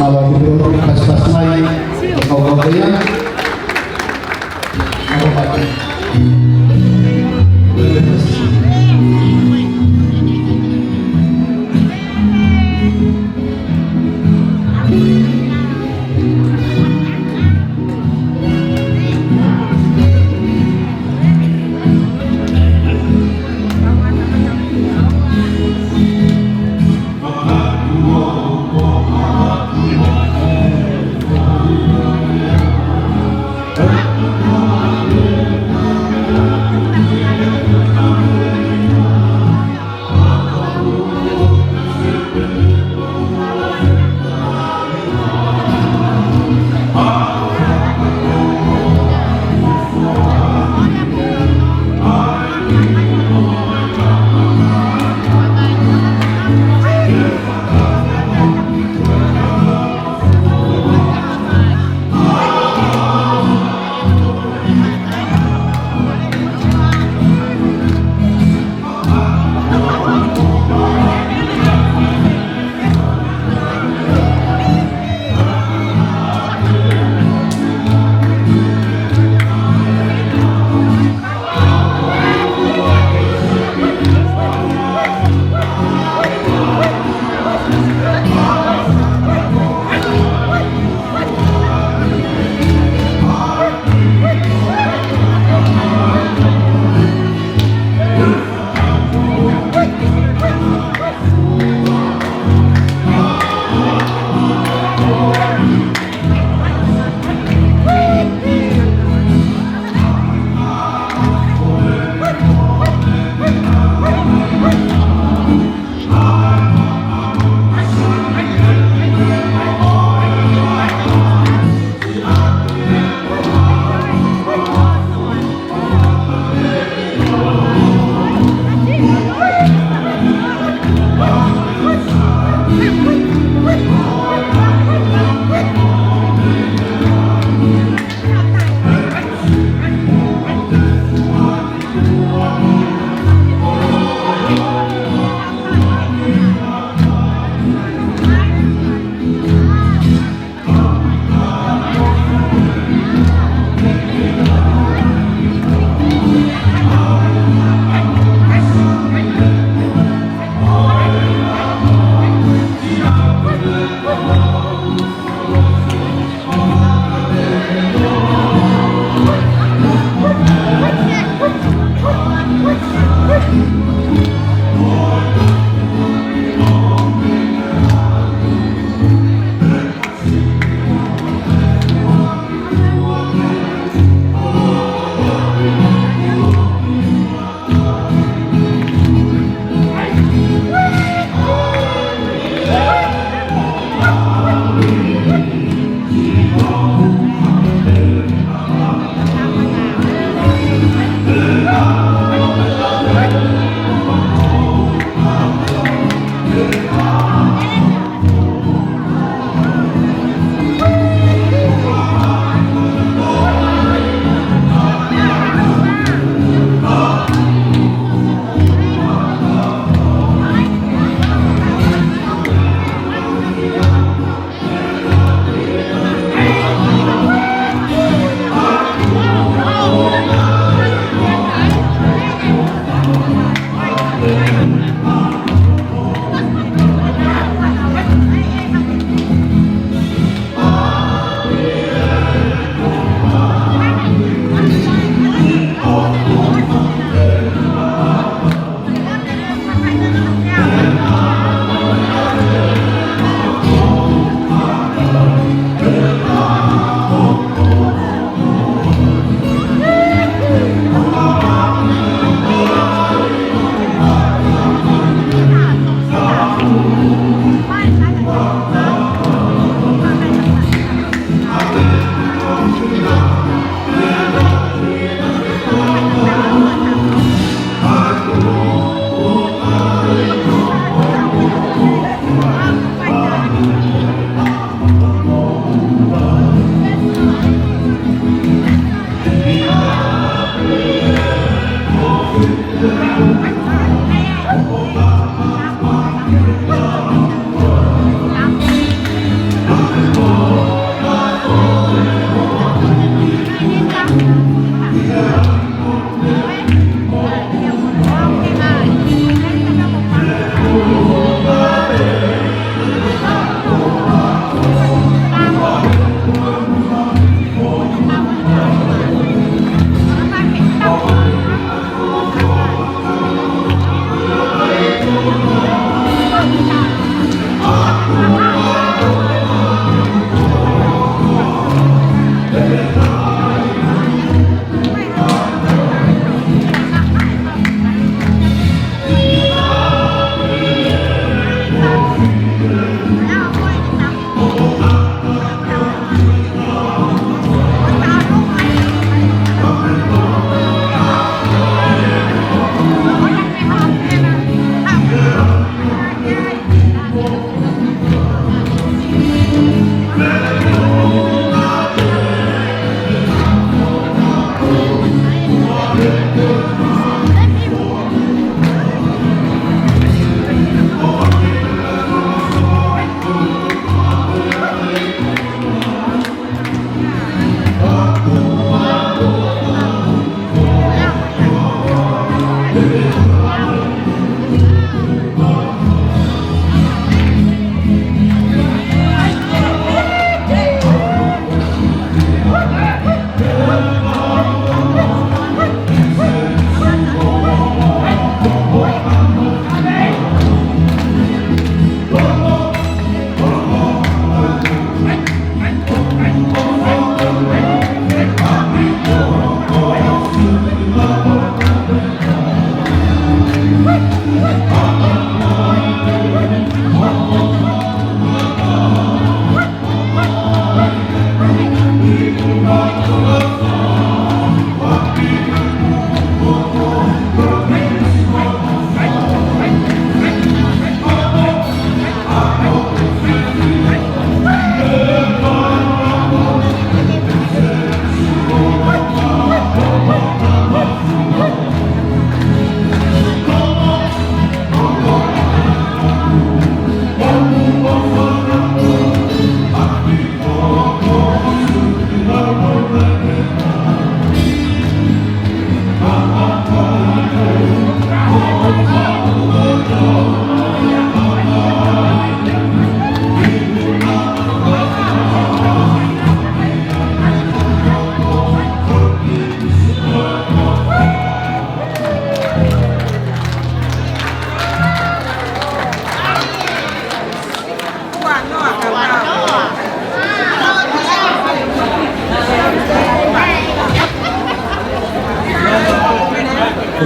Mālō, pasi, pasi mai, kau kau ia.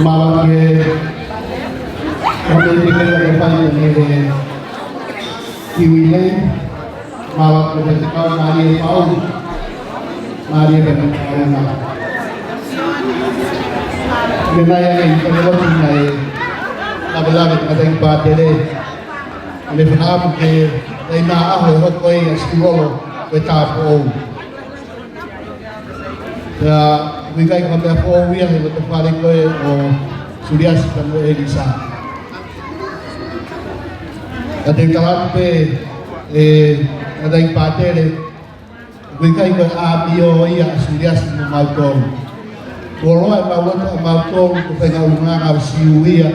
Mālō ke, ko e meʻa ke fai ʻe he Kiwi Land, mālō ko e faifekau Mālie Pau, Mālie Pau, Mālie Pau. Meʻa ia ke i kone lotu naʻe, lavelave, Ngataiki Pātele, ʻene fakaʻamu ke, ʻi ai ha ʻaho ʻe hoko ai ʻa Siulolo ko e tāupoʻou. Pea, ʻoku ʻikai ko ha meʻa foʻou ia he loto fale ko ē ʻo Suliasi pea mo ʻElisa. Ka te u tala atu pē, ʻe, Ngataiki Pātele, ʻoku ʻikai ko e ʻāmio ia ʻa Suliasi mo mautolu. Kuo loa ʻemau loto ʻamautolu ko e faʻahinga ʻulungaanga ʻo Siu ia,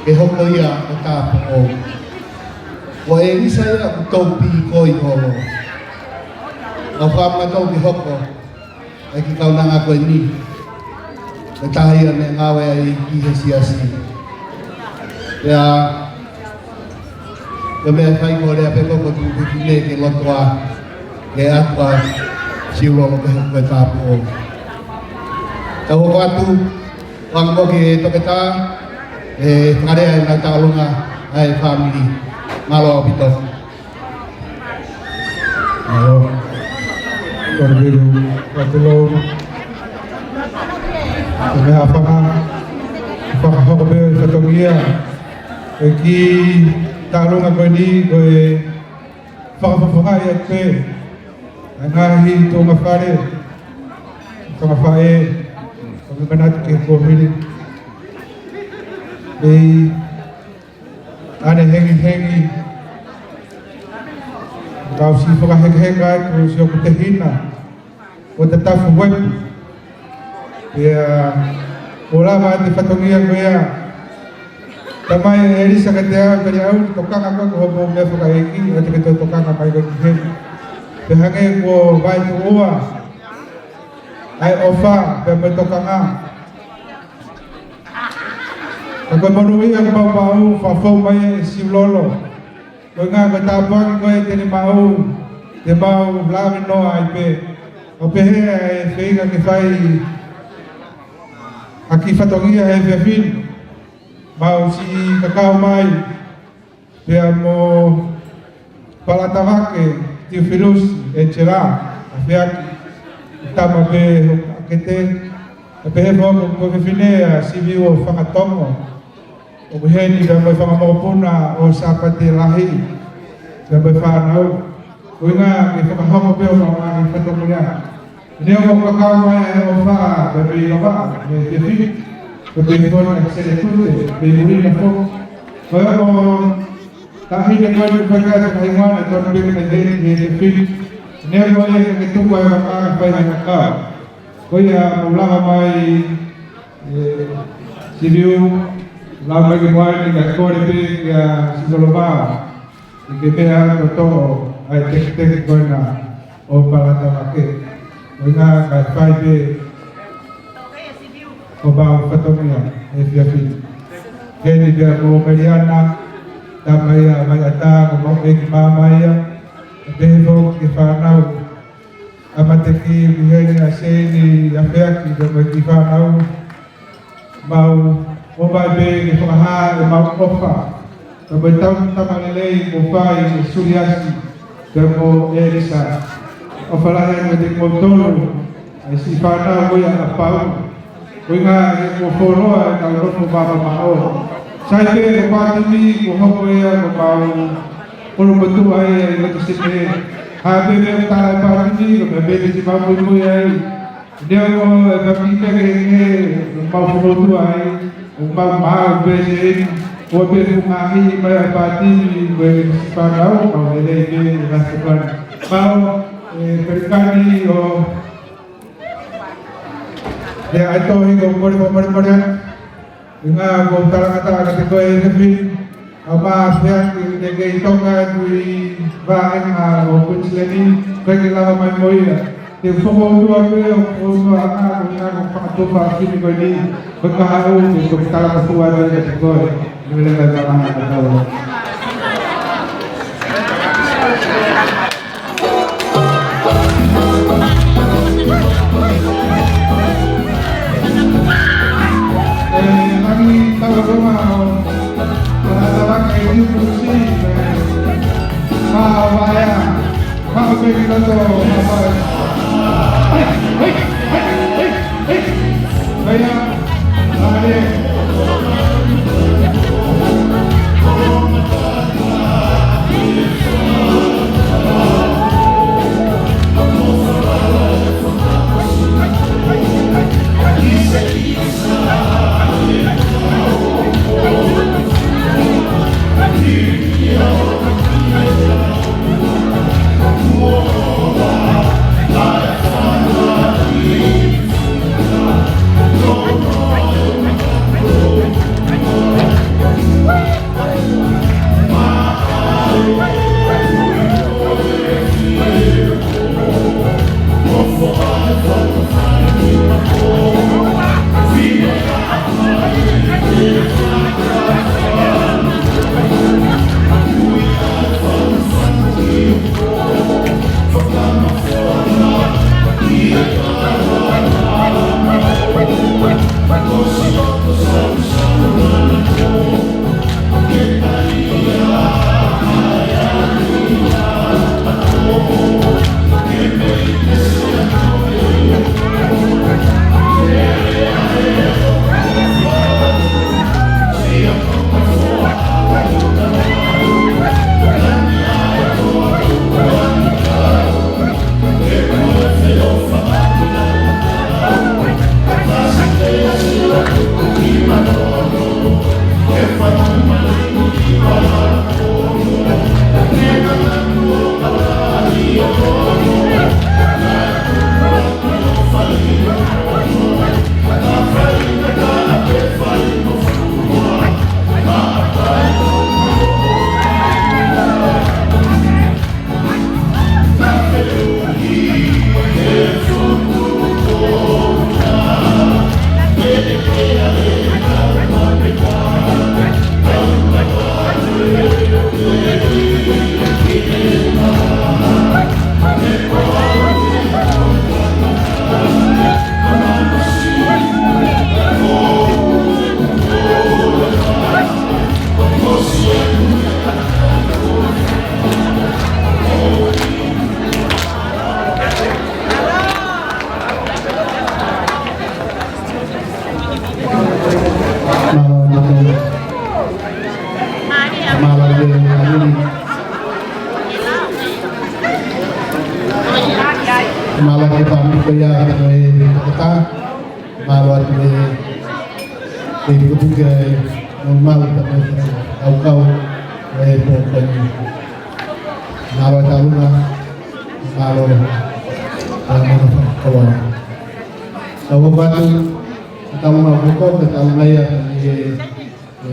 ke hoko ia ko e tāupoʻou. Ko ʻElisa ia ʻoku tau pīkoi holo. Ka fakaʻamu ʻa mautolu ke hoko ʻa e kiʻi kaunanga ko eni. Ko e taha ia ʻene ngāue ʻa e ʻEiki he siasi. Pea, ko e meʻa ʻe fai ko e lea pē ko e tuku pē ki he meʻa ke loto ā, ke ʻoatu ʻa Siulolo ke hoko ko e tāupoʻou. Tau hoko atu, fakamolemole ki he toketā, ʻe fakalea ʻenau tauʻolunga ʻa e fāmili. Mālō ʻaupito. Mālō. Kole ke u fakatulou. Ko e meʻa faka-, fakahoko pē ʻo e fatongia. ʻE kiʻi tauʻolunga ko eni, ko e fakafofongaʻi atu pē ʻa e ngaahi tuʻunga fale, tuʻunga faʻē, ʻo meʻa manatu ki he kōviti. ʻEi, ʻa ʻene hengihengi. Kau siʻi fakahekeheka atu siʻoku tehina ʻo Tatafu Uepu. Pea, ʻo lava ʻa e fatongia ko ia. Talamai ʻe ʻElisa kiate au, kiate au, tokanga koe ko hoʻo meʻa fakaʻeiki, ʻoua te ke toe tokanga mai koe ki heni. Pea hangē kuo vaetuʻua ʻa e ʻofa, pea mo e tokanga. Ka ko e monūʻia kuo mau maʻu, fakafou mai ʻe Siulolo. Ko e ʻuhinga ko e tāpuaki ko ē te ne maʻu, te mau lave noa ai pē. ʻO pehē ʻa e feinga ke fai ha kiʻi fatongia he efiafi ni. Mau siʻi kakau mai, pea mo Palatavake Tiufilusi ʻEtela ʻAfeaki, tama pē ʻo Akete, ʻo pehē foki ko e fefine ʻa Siviu ʻo Fangatongo, ʻoku ʻi heni pea mo e fanga mokopuna ʻo Sāpate Lahi, pea mo e fānau. Ko e ʻuhinga ke fakahoko pē ʻo maʻu ha kiʻi fatongia. Neongo ʻoku kakau mai ʻa e ʻofa pea mo e ʻiloa, ʻe te fili, ko e pehē foki ʻa Sele Tute, pea mo Lina foki. Ko e ongo taʻahine ko eni ʻoku fai ʻaki ʻa e fakahingoa, ʻe tonu pē ke ne heni, ʻe te fili. Neongo ia ke tuku ʻa e vaka, fai ʻa e kakau. Ko ia ʻoku lava mai, ʻe, Siviu, lava mai ke moʻoni ka kole pē kia Sisolova ʻi he meʻa toʻotoʻo ʻa e teketeke ko ena ʻo Palatavake. Ko e ʻuhinga kae fai pē ʻo maʻu fatongia he efiafi ni. Heni pea mo Meliana, tama ia mai ʻatā, ko e maʻu ʻeiki māmani ia, ʻo pehē foki ki he fānau ʻa Mateki, ʻi heni ʻa Seini ʻAfeaki, pea mo e kiʻi fānau. Mau ō mai pē ke fakahā ʻemau ʻofa. Ka ko e tau tama lelei kuo fai ʻe Suliasi, pea mo ʻElisa. ʻOfa lahi atu kiate kimoutolu, ʻa e siʻi fānau ko ia ʻa Pau. Ko e ʻuhinga he kuo fuoloa ʻetau nofo mamaʻo. Sai pē ko Pātimi kuo hoko ia ko e mau ʻolomotuʻa ia ʻi loto Sine. Hā pē meʻa ʻoku tala ʻe Pātimi, ko e meʻa pē te mau muimui ai. Neongo e fakakite ke, ke mau fokotuʻu ai, ʻo mau maʻu pē Seini, ʻo pehē ʻoku ngaahi mai ʻa Pātimi, ko e siʻi fānau, mau lelei pē, ʻe ngaahi fānau. Mau, ʻe, Pelikani ʻo, ʻe, ʻai tohi ko kole ko kole kole. ʻUhinga ko e talangataʻa kiate koe ʻEfefi, ʻa Mafeaki, ʻoku ne kei toka atu ʻi he vaʻinga ʻo Queensland, ʻikai ke lava mai mo ia. Te u fokoutua pē ʻo fokoutua ʻa ko e ʻuhinga ko e fakatupu ʻa e fefine ko eni, ko e kahaʻu, te u toki talangofua atu kiate koe. Mele mai ka maha ka tau. Mālō e fāmili ko ia ʻa e tangata. Mālō atu e, e pupuke ai, mo mālō atu e kaukau e pō ko eni. Mālō e taunga, mālō e mana fakakoloa. Tau ʻoatu e taunga ʻoku kei taunga ia ʻa e, e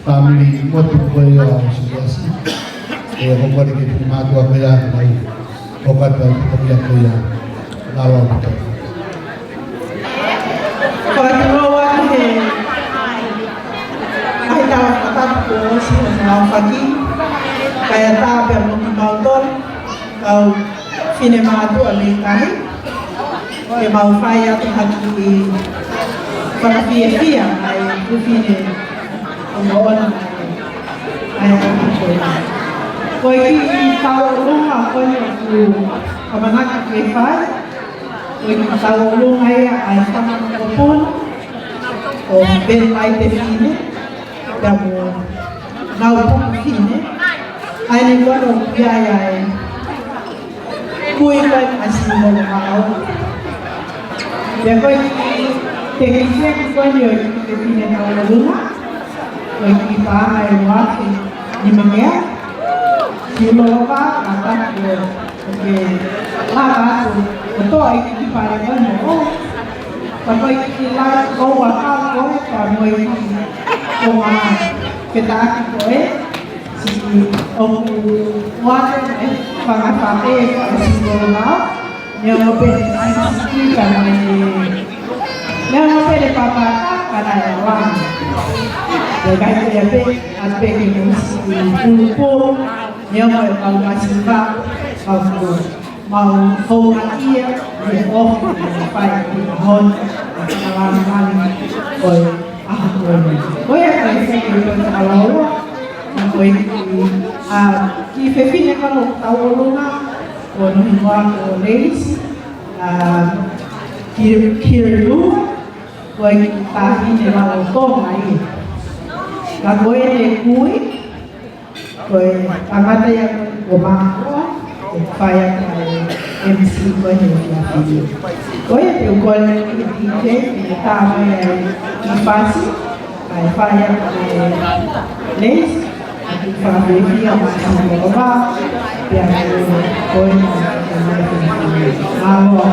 fāmili motu ko ia ʻo Siasi. ʻE, ʻoku kole ke tau mātuʻa ko ia, mai. ʻOku ʻoatu e taunga ko ia. Mālō ʻaupito. Fakatulou atu he, ʻa e tau fakatapu kuo ʻosi hono aofaki. Kae ʻatā pē mo kimautolu, kau finemātuʻa mei tahi, ke mau fai atu ha kiʻi fakafiefia ʻa e fefine ʻo Moʻona. ʻA e, ko e kiʻi tauʻolunga ko eni ʻoku ʻamanaki ke fai, ko e kiʻi tauʻolunga ia ʻa e fanga mokopuna ʻo Pēnipaipe Fine, pea mo Naupō Fine, ʻa eni ko eni ʻoku ʻi ai ʻa e kui ko eni ʻa Singolo Maau. Pea ko e kiʻi tekiseki ko eni ʻo e kiʻi fefine tauʻolunga, ko e kiʻi paʻanga ʻe uaafe nima ngeau. Singolo Maau, ʻa taku ʻo ke lava atu ʻo toʻo e kiʻi pale ko eni ʻo. Pea ko e kiʻi lai ko ua ka ko e pea mo e kiʻi konga fetaʻaki ko ē. Siʻi ʻoku ʻoatu e fanga faʻē ko e Singolo Maau, neongo pē ʻene siʻisiʻi ka naʻe, neongo pē ʻene papata ka naʻe ʻaonga. Pea ʻikai ke ʻi ai pē, ʻa pē ke mo siʻi pulupulu, neongo e kau masiva, kau kua. Mau houngaʻia, ʻi he ʻofa, ʻi he fai, ʻi he hon, ʻi he kalalamani, ko e ʻaho ko Ko ia ko e seke ko e fakalaua, ko e ki, ʻa, kiʻi fefine ko eni ʻoku tauʻolunga, ko hono hingoa ko Leisi, ʻa, Ki-, Kirilua, ko e kiʻi taʻahine lolotonga ia. Ka ko ʻene kui, ko e tangata ia ko Māloa, ʻe fai atu e M C ko eni ʻo e efiafi ni. Ko ia te u kole ki he D J, ke tā mai e kiʻi fasi, kae fai atu e Leisi, ʻa e kiʻi fakafiefia maʻa Sīmolo Vā, pea mo e ko eni ʻa e Māloa.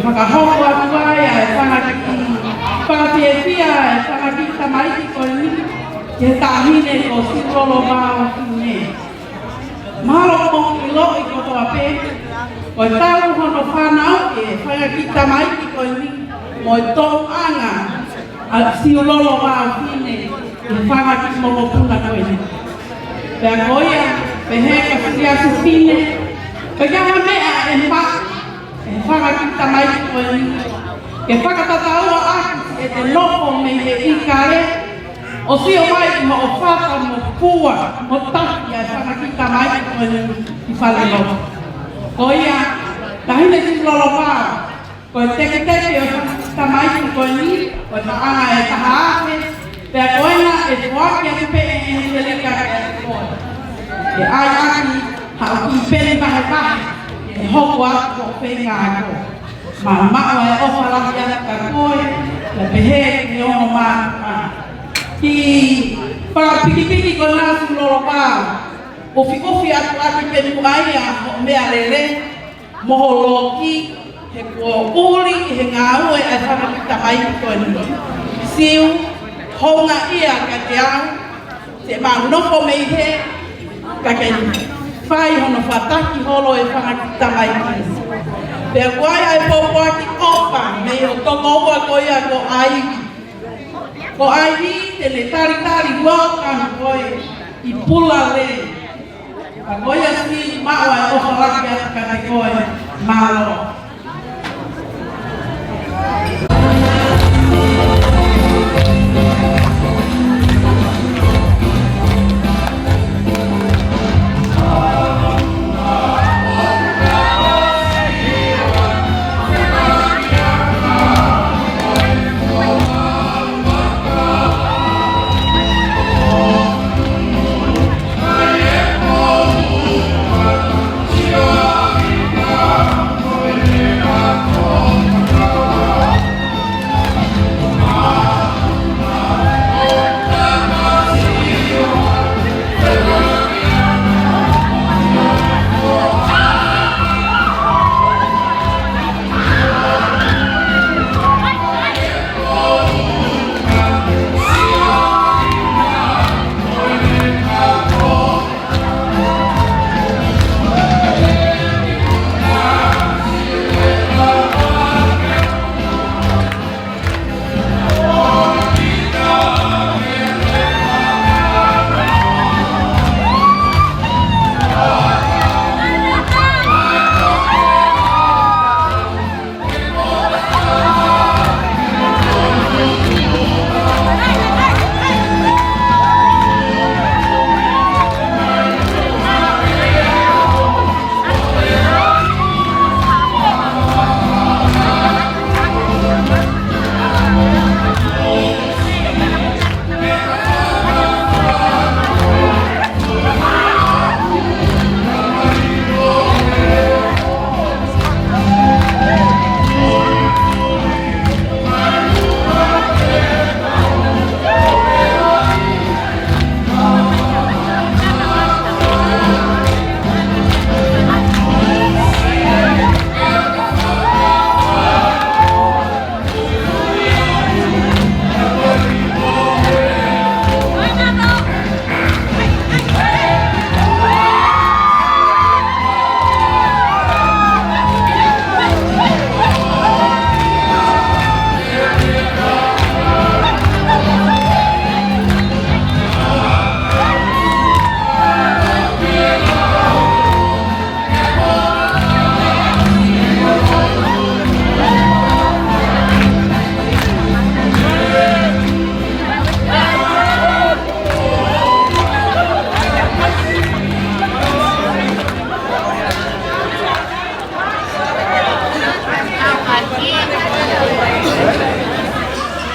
Fakahoko atu ai ʻa e fanga kiʻi, fakafiefia ʻa e fanga kiʻi tamaiki ko eni ki he taʻahine ko Siulolo Vao Fine. Mahalo ʻoku mou ʻiloʻi kotoa pē, ko e talu hono fanauʻi ʻe he fanga kiʻi tamaiki ko eni mo e toʻuʻanga ʻa Siulolo Vao Fine ʻi he fanga kiʻi mokopuna ko eni. Pea ko ia, pehē kia Siliasi Fine, ko e hā ha meʻa ʻe maʻu ʻe he fanga kiʻi tamaiki ko eni ke fakatatau ʻaki ʻete nofo mei he ʻīkale ʻo sio mai ki hoʻo fata mo fua mo taki ʻa e fanga kiʻi tamaiki ko eni ʻi falelotu. Ko ia, Taʻahine Siulolo Vao, ko e teketeke ʻo e fanga kiʻi tamaiki ko eni, ko e paʻanga ʻe taha afe, pea ko ena ʻe foaki atu pē ʻe ʻAnitelika kiate koe. ʻE ʻai ʻaki haʻo kiʻi peni vahevahe, ʻe hoko atu hoʻo feinga ako. Maʻu ʻa e ʻofa lahi atu kia koe, pea pehē ki he ongo mātuʻa. Kiʻi fakapikipiki ko ena Siulolo Vao, ʻufiʻufi atu ʻaki pē muʻa ia hoʻo meʻalele mo ho loki, he kuo ʻuli ʻi he ngāue ʻa e fanga kiʻi tamaiki ko eni. Siu, houngaʻia kiate au, te mau nofo mei hē, ka ke fai hono fataki holo ʻe he fanga kiʻi tamaiki. Pea ko ia ʻa e pōpoaki ʻofa mei hoʻo tokoua ko ia ko ʻAivi. Ko ʻAivi te ne talitali welcome koe ʻi Pulale. Ka ko ia Siu, maʻu ʻa e ʻofa lahi atu kiate koe. Mālō.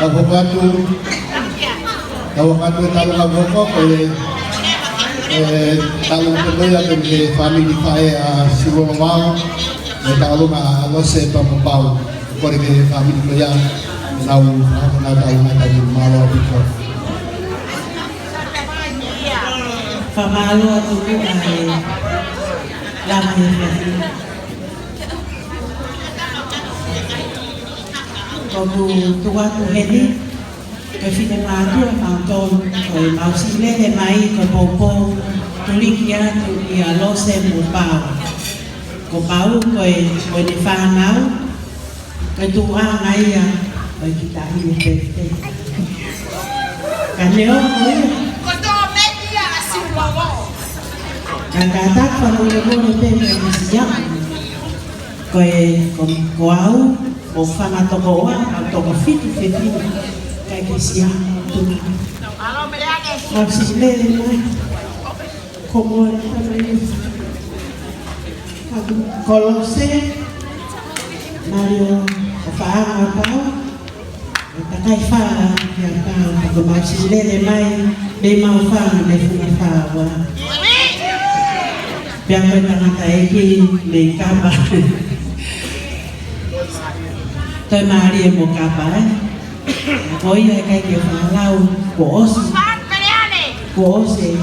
Tau hoko atu, tau hoko atu e talu ka hoko, ko e, e, talu ko ia pē mei he fāmili faʻē ʻa Siulolo Vao, e talu ka Lose Pamopau, ko e fāmili ko ia, nau, nau talu ka talu mālō ʻaupito. Fakamālō atu ki he lama he fāmili. Ko ʻeku tuʻu atu heni, ko e finemātuʻa ʻa mautolu, ko e mau siʻi lele mai, ko e poupou tuliki atu ʻia Lose mo Pau. Ko Pau ko e, ko ʻene fānau, ko e tuʻunga ia ʻo e kiʻi taʻahine pēpē. Ka neongo ia, ka kātaki fakamolemole pē mei he siʻi ʻapi. Ko e, ko, ko au, ʻoku ou fanga toko ua, ʻoku ou toko fitu fefine, kae kei siʻi ʻapi. Mau siʻi lele mai. Ko Mole, ko Lose, Malio, ko Faʻa, Pau, ʻo takai fala kia Pau, ko mau siʻi lele mai, mei Maʻufanga, mei Funga Fā ua. Pea ko e tangataʻeiki mei Kapa. Toe mālie mo Kapa, ē? Ko ia ʻikai ke fakalau, kuo ʻosi. Kuo ʻosi.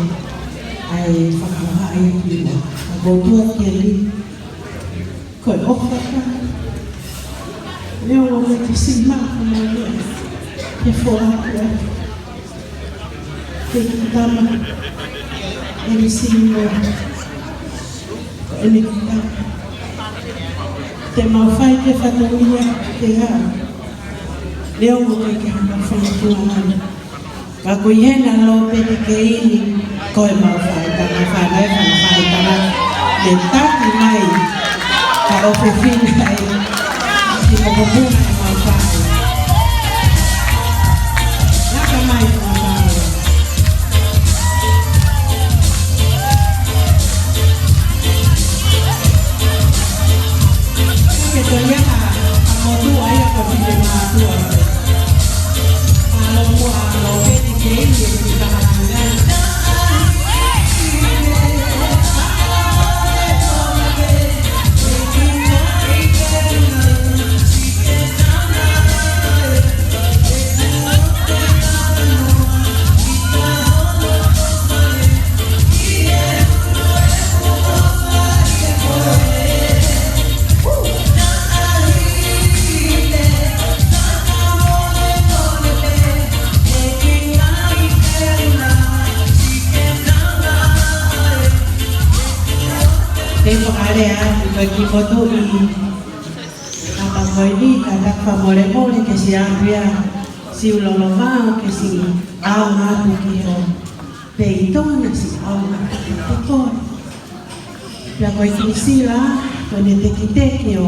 ʻAi fakahohaʻa ia ki muʻa. Ka ko e tuʻa ke li. Ko e ʻofa ka. Leo o me ke sima ka mo leo. Ke foa ke. Ke ki tama. E ni sima. Ko e ni ki tama. Te mau fai ke fatongia ke ha. Leo o me ke hanga fai ke hanga. Ka ko e hena lo pe te ke ini, ko e mau fai tama, fai mai, fai, fai tama, te taki mai, ka ʻofefine ai, ki mo ko puna e mau fai. Laka mai, mau fai. Ke to ia, a motu ai a ko finemātuʻa. Te fakalea atu ko e kiʻi motuʻi. Ka pa ko eni, kātaki fakamolemole ke siʻi ʻapi ia, siʻi ʻuloʻulo vao ke siʻi ʻaonga atu ki ho peito na siʻi ʻaonga atu ki ho peito. Pea ko e kiʻi sila, ko ʻene tekiteki ʻo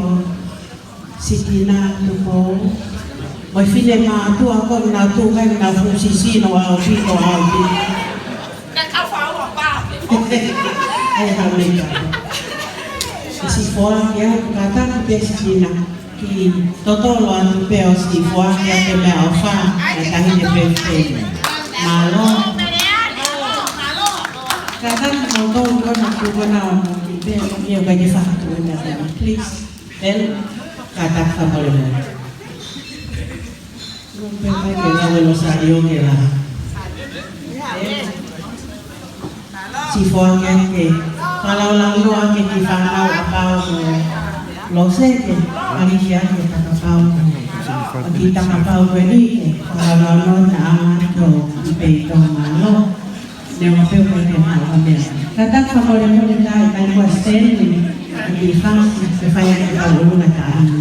Sitina Tupou. Mo e finemātuʻa ko ena tuʻu mai na fuʻu sisino ʻaupito, ʻaupito. Ai, ha meka. Siʻi foaki atu, kātaki pē Sitina. Kiʻi totolo atu pē ʻo siʻi foaki atu e meʻaʻofa, e taʻahine pēpē. Mālō. Kātaki mo tolu kona, tu kona ʻo mo ki pē, ʻio, ʻikai ke fatu e meʻa, please. Then, kātaki fakamolemole. Pea mai ke lau e Losālio ke la. Siʻi foaki ake. Fakalaulaunoa ake ki he fānau ʻa Pau mo Lose ke. Malisi ake Takapau. Ki Takapau ko eni ke. Fakalaulaunoa na ama to i pei to malo. Neongo pē ʻoku ʻikai ke maʻu ha meʻa. Kātaki fakamolemole, ʻikai, ʻikai kuo Stanley, ʻi he fasi, ke fai ʻaki e kau ʻolunga taʻahine.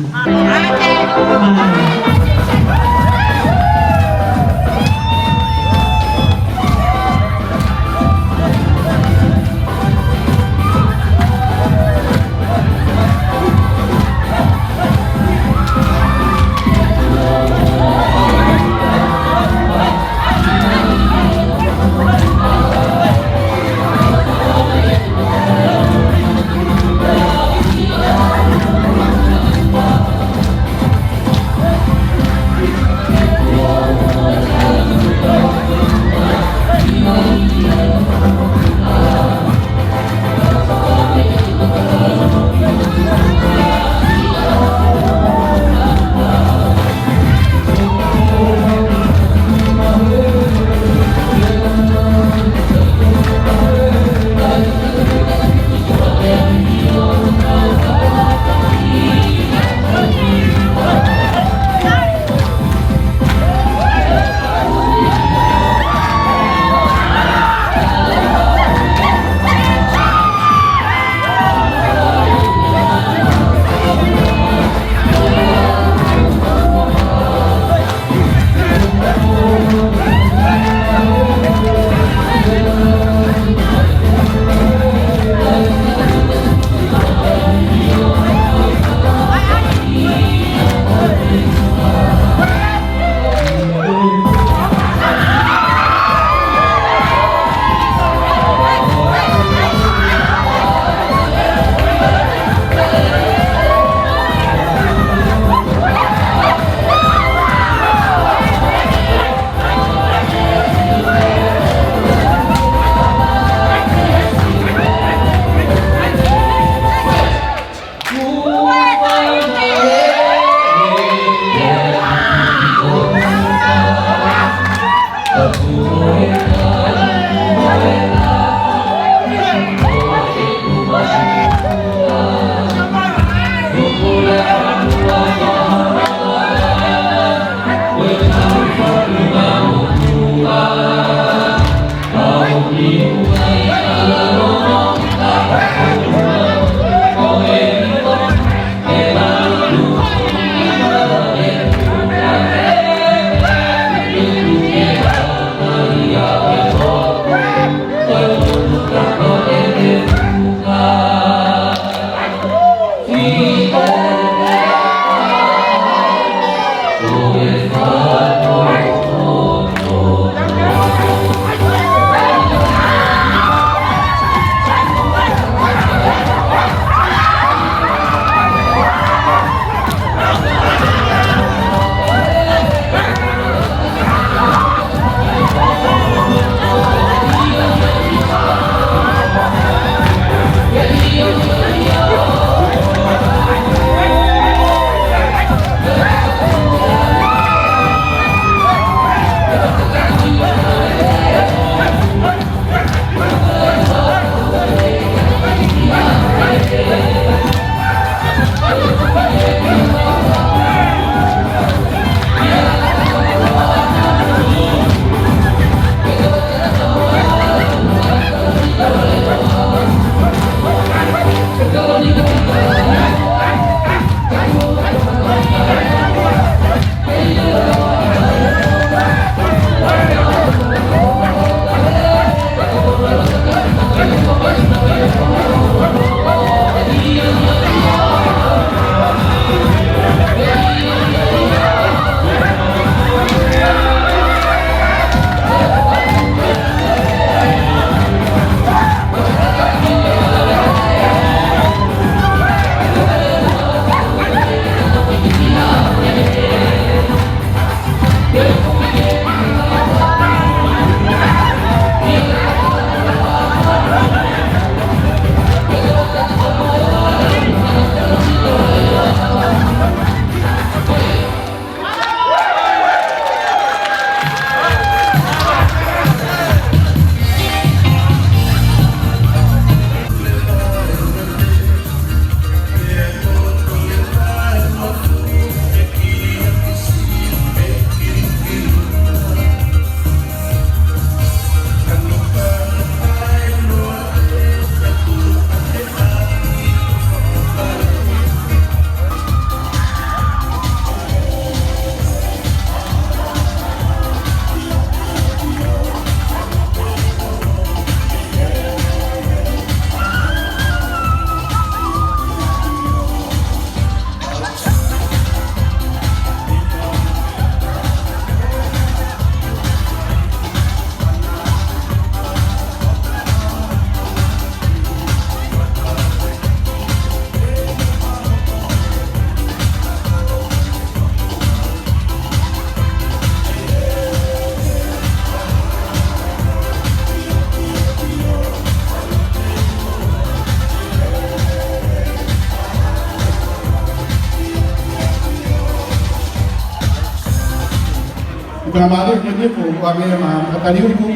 Ko e mālie ko eni ko e ʻuhinga ia ʻa e makatali uku,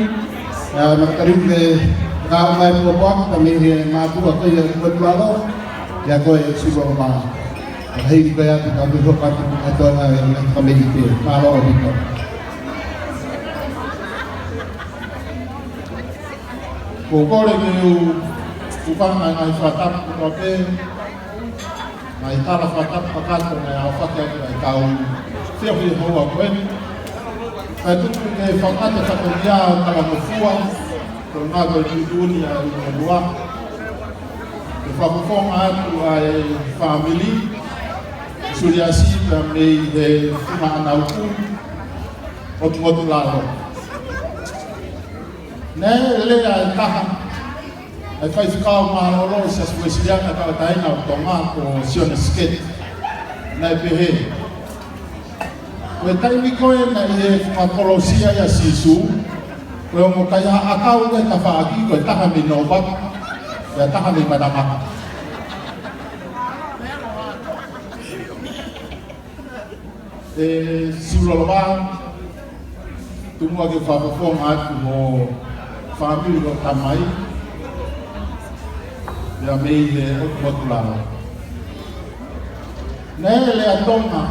ʻa e makatali uku ke kau mai pōpoaki mei he mātuʻa ko ia ʻo e tulalo, ʻa ia ko e Siu Lolomao. ʻA ia ko ia ʻoku tau hoko atu ʻa e toenga ʻo e ngaahi fakameʻite. Mālō ʻaupito. Ko e kole ke u hūfanga he ngaahi fakatapu kotoa pē, ngaahi tala fakatapu kakato naʻe aofaki atu ʻa e kau feohi he houa ko eni. Kae tuku ke u fakaʻatā e fatongia ʻo e talangofua, ko e ngaahi ko e tuʻutuʻuni ʻa e ʻUlumotuʻa. Ke fakafofonga atu ʻa e fāmili, Suliasi pea mei he funga ʻAnauku, ʻOtu Motu Lalo. Naʻe lea ʻe taha ʻa e faifekau mālōlō ʻo e Siasi Uēsiliana Tauʻatāina ʻo Tonga ko Sione Siketi. Naʻe pehē, ko e taimi ko ē naʻe ʻi he funga kolosi ai ʻa Sīsū, ko e ongo kaihaʻa ʻakau ʻa e tafaʻaki, ko e taha mei Nōpata, pea taha mei Matamata. ʻE Siu Lolomao, tuku muʻa ke u fakafofonga atu ho fāmili, ho tamai, pea mei he ʻOtu Motu Lalo. Naʻe lea Tonga,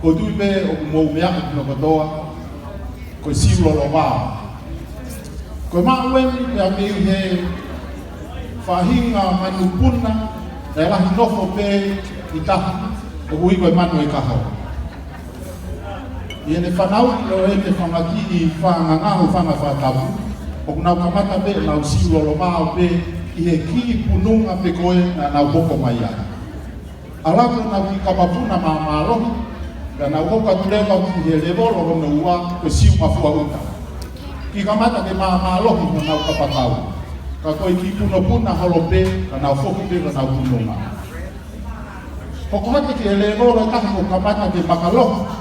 ʻoku ou tui pē ʻoku mou meaʻi kinautolu kotoa, ko e Siu Lolomao. Ko e maʻu eni pea mei he faʻahinga manupuna naʻe lahi nofo pē ʻi tahi, ʻoku ui ko e Manu ʻo e Kaho. ʻI heʻene fanauʻi ʻo ʻene fanga kiʻi fanga ngaahi fanga fakatapu, ʻoku nau kamata pē ʻenau Siu Lolomao pē ʻi he kiʻi pununga pē ko ē naʻa nau hoko mai ai. ʻAlu atu ʻenau kiʻi kapa puna māmālohi, pea nau hoko atu leva ki he lēvolo hono ua, ko e Siu Mafua ʻUta. Kiʻi kamata ke māmālohi honau kapakau. Ka ko e kiʻi punopuna holo pē, ka nau foki pē ki honau pununga. Hoko hake ki he lēvolo ʻe taha kuo kamata ke makalohi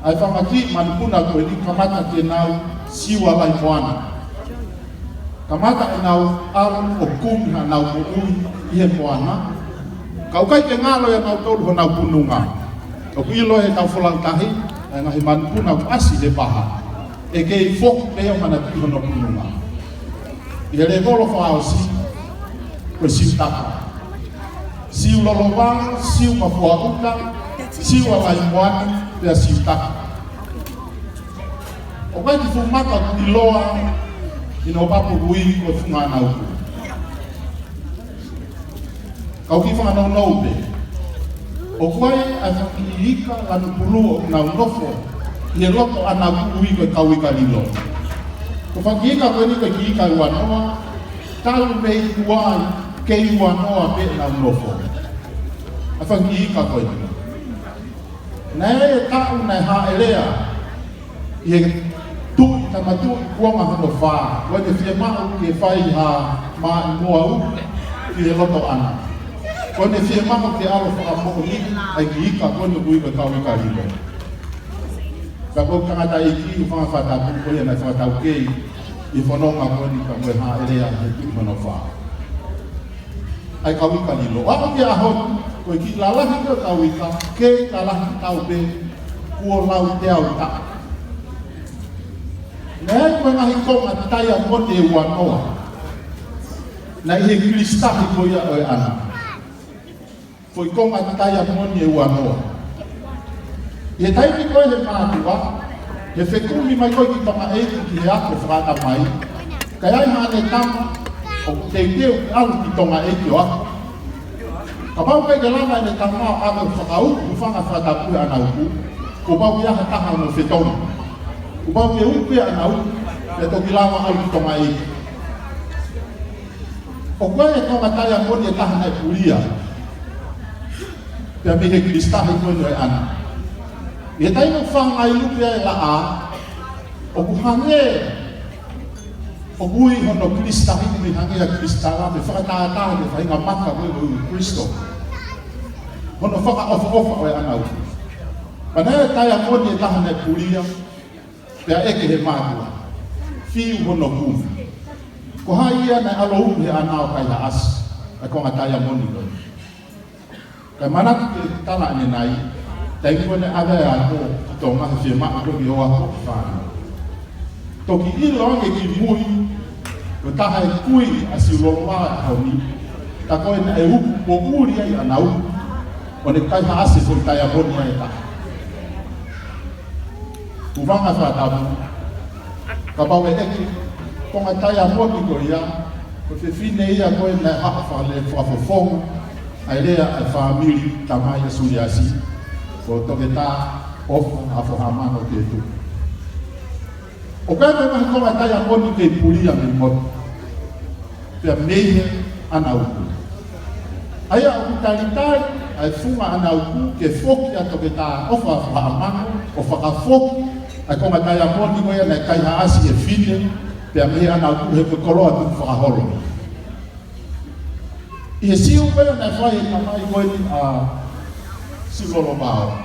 ʻa e fanga kiʻi manupuna ko eni, kamata ke nau Siu ʻa Laʻimoana. Kamata ʻenau ʻalu ʻo kumi haʻanau moʻui ʻi he moana. Ka ʻoku ʻikai ke ngalo ʻia nautolu honau pununga. ʻOku ʻilo ʻe heʻetau folau tahi ʻa e ngaahi manupuna ʻoku ʻasi he vaha, ʻe kei foki pē ʻo manatuʻi hono pununga. ʻI he lēvolo fakaʻosi, ko e Siu Taka. Siu Lolomao, Siu Mafua ʻUta, Siu ʻa Laʻimoana, pea Siu Taka. ʻOku ʻi ai e kiʻi fuʻu maka ʻoku ʻiloa ʻi Nōpapu ʻoku ui ko e Funga ʻAnauku. Ka u kiʻi fakanounou pē. ʻOku ʻi ai e fanga kiʻi ika lanu pulu ʻoku nau nofo ʻi he loto ʻAnauku ʻoku ui ko e Kauikalilo. Ko e fanga kiʻi ika ko eni ko e kiʻi ika ʻe uanoa, talu mei ua, kei uanoa pē ʻenau nofo. ʻA e fanga kiʻi ika ko eni. Naʻe ʻi ai e taʻu naʻe hāʻele ai ʻi he Tuʻi Tama Tuʻi kuonga hono fā, ko ʻene fiemaʻu ke fai ha maʻimoa uki ki he loto ʻana. Ko ʻene fiemaʻu ke ʻalu ʻo fakamoʻoniʻi ʻa e kiʻi ika ko eni ʻoku ui ko e Kauikalilo. Ka ko e tangataʻeiki ʻoku fanga fakatapu ko ia naʻe fakataukei ʻi he fononga ko eni ka ko e hāʻele ai he Tuʻi hono fā. ʻA e Kauikalilo. ʻO aʻu ki he ʻaho ni, ko e kiʻi lalahi ko ē Kauika, kei lalahi tau pē, kuo lau teau taʻu. Naʻe ʻi ai ko e ngaahi konga taiamoni ʻe uanoa. Naʻe ʻi he kilisitahi ko ia ʻo e ʻana. Foʻi konga taiamoni ʻe uanoa. ʻI he taimi ko ē he mātuʻa, he fekumi mai ko ē e kiʻi Tongaʻeiki ki he ako fakaʻatamai, ka ʻi ai haʻane tama ʻoku teuteu ke ʻalu ki Tongaʻeiki ʻo ako. Kapau ʻoku ʻikai ke lava ʻene tama ʻo ʻalu ʻo fakauku e fanga fakatapu ʻi ʻAnauku, kuo pau ke ʻi ai ha taha hono fetongi. Kuo pau ke uku ʻi ʻAnauku, pea toki lava ʻo ʻalu ki Tongaʻeiki. ʻOku ʻi ai e konga taiamoni ʻe taha naʻe pulia pea mei he kilisitahi ko eni ʻo e ʻana. ʻI he taimi ʻoku fangailupe ai e laʻā, ʻoku hangē, ʻoku ui hono kilisitahi ni hangē ha kilisitala, mo e fakatātā ki he faʻahinga maka ko ē ʻo e ʻEiki ko Kalaisi. Hono fakaʻofoʻofa ʻo e ʻAnauku. Pea naʻe ʻi ai e taiamoni ʻe taha naʻe pulia, pea ʻeke ʻe he mātuʻa, fiu hono kumi. Ko hai ia naʻe ʻalu ʻo uku he ʻana ʻo kai ha ʻasi, ʻa e konga taiamoni ko ē. Kae manatu ki he tala ʻanenai, ʻI he kuo ne ʻave ʻa e ako ki Tonga he fiemaʻu ko ē ke ʻoatu ki he fānau. Toki ʻilo ange kimui, ko e taha e kui ʻa Siulolo Vao ʻi he ʻaho ni, tā ko ē naʻe uku poʻuli ai ʻana uku, ʻo ne kaihaʻasi e foʻi taiamoni ʻe taha. Uvanga fakatapu, kapau ʻe ʻeke, konga taiamoni ko ia, ko e fefine ia ko ē naʻe haʻu ʻo fale fakafofonga ʻa e lea ʻa e fāmili tamai ʻa Suliasi, ko Toketā ʻOfa ʻAfo Haʻamango Ketu. ʻOku ʻi ai e ngaahi konga taiamoni kei pulia mei motu. Pea mei he ʻana uku. ʻA ia ʻoku talitali ʻa e funga ʻana uku ke foki ʻa Toketā ʻOfa ʻAfo Haʻamango ʻo fakafoki ʻa e konga taiamoni ko ia naʻe kaihaʻasi ʻe he fefine, pea mei he ʻana uku he ko e koloa tukufakaholo. ʻI he siu ko ia naʻe fai ʻe he tamai ko eni ʻa Siulolo Vao.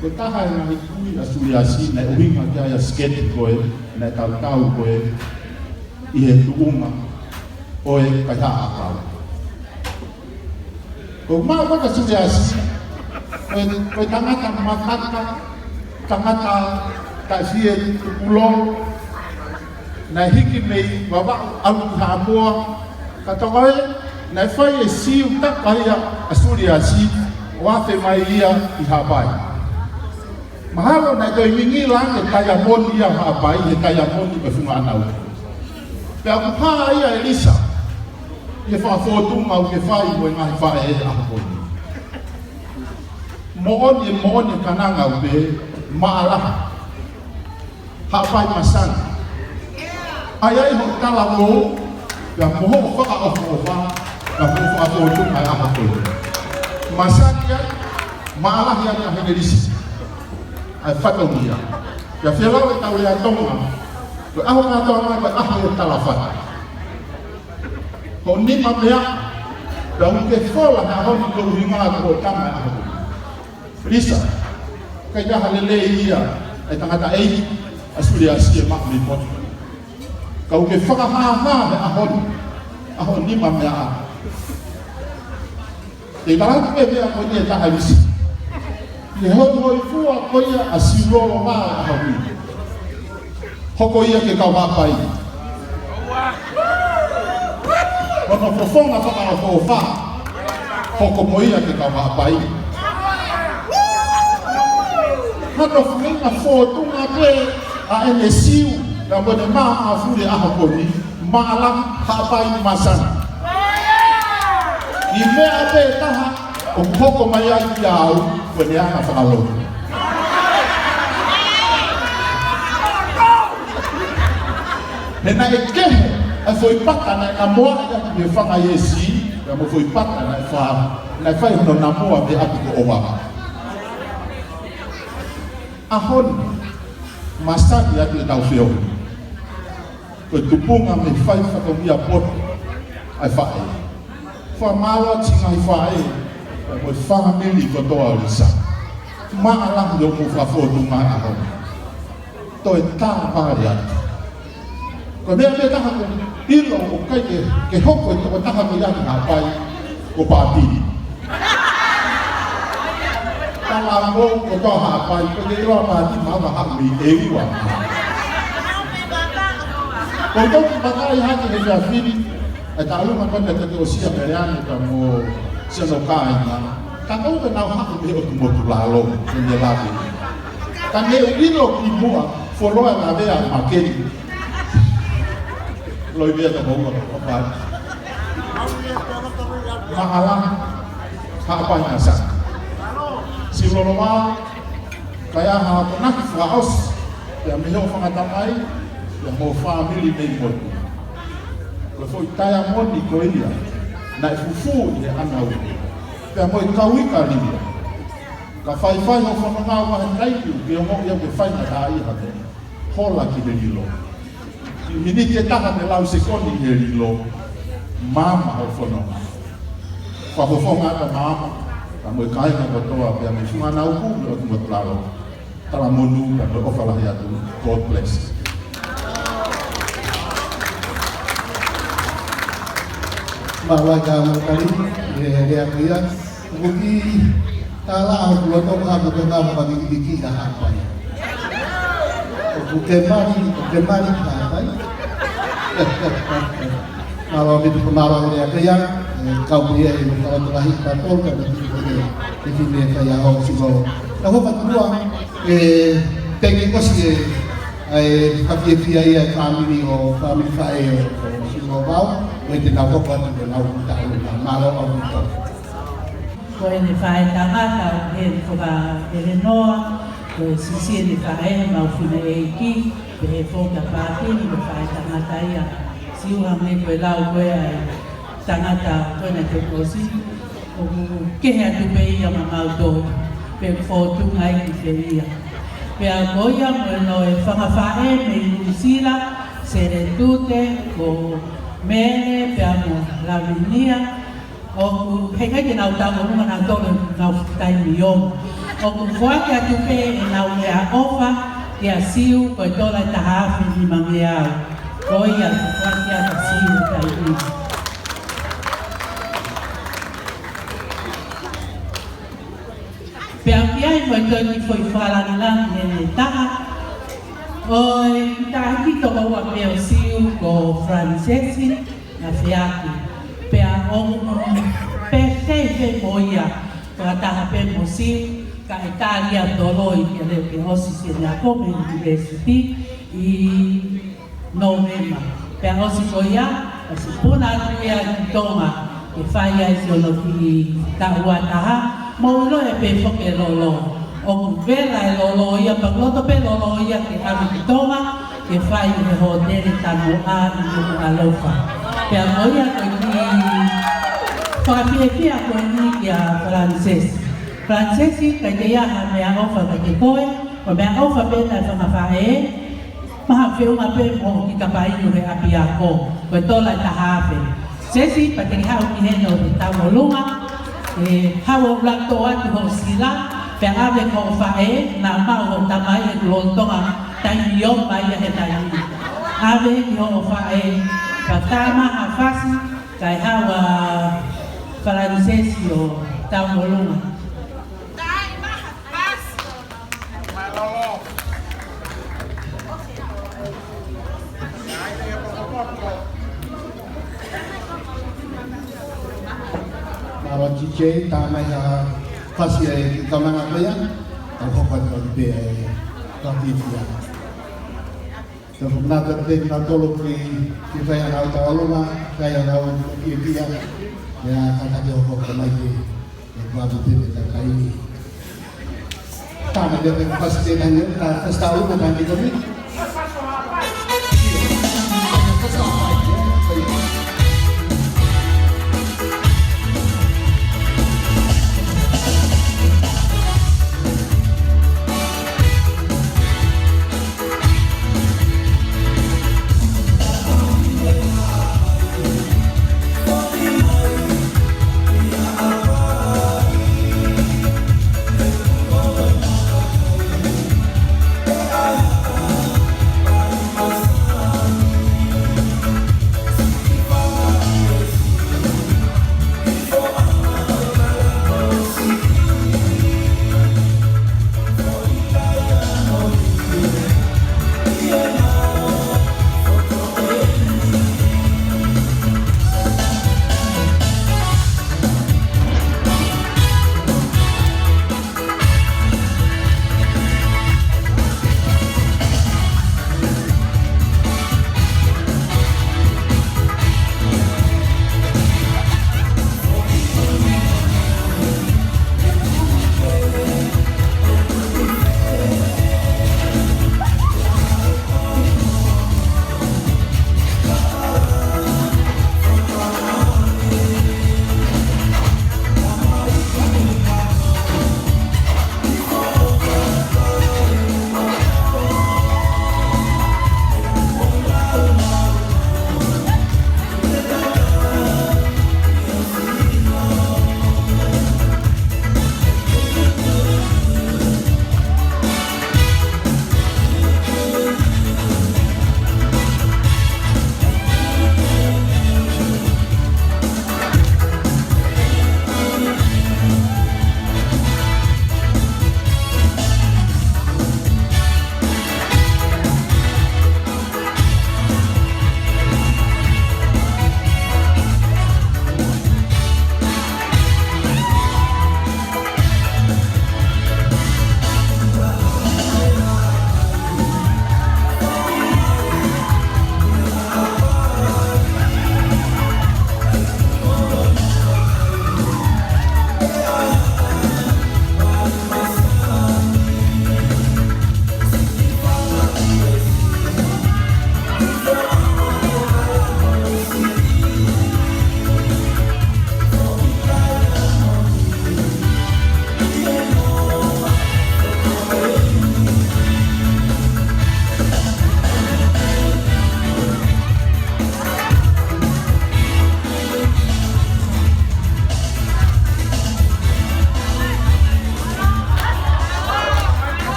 Ko e taha e ngaahi kui ʻa Suliasi naʻe ʻuhinga ki ai ʻa e siketi ko ē, naʻe tautau ko ē ʻi he tuʻunga ʻo e kaihaʻa ʻakau. Ko e maʻu ko ē ʻa Suliasi, ko e, ko e tangata makaka, tangata taʻefie tukulolo, naʻe hiki mei Vavaʻu ʻalu ki Haʻamoa, ka toki ʻi ai, naʻe fai e siu taka ia ʻa Suliasi ʻo afe mai ia ʻi Haʻapai. Mahalo naʻe toe ngingila ange taiamoni ia Haʻapai, he taiamoni ko e funga ʻana uku. Pea ʻoku hā ia ʻe Lisa ʻi he fakafōtunga ʻoku ke fai mo e ngaahi faʻē he ʻaho ko eni. Moʻoni, moʻoni e kananga ʻoku pehē, Maʻalahi, Haʻapai masani. ʻA ia ʻi hoʻo talavou, pea mo hoʻo fakaʻofoʻofa, pea mo hoʻo fakafōtunga he ʻaho ko eni. Masani ia, maʻalahi ia ʻa Henelisi. ʻA e fatongia. Pea fēfē ʻetau lea Tonga, ko e ʻaho kātoanga ko e ʻaho ʻo e talafata. Hoʻo nima meaʻa, pea ʻoku ke fola he ʻaho ni ko e ʻuhinga ko hoʻo tama he ʻaho ni. Lisa, ʻikai ke ʻi ai ha lelei ia ʻa e tangataʻeiki ʻa Suliasi ʻe maʻu mei motu. Ka ʻoku ke fakahāhā he ʻaho ni, ʻa hoʻo nima meaʻa. Te u tala atu pē meʻa ko eni ʻe taha, Lisa. ʻI he hoihoifua ko ia ʻa Siulolo Vao he ʻaho ni, hoko ia ki he kau Haʻapai. Ko hono fofonga fakaʻofoʻofa, hoko mo ia ki he kau Haʻapai. Hano fuʻu fōtunga pē ʻa ʻene siu, ka mo ʻene maʻu ʻa e fuli he ʻaho ko eni, Maʻalahi, Haʻapai masani. ʻI he meʻa pē taha ʻoku hoko mai ai kiate au, ko ʻene anga fakalotu. He naʻe kehe ʻa e foʻi pata naʻe namoaʻi ʻaki ʻe he fanga ʻi he siʻi, pea mo e foʻi pata naʻe fa-, naʻe fai hono namoa mei ʻapi ko ʻOvava. ʻAho ni, masani atu ʻetau feohi. Ko e tupunga mei he fai fatongia poto ʻa e faʻē. Fakamālō atu ki he ngaahi faʻē, mo e fāmili kotoa ʻo Lisa. Maʻalahi hoʻomou fakafōtunga he ʻaho ni. Toe tāvale atu. Ko e meʻa pē taha ʻoku ou ʻilo ʻoku ʻikai ke, ke hoko e tokotaha ko ia ki Haʻapai, ko Pātili. Talavou kotoa Haʻapai, ko e ke ʻilo ʻa Pātili, mahalo ʻe haʻu mei ʻEua. Ko e toki vakai hake he meʻa fili, ʻa e taʻaluma ko ē naʻe toki ʻosi ʻa Meleane pea mo siʻono kāinga. Ka ko e nau haʻu mei ʻOtu Motu Lalo, ko e meʻa lave. Ka ne u ʻilo kimuʻa, fuoloa e lavea ʻa Makeni. Loi vea ta maua, ʻo pai. Maʻalahi, Haʻapai masani. Siulolo Vao, ka ʻi ai ha akonaki fakaʻosi, pea mei hoʻo fanga tamai, pea mo e fāmili mei motu. Ko e foʻi taiamoni ko ia, naʻe fufū ʻi he ʻana uku. Pea mo e kau ika lilo. Ka faifai hoʻo fononga ʻo vahe taimi ʻoku ke ongoʻi ʻoku ke faingataʻaʻia ha meʻa, hola ki he lilo. Miniti ʻe taha mei he lau sekoni he lilo, maama hoʻo fononga. Fakafofonga atu maama, ka mo e kāinga kotoa, pea mei he funga ʻana uku, mei ʻOtu Motu Lalo. Talamonū, pea mo e ʻofa lahi atu. God bless. Mālō e kau matakali, ʻe, ʻe, ʻe, ʻe, ʻe, ʻoku Tala au kuo tau ka ko ke mama ka miki miki ka hapai. ʻOku ke mali, ʻoku ke mali ka hapai. Mālō ʻaupito, mālō e lea ko ia, ē, kau pē ia ʻi he kaloto lahi ka tolu ka miki miki ke, ke ki me fai a ho simo. Ka ho patua, ē, thank you ko si ē, ʻa e fiefia ia e fāmili ʻo, fāmili faʻē ʻo, ʻo Simo Vau, ʻo e te nau hoko atu ke nau taʻu na, mālō ʻaupito. Ko ʻene faʻē tangata ʻoku ʻi heni ko Eleanor, ko e siʻisiʻi ʻene faʻē, mau fineʻeiki, pehē foki ʻa Pātini, ko e faʻē tangata ia. Siu hangē ko e lau ko ē ʻa e tangata ko ena te kosi, ʻoku kehe atu pē ia maʻamautolu, pe fōtunga ʻi fē ia. Pea ko ia mo hono fanga faʻē mei Nuʻusila, Seletute, ko Mele, pea mo Lavinia, ʻoku heʻikai ke nau taʻu ʻolunga nautolu ʻenau taimi ʻo. ʻOku foaki atu pē ʻenau meʻaʻofa kia Siu ko e tola ʻe taha afe nimangeau. Ko ia, foaki atu Siu taimi. Pea ʻoku ʻi ai mo e toki foʻi fakalāngilangi ʻe taha. ʻOi, taha ki tokoua pē ʻo Siu ko Francesi, na feaki. Pea ʻoku pehē pē mo ia, fakataha pē mo Siu, ka ʻe tali ʻa Toloi ke leo ke ʻosi siʻene ako mei he university ʻi Nōvema. Pea ʻosi ko ia, ʻosi puna atu ia ki Tonga, ke fai ai siʻono kiʻi taʻu ʻe taha, mou ʻilo ē pē foki e lolo. ʻOku vela e lolo ia, pea ʻoku loto pē lolo ia ke ʻalu ki Tonga, ke fai he hōtele Tanoa ʻi Nukuʻalofa. Pea ko ia ko e kiʻi fakafiefia ko eni kia Frances. Frances, ʻikai ke ʻi ai ha meʻaʻofa kiate koe, ko e meʻaʻofa pē ena ʻa e fanga faʻē, maha feʻunga pē mo hoʻo kiʻi kapa inu he ʻapiako, ko e tola ʻe taha afe. Sesi, pea te ke haʻu ki heni ʻo te taʻu ʻolunga, ē, haʻu ʻo ʻuluaki toʻo atu hoʻo sila, pea ʻave ki hoʻo faʻē, naʻa maʻu hoʻo tamai ʻi he lolotonga taimi ʻo mai ia he taimi. ʻAve ki hoʻo faʻē, pea tā mai ha fasi, kae haʻu ʻa Falanisesi ʻo taʻu ʻolunga. Mālō T J, tā mai ha fasi ʻa e kiʻi kaunanga ko ia, tau hoko atu pē ʻa e tau fiefia. Tau hopo atu pē kinautolu ki, ki fai ʻenau taʻu ʻolunga, fai ʻenau fiefia, ia kātaki hoko atu mai ki, ē, kua tu te te takai ni. Tā mai te te fasi te nani, tā fasi taʻu ʻolunga tā ni komi.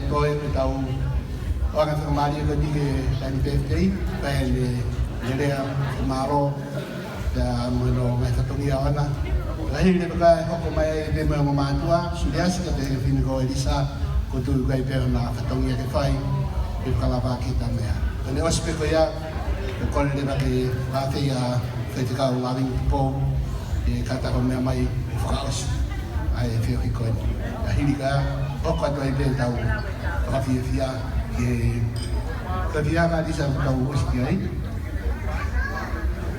Ko e pē tau ʻoange fakamālō ko eni ki he taimi pē pē, pea ne, ne lea mālō, pea mo hono ngaahi fatongia ʻoʻona. Ka hili pē ka hoko mai ai pē mo e ongo mātuʻa, Suliasi ka pehē ki he fefine ko ʻElisa, ʻoku ou tui ko e pē hona fatongia ke fai, ke fakalava ki he meʻa. Ka ne ʻosi pē ko ia, ʻoku ou kole leva ke fai ʻa e faifekau Laving Tupou, ʻe kātaki ʻo meʻa mai ʻo fakaʻosi ʻa e feohi ko eni. Ka hili ka hoko atu ai pē tau fakafiefia ki he, ka fia ka ʻElisa tau ʻosi ki ai.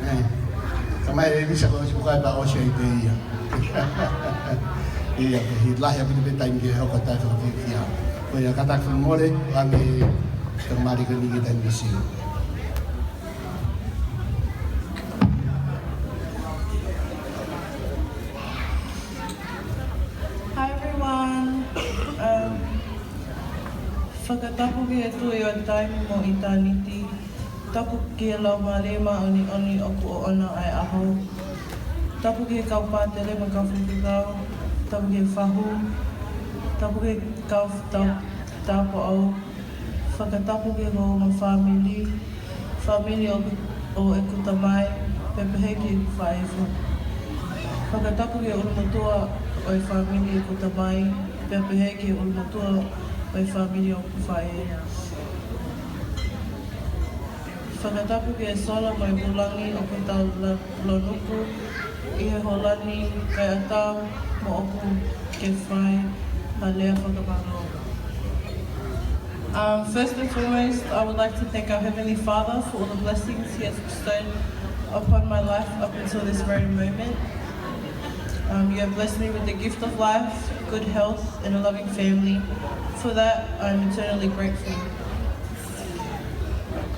ʻE, ka mai ʻElisa ko ʻosi ko e pā ʻosi ai pē ia. Ia, he lahi ʻaupito pē taimi ke hoko atu ai fakafiefia. Ko ia kātaki fakamole, ʻoange fakamālō ko eni ki he taimi ʻosi. Hi everyone. Um, fakatapu ki he Tuʻi ʻo taimi mo ʻitāniti. Tapu ki he Laumālie Māʻoniʻoni ʻoku ʻoʻona ʻa e ʻaho. Tapu ki he kau pātele mo e kau faifekau. Tapu ki he fahu. Tapu ki he kau tau-, tāupoʻou. Fakatapu ki he kau mo e fāmili, fāmili ʻo, ʻo ʻeku tamai, pea pehē ki heʻeku faʻē foki. Fakatapu ki he ʻulumotuʻa ʻo e fāmili ʻeku tamai, pea pehē ki he ʻulumotuʻa ʻo e fāmili ʻoku faʻē. Fakatapu ki he sola mo e pūlangi ʻoku tau la-, lonuku ʻi he hola ni, kae ʻatā mo ʻoku ke fai ha lea fakamālō. Um, first and foremost, I would like to thank our Heavenly Father for all the blessings He has bestowed upon my life up until this very moment. Um, you have blessed me with the gift of life, good health, and a loving family. For that, I am eternally grateful.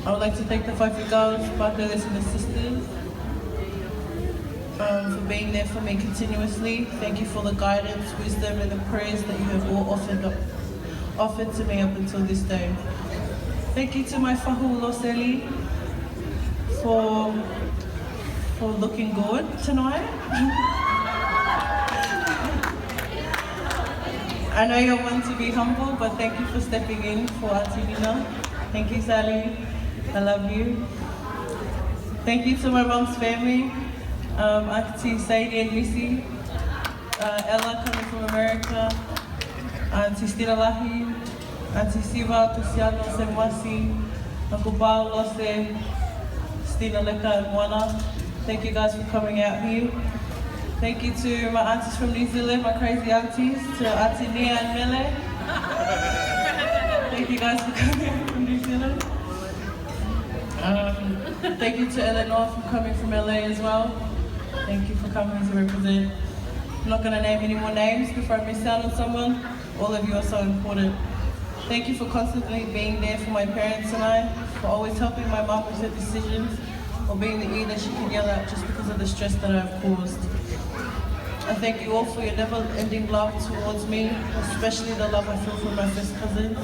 I would like to thank the faifekau, pāteles, and the sisters, um, for being there for me continuously. Thank you for the guidance, wisdom, and the prayers that you have all offered up, offered to me up until this day. Thank you to my fahu Loseli for, for looking good tonight. I know you're one to be humble, but thank you for stepping in for Auntie Nina. Thank you, Sally. I love you. Thank you to my mom's family, um, Auntie Sadie and Missy, uh, Ella coming from America, Auntie Stina Lahi, Auntie Siva, Luciano, Semwasi, Uncle Bao, Lose, Stina, Leka, and Moana. Thank you guys for coming out here. Thank you to my aunties from New Zealand, my crazy aunties, to Auntie Nia and Mele. Thank you guys for coming from New Zealand. Um, thank you to Eleanor for coming from L A as well. Thank you for coming to represent. I'm not gonna name any more names before I miss out on someone. All of you are so important. Thank you for constantly being there for my parents and I, for always helping my mum with her decisions, or being the ear that she can yell at just because of the stress that I've caused. I thank you all for your never-ending love towards me, especially the love I feel for my first cousins.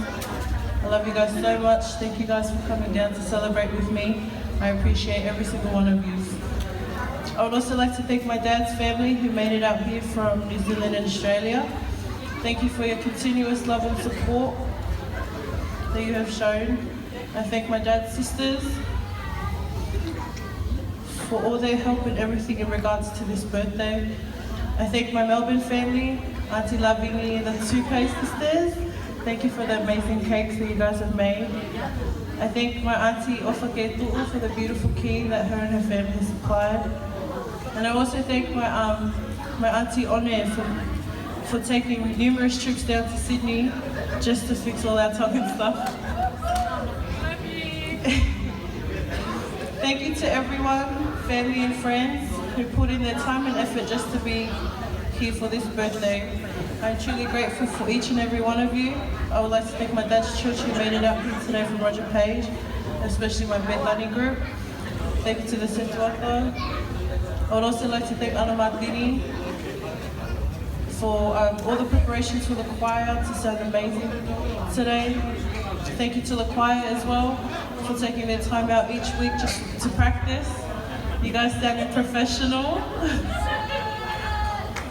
I love you guys so much. Thank you guys for coming down to celebrate with me. I appreciate every single one of you. I would also like to thank my dad's family who made it out here from New Zealand and Australia. Thank you for your continuous love and support that you have shown. I thank my dad's sisters for all their help and everything in regards to this birthday. I thank my Melbourne family, Auntie Lavingi and the Tukei sisters. Thank you for the amazing cakes that you guys have made. I thank my auntie Ofake Tu'u for the beautiful key that her and her family supplied. And I also thank my, um, my auntie One for, for taking numerous trips down to Sydney just to fix all our Tongan stuff. Thank you to everyone, family and friends, who put in their time and effort just to be here for this birthday. I'm truly grateful for each and every one of you. I would like to thank my dad's church who made it out here today from Roger Page, especially my Bethany group. Thank you to the Setuata. I would also like to thank Ana Martini for, um, all the preparations for the choir to sound amazing today. Thank you to the choir as well for taking their time out each week just to practice. You guys sounded professional.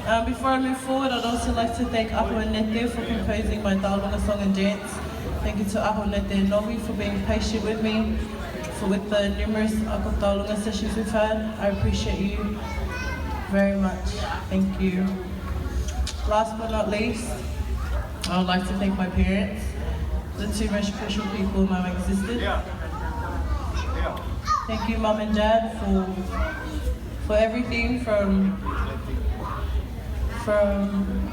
Um, before I move forward, I'd also like to thank Aho Nete for composing my Taulunga song and dance. Thank you to Aho Nete Novi for being patient with me, for with the numerous Ako Taulunga sessions we've had. I appreciate you very much. Thank you. Last but not least, I would like to thank my parents, the two most crucial people in my existence. Thank you, Mum and Dad, for for everything from from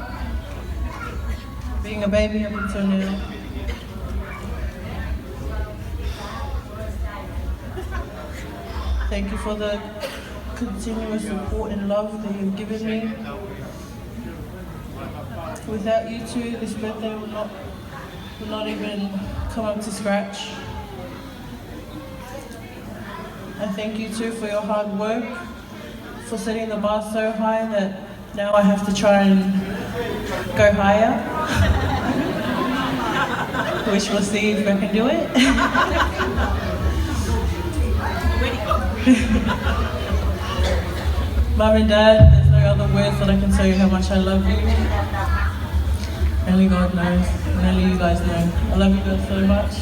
being a baby up until now. Thank you for the continuous support and love that you've given me. Without you two, this birthday would not would not even come up to scratch. I thank you too for your hard work, for setting the bar so high that now I have to try and go higher, which we'll see if I can do it. Mum and Dad, there's no other words that I can tell you how much I love you. Only God knows, and only you guys know. I love you guys so much.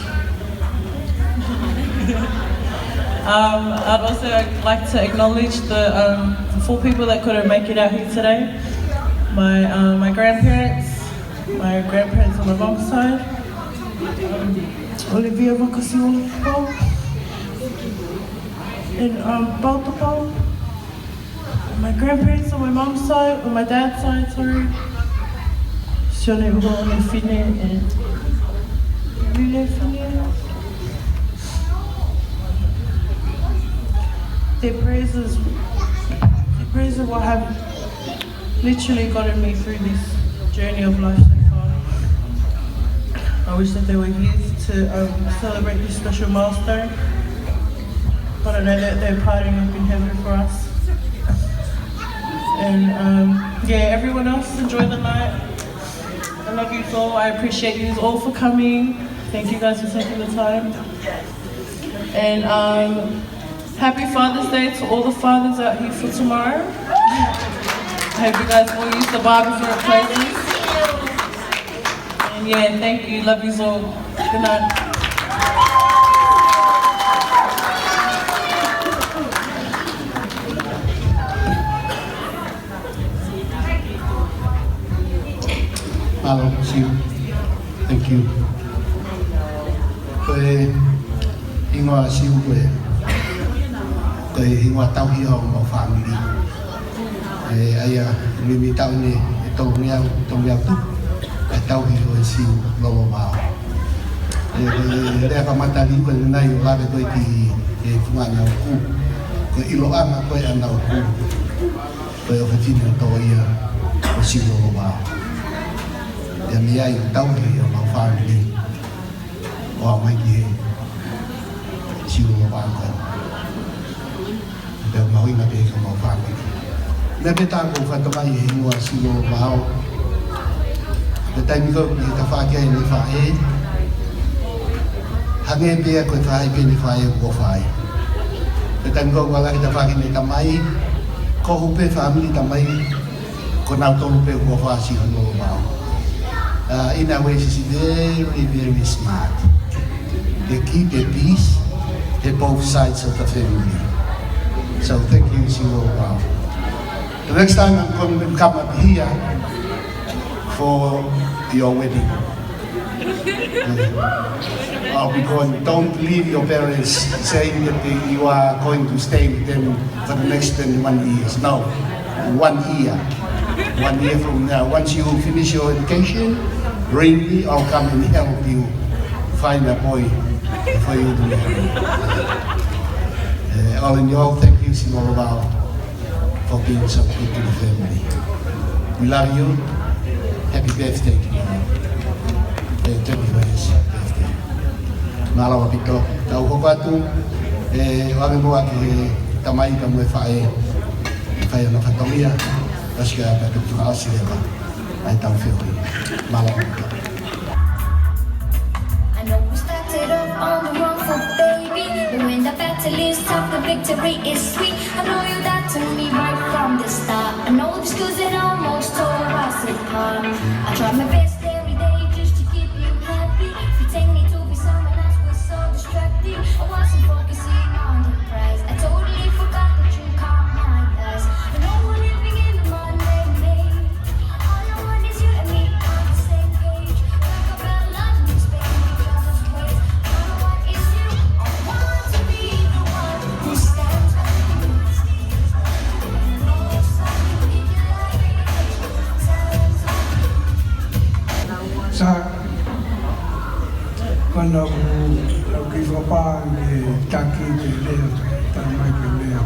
Um, I'd also like to acknowledge the, um, the four people that couldn't make it out here today. My, uh, my grandparents, my grandparents on my mom's side, um, Olivia Vakasiʻoloto, and, um, Pautapau. My grandparents on my mom's side, on my dad's side, sorry. Sione Uho, One Fine, and Lile Fine. Their prayers is, their prayers are what have literally gotten me through this journey of life so far. I wish that they were here to, um, celebrate this special milestone, but I know that they're parting up in heaven for us. And, um, yeah, everyone else, enjoy the night. I love you all. I appreciate you all for coming. Thank you guys for taking the time. And, um, happy Father's Day to all the fathers out here for tomorrow. I hope you guys all use the bar before it closes. And yeah, thank you. Love you all. Good night. Mālō, Siu. Thank you. Ko e hingoa Siu ko e, ko e hingoa tauhi ʻo homau fāmili. ʻE, ʻa ia, mei he taʻu ni ʻe tolungeau, tolungeau tupu, ʻa e tauhi ʻo e Siu Lolovao. ʻE, ko e lea kamata ni ko e nai ʻo lave ko e ki he fungana ʻoku, ko e ʻiloʻanga ko ē ʻa e ʻuhinga ʻoku. Ko e ʻofefine ʻo Toʻoia ʻo Siu Lolovao. ʻA ia mei ai ʻoku tauhi ʻa homau fāmili ʻo aʻu mai ki he Siu Lolovao ko ē. Pea mahuʻinga pē ki homau fāmili. Meʻa pē ʻoku ou fakatomala ai he hingoa Siu Lolovao. Ko e taimi ko ē ʻoku ne tafaʻaki ai ʻene faʻē, hangē pē ia ko e faʻē pē ʻene faʻē ʻoku fai. Ko e taimi ko ē ʻoku ala ke tafaʻaki ʻene tamai, ko hoʻo pē fāmili tamai, ko nautolu pē ʻoku fai ʻa Siu Lolovao. Uh, in a way, she's very, very smart. They keep the peace at both sides of the family. So thank you, Siu Lolovao. The next time I'm going to come up here for your wedding. I'll be going. Don't leave your parents saying that you are going to stay with them for the next twenty-one years. No, one year. One year from now, once you finish your education, bring me. I'll come and help you find a boy for you to marry. Uh, all in all, thank you, Siu Lolovao, for being so good to the family. We love you. Happy birthday to you. Uh, twenty-first birthday. Mālō ʻaupito. Tau hoko atu, ʻe, ʻoange muʻa ki he tamai ka mo e faʻē, ʻe fai hano fatongia, ʻosi ka pea toki fakaʻosi leva ʻa e tau feohi. Mālō ʻaupito. I know we started off on the wrong foot, baby, but when the battle is tough, the victory is sweet. I know you lied to me right from the start. I know the screws and almost Ko ena ʻoku lau ki fapā ke taki ke lea, tala mai ke lea.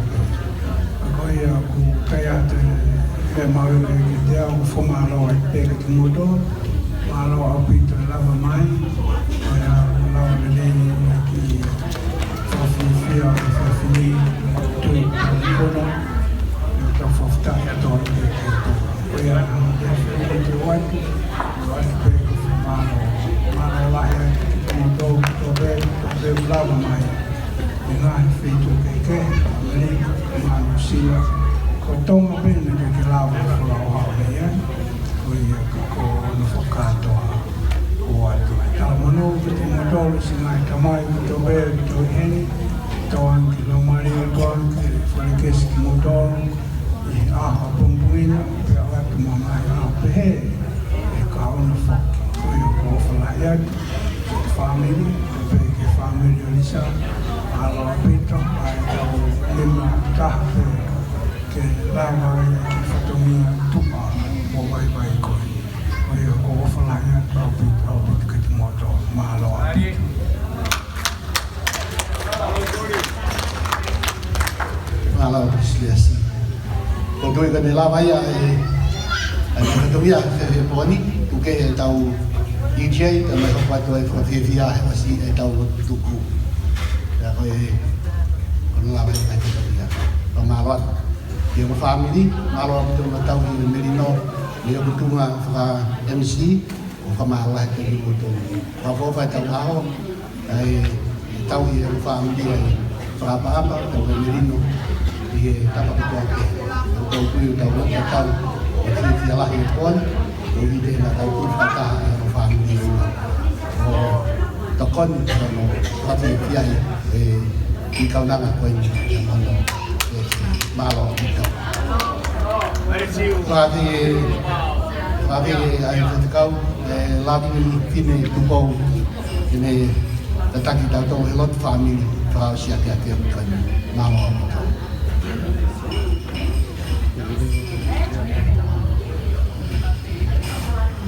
Ka ko ia ʻoku ʻikai atu e lea mahuʻinga kiate au, ʻoku fakamālō ai pē kiate kimoutolu. Mālō ʻaupito e lava mai. Ko ia ʻoku lava lelei mai ki fafifia, fafini, tui, tui kono. Ia tau fakafetaʻi atu ai kiate kimoutolu. Ko ia ʻoku te fai te wai. Mālō, mālō lahi ai kiate kimoutolu, tō pē, tō pē lava mai. ʻI he ngaahi feituʻu kehekehe, ʻAmelika, Nuʻusila, ko Tonga pē naʻe ʻikai ke lava e folau hao nei ai. Ko ia ka ko hono fakakātoa ʻo ʻoatu e talamonū kiate kimoutolu siʻi ngaahi tamai, ko tō pē, tō heni, tō ange ki he laumālie ʻo e ʻOtua ke fakakesi kimoutolu ʻi he ʻaho pongipongi ni, pea ʻoatu mo e ngaahi ʻaho pehē ʻe kahaʻu foki. Ko ia ʻoku ou ʻofa lahi atu ki he fāmili, pea ki he fāmili ʻo Lisa, mālō ʻaupito, ʻa e kau nima taha pē ke lava ai ki he fatongia tuʻa mo vaivai ko ē. Ko ia ʻoku ou ʻofa lahi atu ʻaupito, ʻaupito kiate kimoutolu, mālō ʻaupito. Mālō, Siasi. Ko e tui ko eni lava ia e, e fatongia he, he pō ni, tuku ke tau D J, tau mai hoko atu e fakafiefia he ʻosi ʻetau tuku. Pea ko e, ko ena lava ia e fatongia. Pea mālō atu ki he fāmili, mālō ʻaupito hono tauhi e melino, mei hoku tuʻunga faka-M C, ʻoku fakamālō lahi atu kiate kimoutolu. Fakaʻofoʻofa ʻetau ʻaho, ʻa e tauhi e fāmili ʻa e fakaʻapaʻapa, tauhi e melino, ʻi he tapa kotoa pē. ʻOku tau tui ʻoku tau ʻoatu ʻetau fiefia lahi he pō ni, ʻo ʻi he naʻa tau kau fakataha ʻa e fāmili ʻo tokoni ki hono fakafiefia ʻi he ʻi he kaunanga ko eni ʻa e mono. Mālō ʻaupito. Fakafie, fakafie ʻa e faifekau, e Lātini Fine Tupou, ke ne tataki kitautolu he lotu fāmili, fakaʻosi ʻaki ʻa e ʻaho ko eni. Mālō ʻaupito.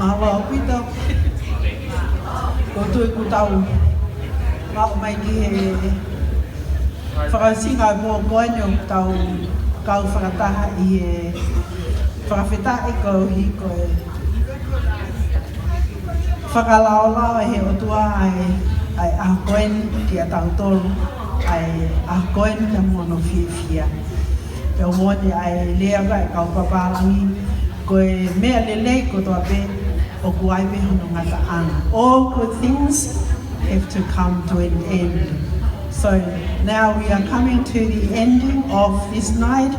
Mālō ʻaupito. ʻOku ou tui kuo tau aʻu mai ki he fakaʻosinga ʻo e pō ko eni ʻo ʻetau kau fakataha ʻi he fakafetaʻi koeʻuhi ko e fakalaolao ʻe he ʻOtua ʻa e, ʻa e ʻaho ko eni kiate kitautolu, ʻa e ʻaho ko eni ki hono fiefia. Pea ʻoku moʻoni ʻa e lea ʻa e kau pāpālangi, ko e meʻa lelei kotoa pē ʻoku ʻi ai pē hono ngataʻanga. All good things have to come to an end. So now we are coming to the ending of this night.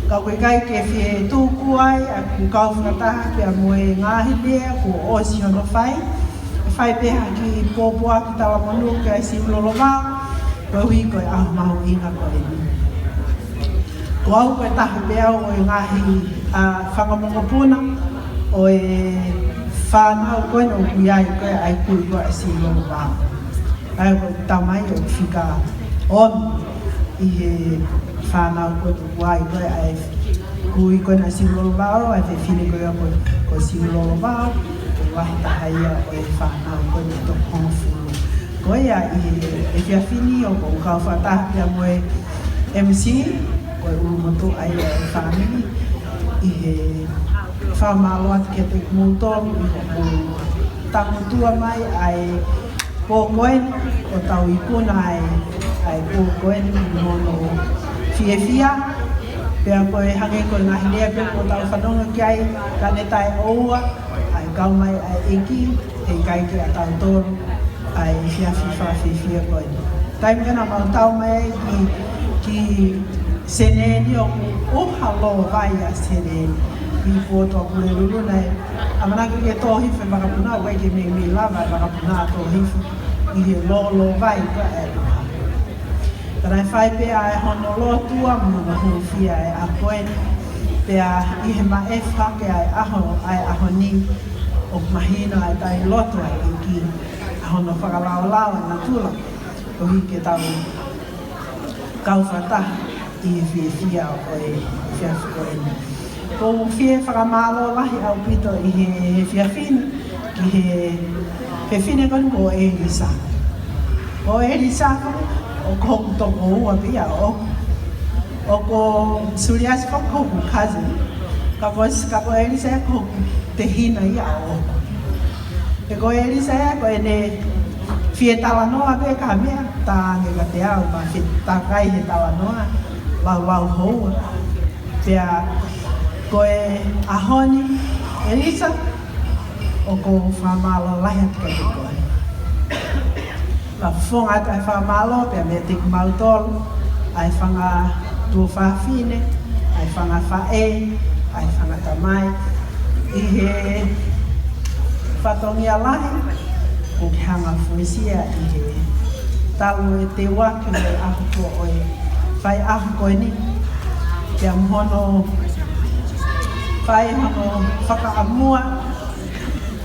Ka ʻoku ʻikai ke fie tuku ai ʻa e kau fakataha pea mo e ngaahi lea kuo ʻosi hono fai. Fai pē ha kiʻi pōpoaki talamonū ki ai Siulolo Vao, koeʻuhi ko e ʻaho mahuʻinga ko eni. Ko au ko e taha pē au ʻo e ngaahi, ʻa, fanga mokopuna ʻo e fānau ko eni ʻoku ʻi ai ko ē ʻa e kui ko ē ʻa Siulolo Vao. ʻA ia ko e tamai ʻoku fika ono ʻi he fānau ko ē ʻoku ʻi ai ko ē ʻa e kui ko ena ʻa Siulolo Vao, ʻa e fefine ko ia ko, ko Siulolo Vao, ʻoku lahi taha ia ʻo e fānau ko eni ʻe toko hongofulu. Ko ia ʻi he, he efiafi ni ʻoku ou kau fakataha pea mo e M C, ko e ʻulumotuʻa ia ʻo e fāmili, ʻi he fakamālō atu kiate kimoutolu ʻi hoʻomou tangutu mai ʻa e pō ko eni, ʻo tau ikuna ai ʻa e pō ko eni ki hono fiefia. Pea ko e hangē ko e ngaahi lea pē kuo tau fanongo ki ai, ka ne taʻeʻoua ʻa e kau mai ʻa e ʻEiki, heʻikai ke ʻatautolu ʻa e efiafi fakafiefia ko eni. Taimi ko ē naʻa mau tau mai ai ki, ki Senē ni ʻoku ʻuha lōvai ʻa Senē ni. ʻI Puʻotuʻa Pulelulu naʻe ʻamanaki ke tō hifo e vakapuna, ʻoku ʻikai ke meimei lava e vakapuna ʻo tō hifo ʻi he lōlōvai ko ē ʻa e ʻuha. Ka naʻe fai pē ʻa e hono lotua mo hono hūfia e ʻaho ko eni. Pea ʻi he maʻefu hake ʻa e ʻaho, ʻa e ʻaho ni, ʻoku mahino ʻa e tali lotu ʻa e ʻEiki, ʻa hono fakalaolao e natula, koeʻuhi ke tau kau fakataha ʻi he fiefia ʻo e efiafi ko eni. ʻOku ou fie fakamālō lahi ʻaupito ʻi he, he efiafi ni ki he fefine ko eni ko ʻElisa. Ko ʻElisa, ʻoku ou tokoua pē ia ʻo, ʻoku Suliasi ko hoku cousin, ka ko, ka ko ʻElisa ko hoku tehina ia ʻo. He ko ʻElisa ia ko ʻene fie talanoa pē ka meʻa, tā ange ka te au, ma fie takai he talanoa, laulau houa. Pea ko e ʻaho ni, ʻElisa, ʻoku ou fakamālō lahi atu kiate koe. Ka fofonga atu ʻa e fakamālō, pea meiate kimautolu, ʻa e fanga tuofāfine, ʻa e fanga faʻē, ʻa e fanga tamai, ʻi he fatongia lahi, ʻoku ke hanga fuesia ʻi he talu e teuaki ʻo e ʻaho ko ē, fai ʻaho ko eni, pea mo hono fai hono fakaʻamua,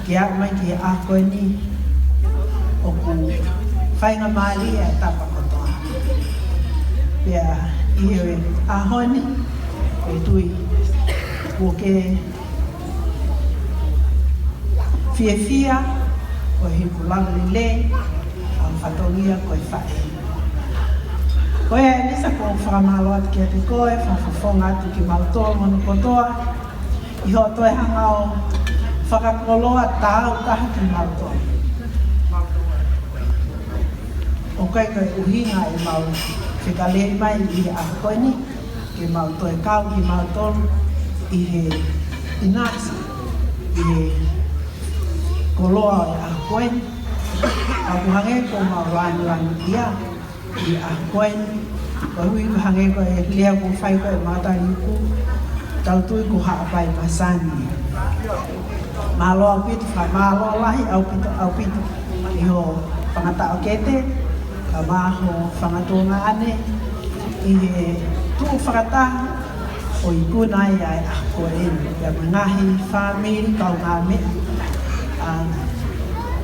ke aʻu mai ki he ʻaho ko eni, ʻoku faingamālie ʻa e tapa kotoa. Pea ʻi he ʻaho ni, ʻoku ou tui, ʻoku ke fiefia, ʻo hiki lava lelei, ʻa e fatongia ko e faʻē. Ko ia ʻElisa ʻoku ou fakamālō atu kiate koe, fakafofonga atu kimautolu mo hono kotoa, ʻi hoʻo toe hanga ʻo fakakoloa tāutaha kimautolu. ʻOku ʻikai ko e ʻuhinga ʻemau fekauʻi mai ʻi he ʻaho ko eni, ke mau toe kau kimautolu ʻi he ʻinasi, ʻi he koloa ʻo e ʻaho ko eni. Ka ʻoku hangē ko ʻemau lāngilangiʻia ʻi he ʻaho ko eni. Koeʻuhi ko e hangē ko e lea kuo fai ko ē ʻe Mataliku, tau tui ko Haʻapai Masani. Mālō ʻaupito, fakamālō lahi ʻaupito, ʻaupito ʻi hoʻo fanga taʻokete, kae ʻumaʻā hoʻo fanga tuongaʻane, ʻi he tuʻu fakataha ʻo ikuna ai ʻa e ʻaho ko eni, pea mo e ngaahi fāmili kaungāmeʻa, ʻa,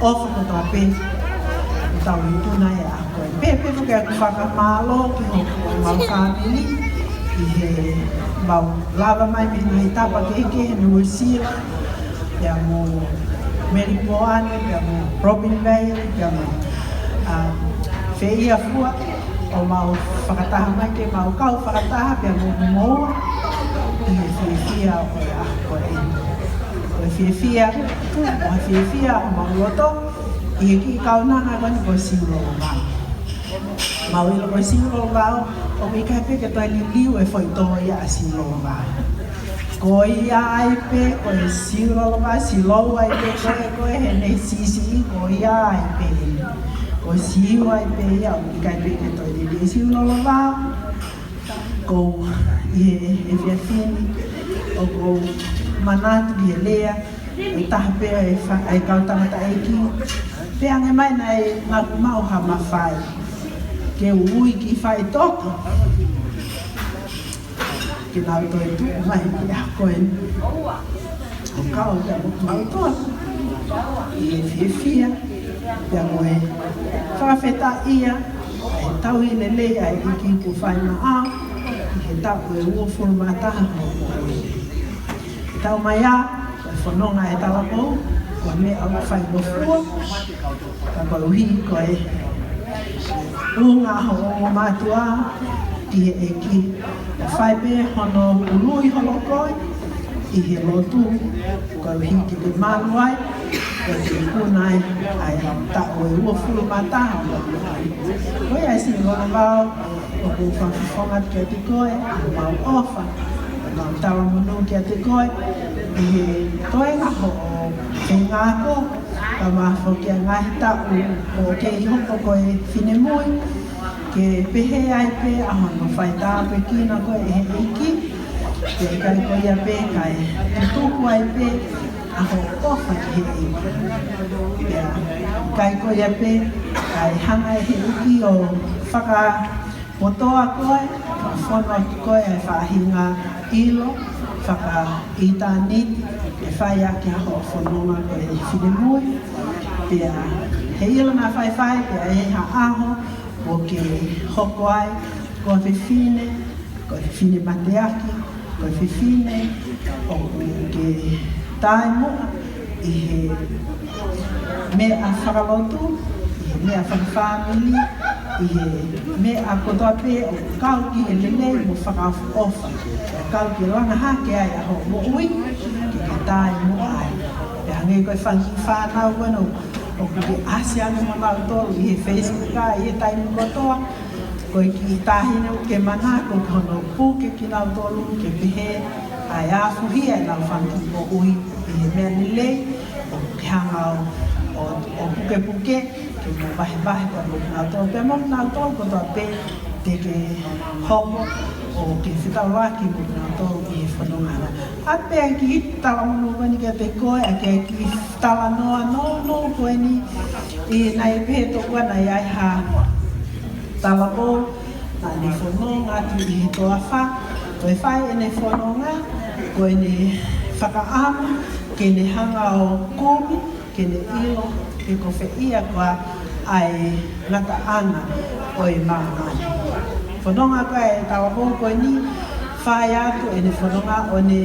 ʻofa kotoa pē, ʻoku tau ikuna ai ʻa e ʻaho ko eni. Pea pehē foki ʻeku fakamālō ki homau fāmili, ʻi heʻemau lava mai mei he ngaahi tapa kehekehe, Nuʻusila, pea mo Melipoane, pea mo Robin Bay, pea mo, ʻa, Feia Fua, ʻo mau fakataha mai ke mau kau fakataha, pea mo moua, ʻi he fiefia ʻo e ʻaho ko eni. Ko e fiefia, ko e fiefia ʻo mau loto, ʻi he kiʻi kaunanga ko eni ko Siulolo Vao. Mau ʻilo ko Siulolo Vao, ʻoku ʻikai pē ke toe liliu e foʻi tō ia ʻa Siulolo Vao. Ko ia ai pē, ko e Siulolo Vao, Siulolo ai pē, ko e, ko e heʻene siʻisiʻi, ko ia ai pē. Ko Siu ai pē ia, ʻoku ʻikai pē ke toe liliu Siulolo Vao. Ko e, ʻi he, he efiafi ni, ʻoku ou manatu ki he lea, ʻe taha pē ʻa e fa-, ʻa e kau tangataʻeiki. Pea ange mai naʻe ngaku maʻu ha mafai ke u ui ki faʻitoka ke nau toe tuʻu mai ki he ʻaho ko eni. ʻO kau pea mo kimautolu ʻi he fiefia, pea mo e fakafetaʻia ʻa e tauhi lelei ʻa e ʻEiki kuo fai maʻau ʻi he taʻu ʻe uofulu mā taha hoʻo moʻui. Tau mai ā, ko e fononga ʻe talapou, ko e meʻa ʻoku faingofua, ka koeʻuhi ko e ʻuhinga hoʻo ongo mātuʻa ki he ʻEiki, ʻo fai pē hono ului holo koe ʻi he lotu, koeʻuhi ke ke malu ai, ke ke ikuna ai ʻa e taʻu ʻe uofulu mā taha. Ko ia Siulolo Vao, ʻoku ou fakafofonga atu kiate koe, ʻa ʻemau ʻofa, ʻemau talamonū kiate koe, ʻi he toenga hoʻo feinga ako, kae ʻumaʻā foki ʻa e ngaahi taʻu ʻoku kei hoko ko e finemui, ke pehē ai pē ʻa hono faitāpuekina koe ʻe he ʻEiki, pea ʻikai ko ia pē kae tutuku ai pē ʻa hoʻo ʻofa ki he ʻEiki. Pea ʻikai ko ia pē kae hanga ʻe he ʻEiki ʻo faka- kotoa koe, fakafono atu koe ʻa e faʻahinga ʻilo fakaʻitāniti ʻe fai ʻaki ʻa hoʻo fononga ko e finemui. Pea heiʻilo naʻa faifai, pea ʻe ʻi ai ha ʻaho ʻoku ke hoko ai ko ha fefine, ko e fefine mateaki, ko e fefine ʻoku ke taumuʻa ʻi he meʻa fakalotu, ʻi he meʻa fakafāmili, ʻi he meʻa kotoa pē ʻoku kau ki he lelei mo fakaʻofoʻofa, ʻo kau ke langa hake ai ʻa hoʻo moʻui, ke ke taʻemuʻa ai. Pea hangē ko e fanga kiʻi fānau ko ena ʻoku ke ʻasi ange mo nautolu ʻi he Facebook ʻi he taimi kotoa, ko e kiʻi taʻahine ʻoku ke manako ki hono puke kinautolu ke pehē ʻa e afuhi ʻenau fanga kiʻi moʻui ʻi he meʻa lelei, ʻoku ke hanga ʻo, ʻo, ʻo pukepuke, ke mo vahevahe pea mo kinautolu, pea mo kinautolu kotoa pē te ke hoko ʻo ke fetaulaki mo kinautolu ʻi he fononga. ʻA pē kiʻi talamonū ko eni kiate koe, ʻa e kiʻi talanoa nounou ko eni, ʻi he naʻe pehē tokua naʻe ʻi ai ha talavou naʻa ne fononga atu ʻi he toafa, ko e fai ʻene fononga, ko ʻene fakaʻamu ke ne hanga ʻo kumi, ke ne ʻilo pe ko fē ia koā ʻa e ngataʻanga ʻo e māmani. Fononga ko ē ʻa e talavou ko eni, fai atu ʻene fononga ʻo ne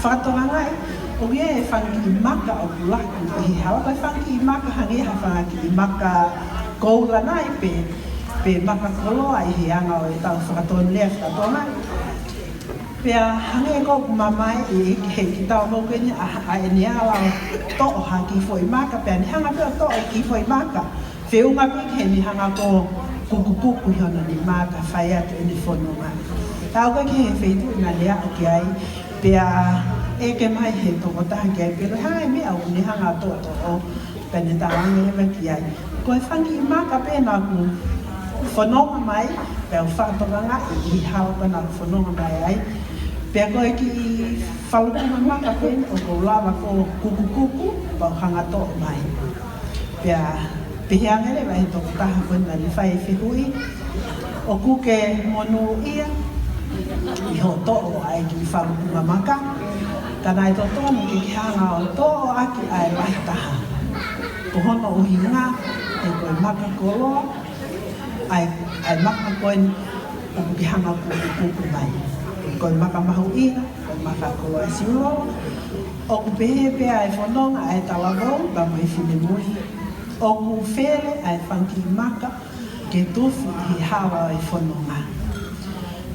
fakatokangaʻi ʻoku ʻi ai e fanga kiʻi maka ʻoku laku ʻi he hala, ko e fanga kiʻi maka hangē ha fanga kiʻi maka koula nai pe, pe maka koloa ʻi he anga ʻo ʻetau fakatonulea faka-Tonga. Pea hangē ko ʻeku mamae ʻi he kiʻi talavou ko eni ʻa, ʻa ʻene ala ʻo toʻo ha kiʻi foʻi maka, pea ne hanga pē ʻo toʻo e kiʻi foʻi maka, feʻunga pē ki heʻene hanga ʻo kukukuku ʻi hono nima kae fai atu ʻene fononga. Tau ko ē ki he feituʻu naʻa ne aʻu ki ai, pea ʻeke mai he tokotaha ki ai pe ko e hā e meʻa ʻoku ne hanga ʻo toʻotoʻo, pea ne talaange leva ki ai, ko e fanga kiʻi maka pē naʻa ku fononga mai, pea u fakatokangaʻi ʻi he hala pē naʻa ku fononga mai ai. Pea ko e kiʻi falukunga maka pē ʻoku ou lava ʻo kukukuku, pea u hanga ʻo toʻo mai. Pea pehē ange leva ʻe he tokotaha ko ē naʻa ne fai e fehuʻi, ʻoku ke monūʻia ʻi hoʻo toʻo ʻa e kiʻi falukunga maka, ka naʻe totonu ke ke hanga ʻo toʻo ʻaki ʻa e lahi taha. Ko hono ʻuhinga, he ko e maka koloa ʻa e, ʻa e maka ko eni ʻoku ke hanga ʻo kukukuku mai. Ko e maka mahuʻinga, ko e maka koloa. Siulolo, ʻoku pehē pē ʻa e fononga ʻa e talavou pea mo e finemui, ʻoku fele ʻa e fanga kiʻi maka ke tufi ʻi he hala ʻo e fononga.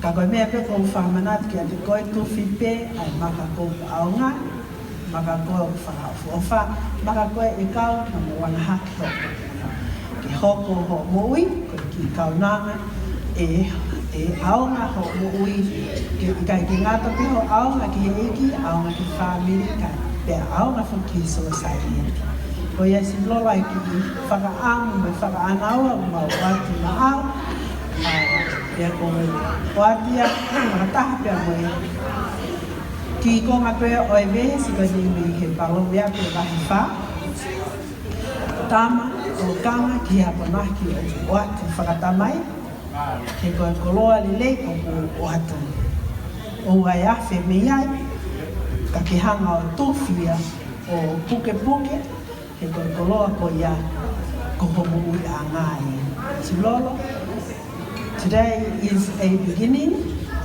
Ka ko e meʻa pē ʻoku ou fakamanatu kiate koe, tufi pē ʻa e maka ʻoku ʻaonga, maka ko ē ʻoku fakaʻofoʻofa, maka ko ē ʻe kau mo hono langa hake hoʻo moʻui. Ke hoko hoʻo moʻui ko e kiʻi kaunanga ʻe, ʻe ʻaonga hoʻo moʻui, ke ʻikai ke ngata pē hoʻo ʻaonga ki he ʻEiki, ʻaonga ki he fāmili, kae pea ʻaonga foki ki he sōsaieti. Ko ia Siulolo ʻa e kiʻi fakaʻamu mo e fakaʻānaua ʻoku mau ʻoatu maʻau. ʻA, pea ko e ʻoatu ia fakataha pea mo e kiʻi konga pē ʻo e veesi ko eni mei he Palōveape vahe fā. Tama, tokanga ki he akonaki ʻoku ʻoatu fakatamai, he ko e koloa lelei ʻoku ʻoatu. ʻOua ʻe afe mei ai, ka ke hanga ʻo tufi ia ʻo pukepuke, he ko e koloa ko ia ko hoʻo moʻuiʻanga ia. Siulolo, today is a beginning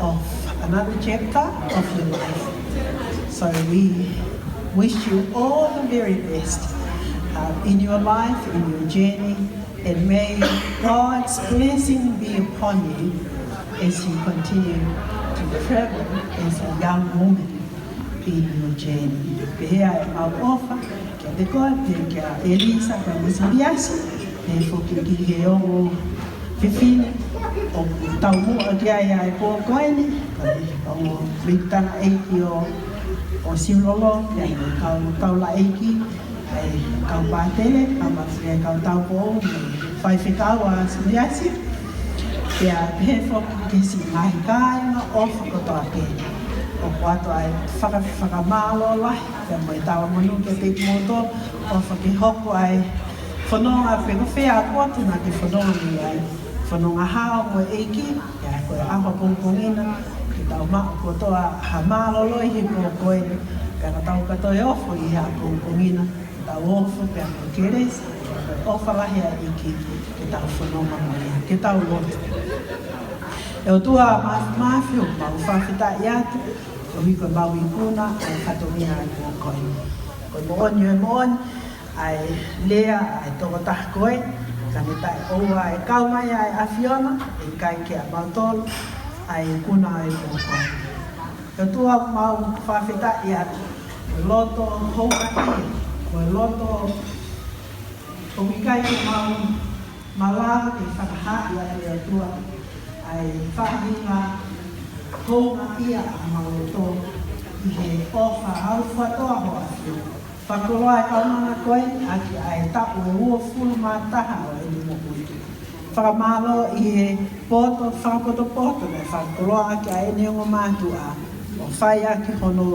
of another chapter of your life. So we wish you all the very best, uh, in your life, in your journey, and may God's blessing be upon you as you continue to travel as a young woman in your journey. Pehē ʻemau ʻofa kiate koe, pea kia ʻElisa, kia Misiasi, pehē foki ki he ongo fefine ʻoku taumuʻa ki ai ʻa e pō ko eni, ko e ongo mikitanga ʻeiki ʻo, ʻo Siulolo, pea mo e kau taulaʻeiki, ʻa e kau pātele, kau mafia, kau taupoʻou, mo e faifekau ʻa Misiasi. Pea pehē foki ki he siʻi ngaahi kāinga ʻofa kotoa pē. ʻOku ʻoatu ʻa e faka-, fakamālō lahi, pea mo e talamonū kiate kimoutolu, ʻofa ke hoko ʻa e fononga pe ko fē ʻa e potu naʻa ke fononga mei ai. Fononga hao mo e ʻEiki, pea ko e ʻaho pongipongi na, ke tau maʻu kotoa ha mālōlō ʻi he pō ko eni, pea ka tau ka toe ofo ʻi he ʻaho pongipongi na, ke tau ofo pea mo e kelesi, ʻofa lahi ʻa e ʻEiki, ke tau fononga mo ia, ke tau lotu. ʻE ʻOtua Māfimafi, ʻoku mau fakafetaʻi atu, koeʻuhi ko ʻemau ikuna ʻa e fatongia ʻo e pō ko eni. Ko e moʻoni ʻo e moʻoni, ʻa e lea ʻa e tokotaha ko ē, Ka ne taʻeʻoua e kau mai ʻa e ʻAfiona, ʻe ʻikai ke ʻa mautolu ʻa e ikuna ʻo e pō ko eni. ʻE ʻOtua, ʻoku mau fakafetaʻi atu, mo e loto houngaʻia, mo e loto ʻoku ʻikai ke mau malava ke fakahā ʻe ʻOtua ʻa e faʻahinga houngaʻia ʻa homau loto ʻi he ʻofa ʻaufuatō ʻa hoʻo ʻAfio. Fakakoloa e kaunanga ko eni ʻaki ʻa e taʻu ʻe uofulu mā taha ʻo ʻene moʻui. Fakamālō ʻi he poto fakapotopoto naʻe fakakoloa ʻaki ʻa ʻene ongo mātuʻa, ʻo fai ʻaki hono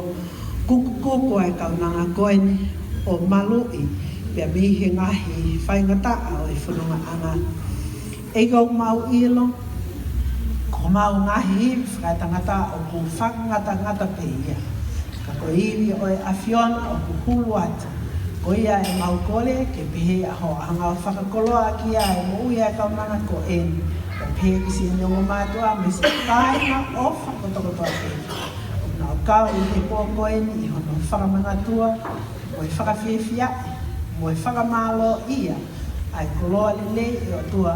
kukukuku ʻa e kaunanga ko eni, ʻo maluʻi pea mei he ngaahi faingataʻa ʻo e fonongaʻanga. ʻEiki, ʻoku mau ʻilo ko homau ngaahi ivi fakaetangata ʻoku fakangatangata pē ia. Ka ko e ivi ʻo e ʻAfiona ʻoku hulu atu. Ko ia ʻemau kole ke pehē ʻa hoʻo anga ʻo fakakoloa ʻaki ʻa e moʻui ʻa e kaunanga ko eni. Ka pehē ki siʻene ongo mātuʻa mo siʻi kāinga ʻofa kotokotoa pē ʻoku nau kau ʻi he pō ko eni ʻi hono fakamanatu mo e fakafiefiaʻi mo e fakamālōʻia ʻa e koloa lelei ʻe ʻOtua,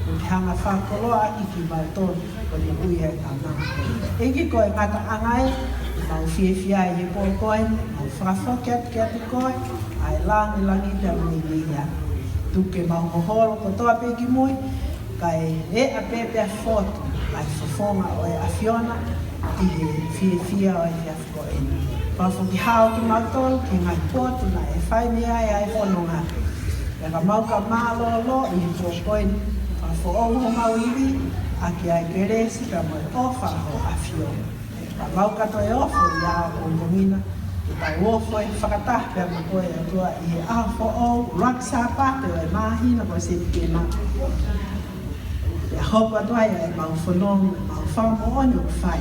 ʻoku ke hanga fakakoloa ʻaki kimautolu ko e moʻui ʻa e kaunanga. ʻEiki, ko e ngataʻanga ē, ʻoku mau fiefia ʻi he pō ko eni, mau fakafoki atu kiate koe ʻa e lāngilangi pea mo e ngeia. Tuku ke mau hoholo kotoa pē ki mui, kae ʻeʻa pē pea fotu ʻa e fofonga ʻo e ʻAfiona ʻi he fiefia ʻo e efiafi ko eni. Fakafoki hao kimautolu ki he ngaahi potu naʻe fai mei ai ʻa e fononga. Pea ka mau ka mālōlō ʻi he pō ko eni, fakafoʻou homau ivi ʻaki ʻa e kelesi pea mo e ʻofa ʻa hoʻo ʻAfio. Ka mau ka toe ofo ʻi he ʻaho pongipongi na, ke tau ofo ʻi he fakataha pea mo koe ʻOtua ʻi he ʻaho foʻou, ʻuluaki Sāpate ʻo e māhina ko Sepitema. Pea hoko atu ai ʻemau fononga, mau fakamoʻoni ʻoku fai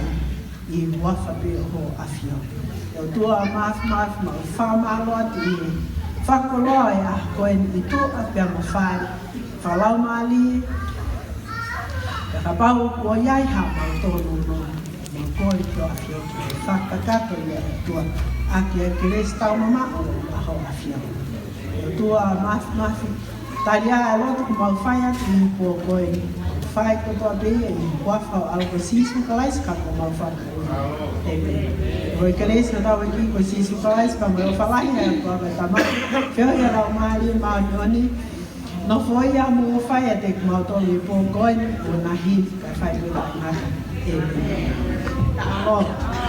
ʻi he huafa pē ʻo hoʻo ʻAfio. ʻE ʻOtua Māfimafi, mau fakamālō atu ʻi he fakakoloa ʻa e ʻaho ko eni ʻi tuʻa pea mo fale, fakalaumālie, pea kapau kuo ʻi ai ha mau tōnounou, mau kole ki hoʻo ʻAfio ke fakakakato ia ʻe ʻOtua, ʻaki ʻa e kelesi taumamaʻo ʻa hoʻo ʻAfio. ʻE ʻOtua Māfimafi, tali ā e lotu kuo mau fai atu ʻi he pō ko eni. Fai kotoa pē ia ʻi he huafa ʻo ho ʻAlo ko Sīsū Kalaisi ko homau Fakamoʻui. ʻĒmeni. Ko e kelesi ʻa hotau ʻEiki ko Sīsū Kalaisi, pea mo e ʻofa lahi ʻa e ʻOtua ko e Tamai, feohi ʻa e Laumālie Māʻoniʻoni, nofoʻia mo ʻofa ʻiate kimautolu ʻi he pō ko eni, ʻo nahili kae fai pē ʻo taʻengata. ʻĒmeni. Taʻalo.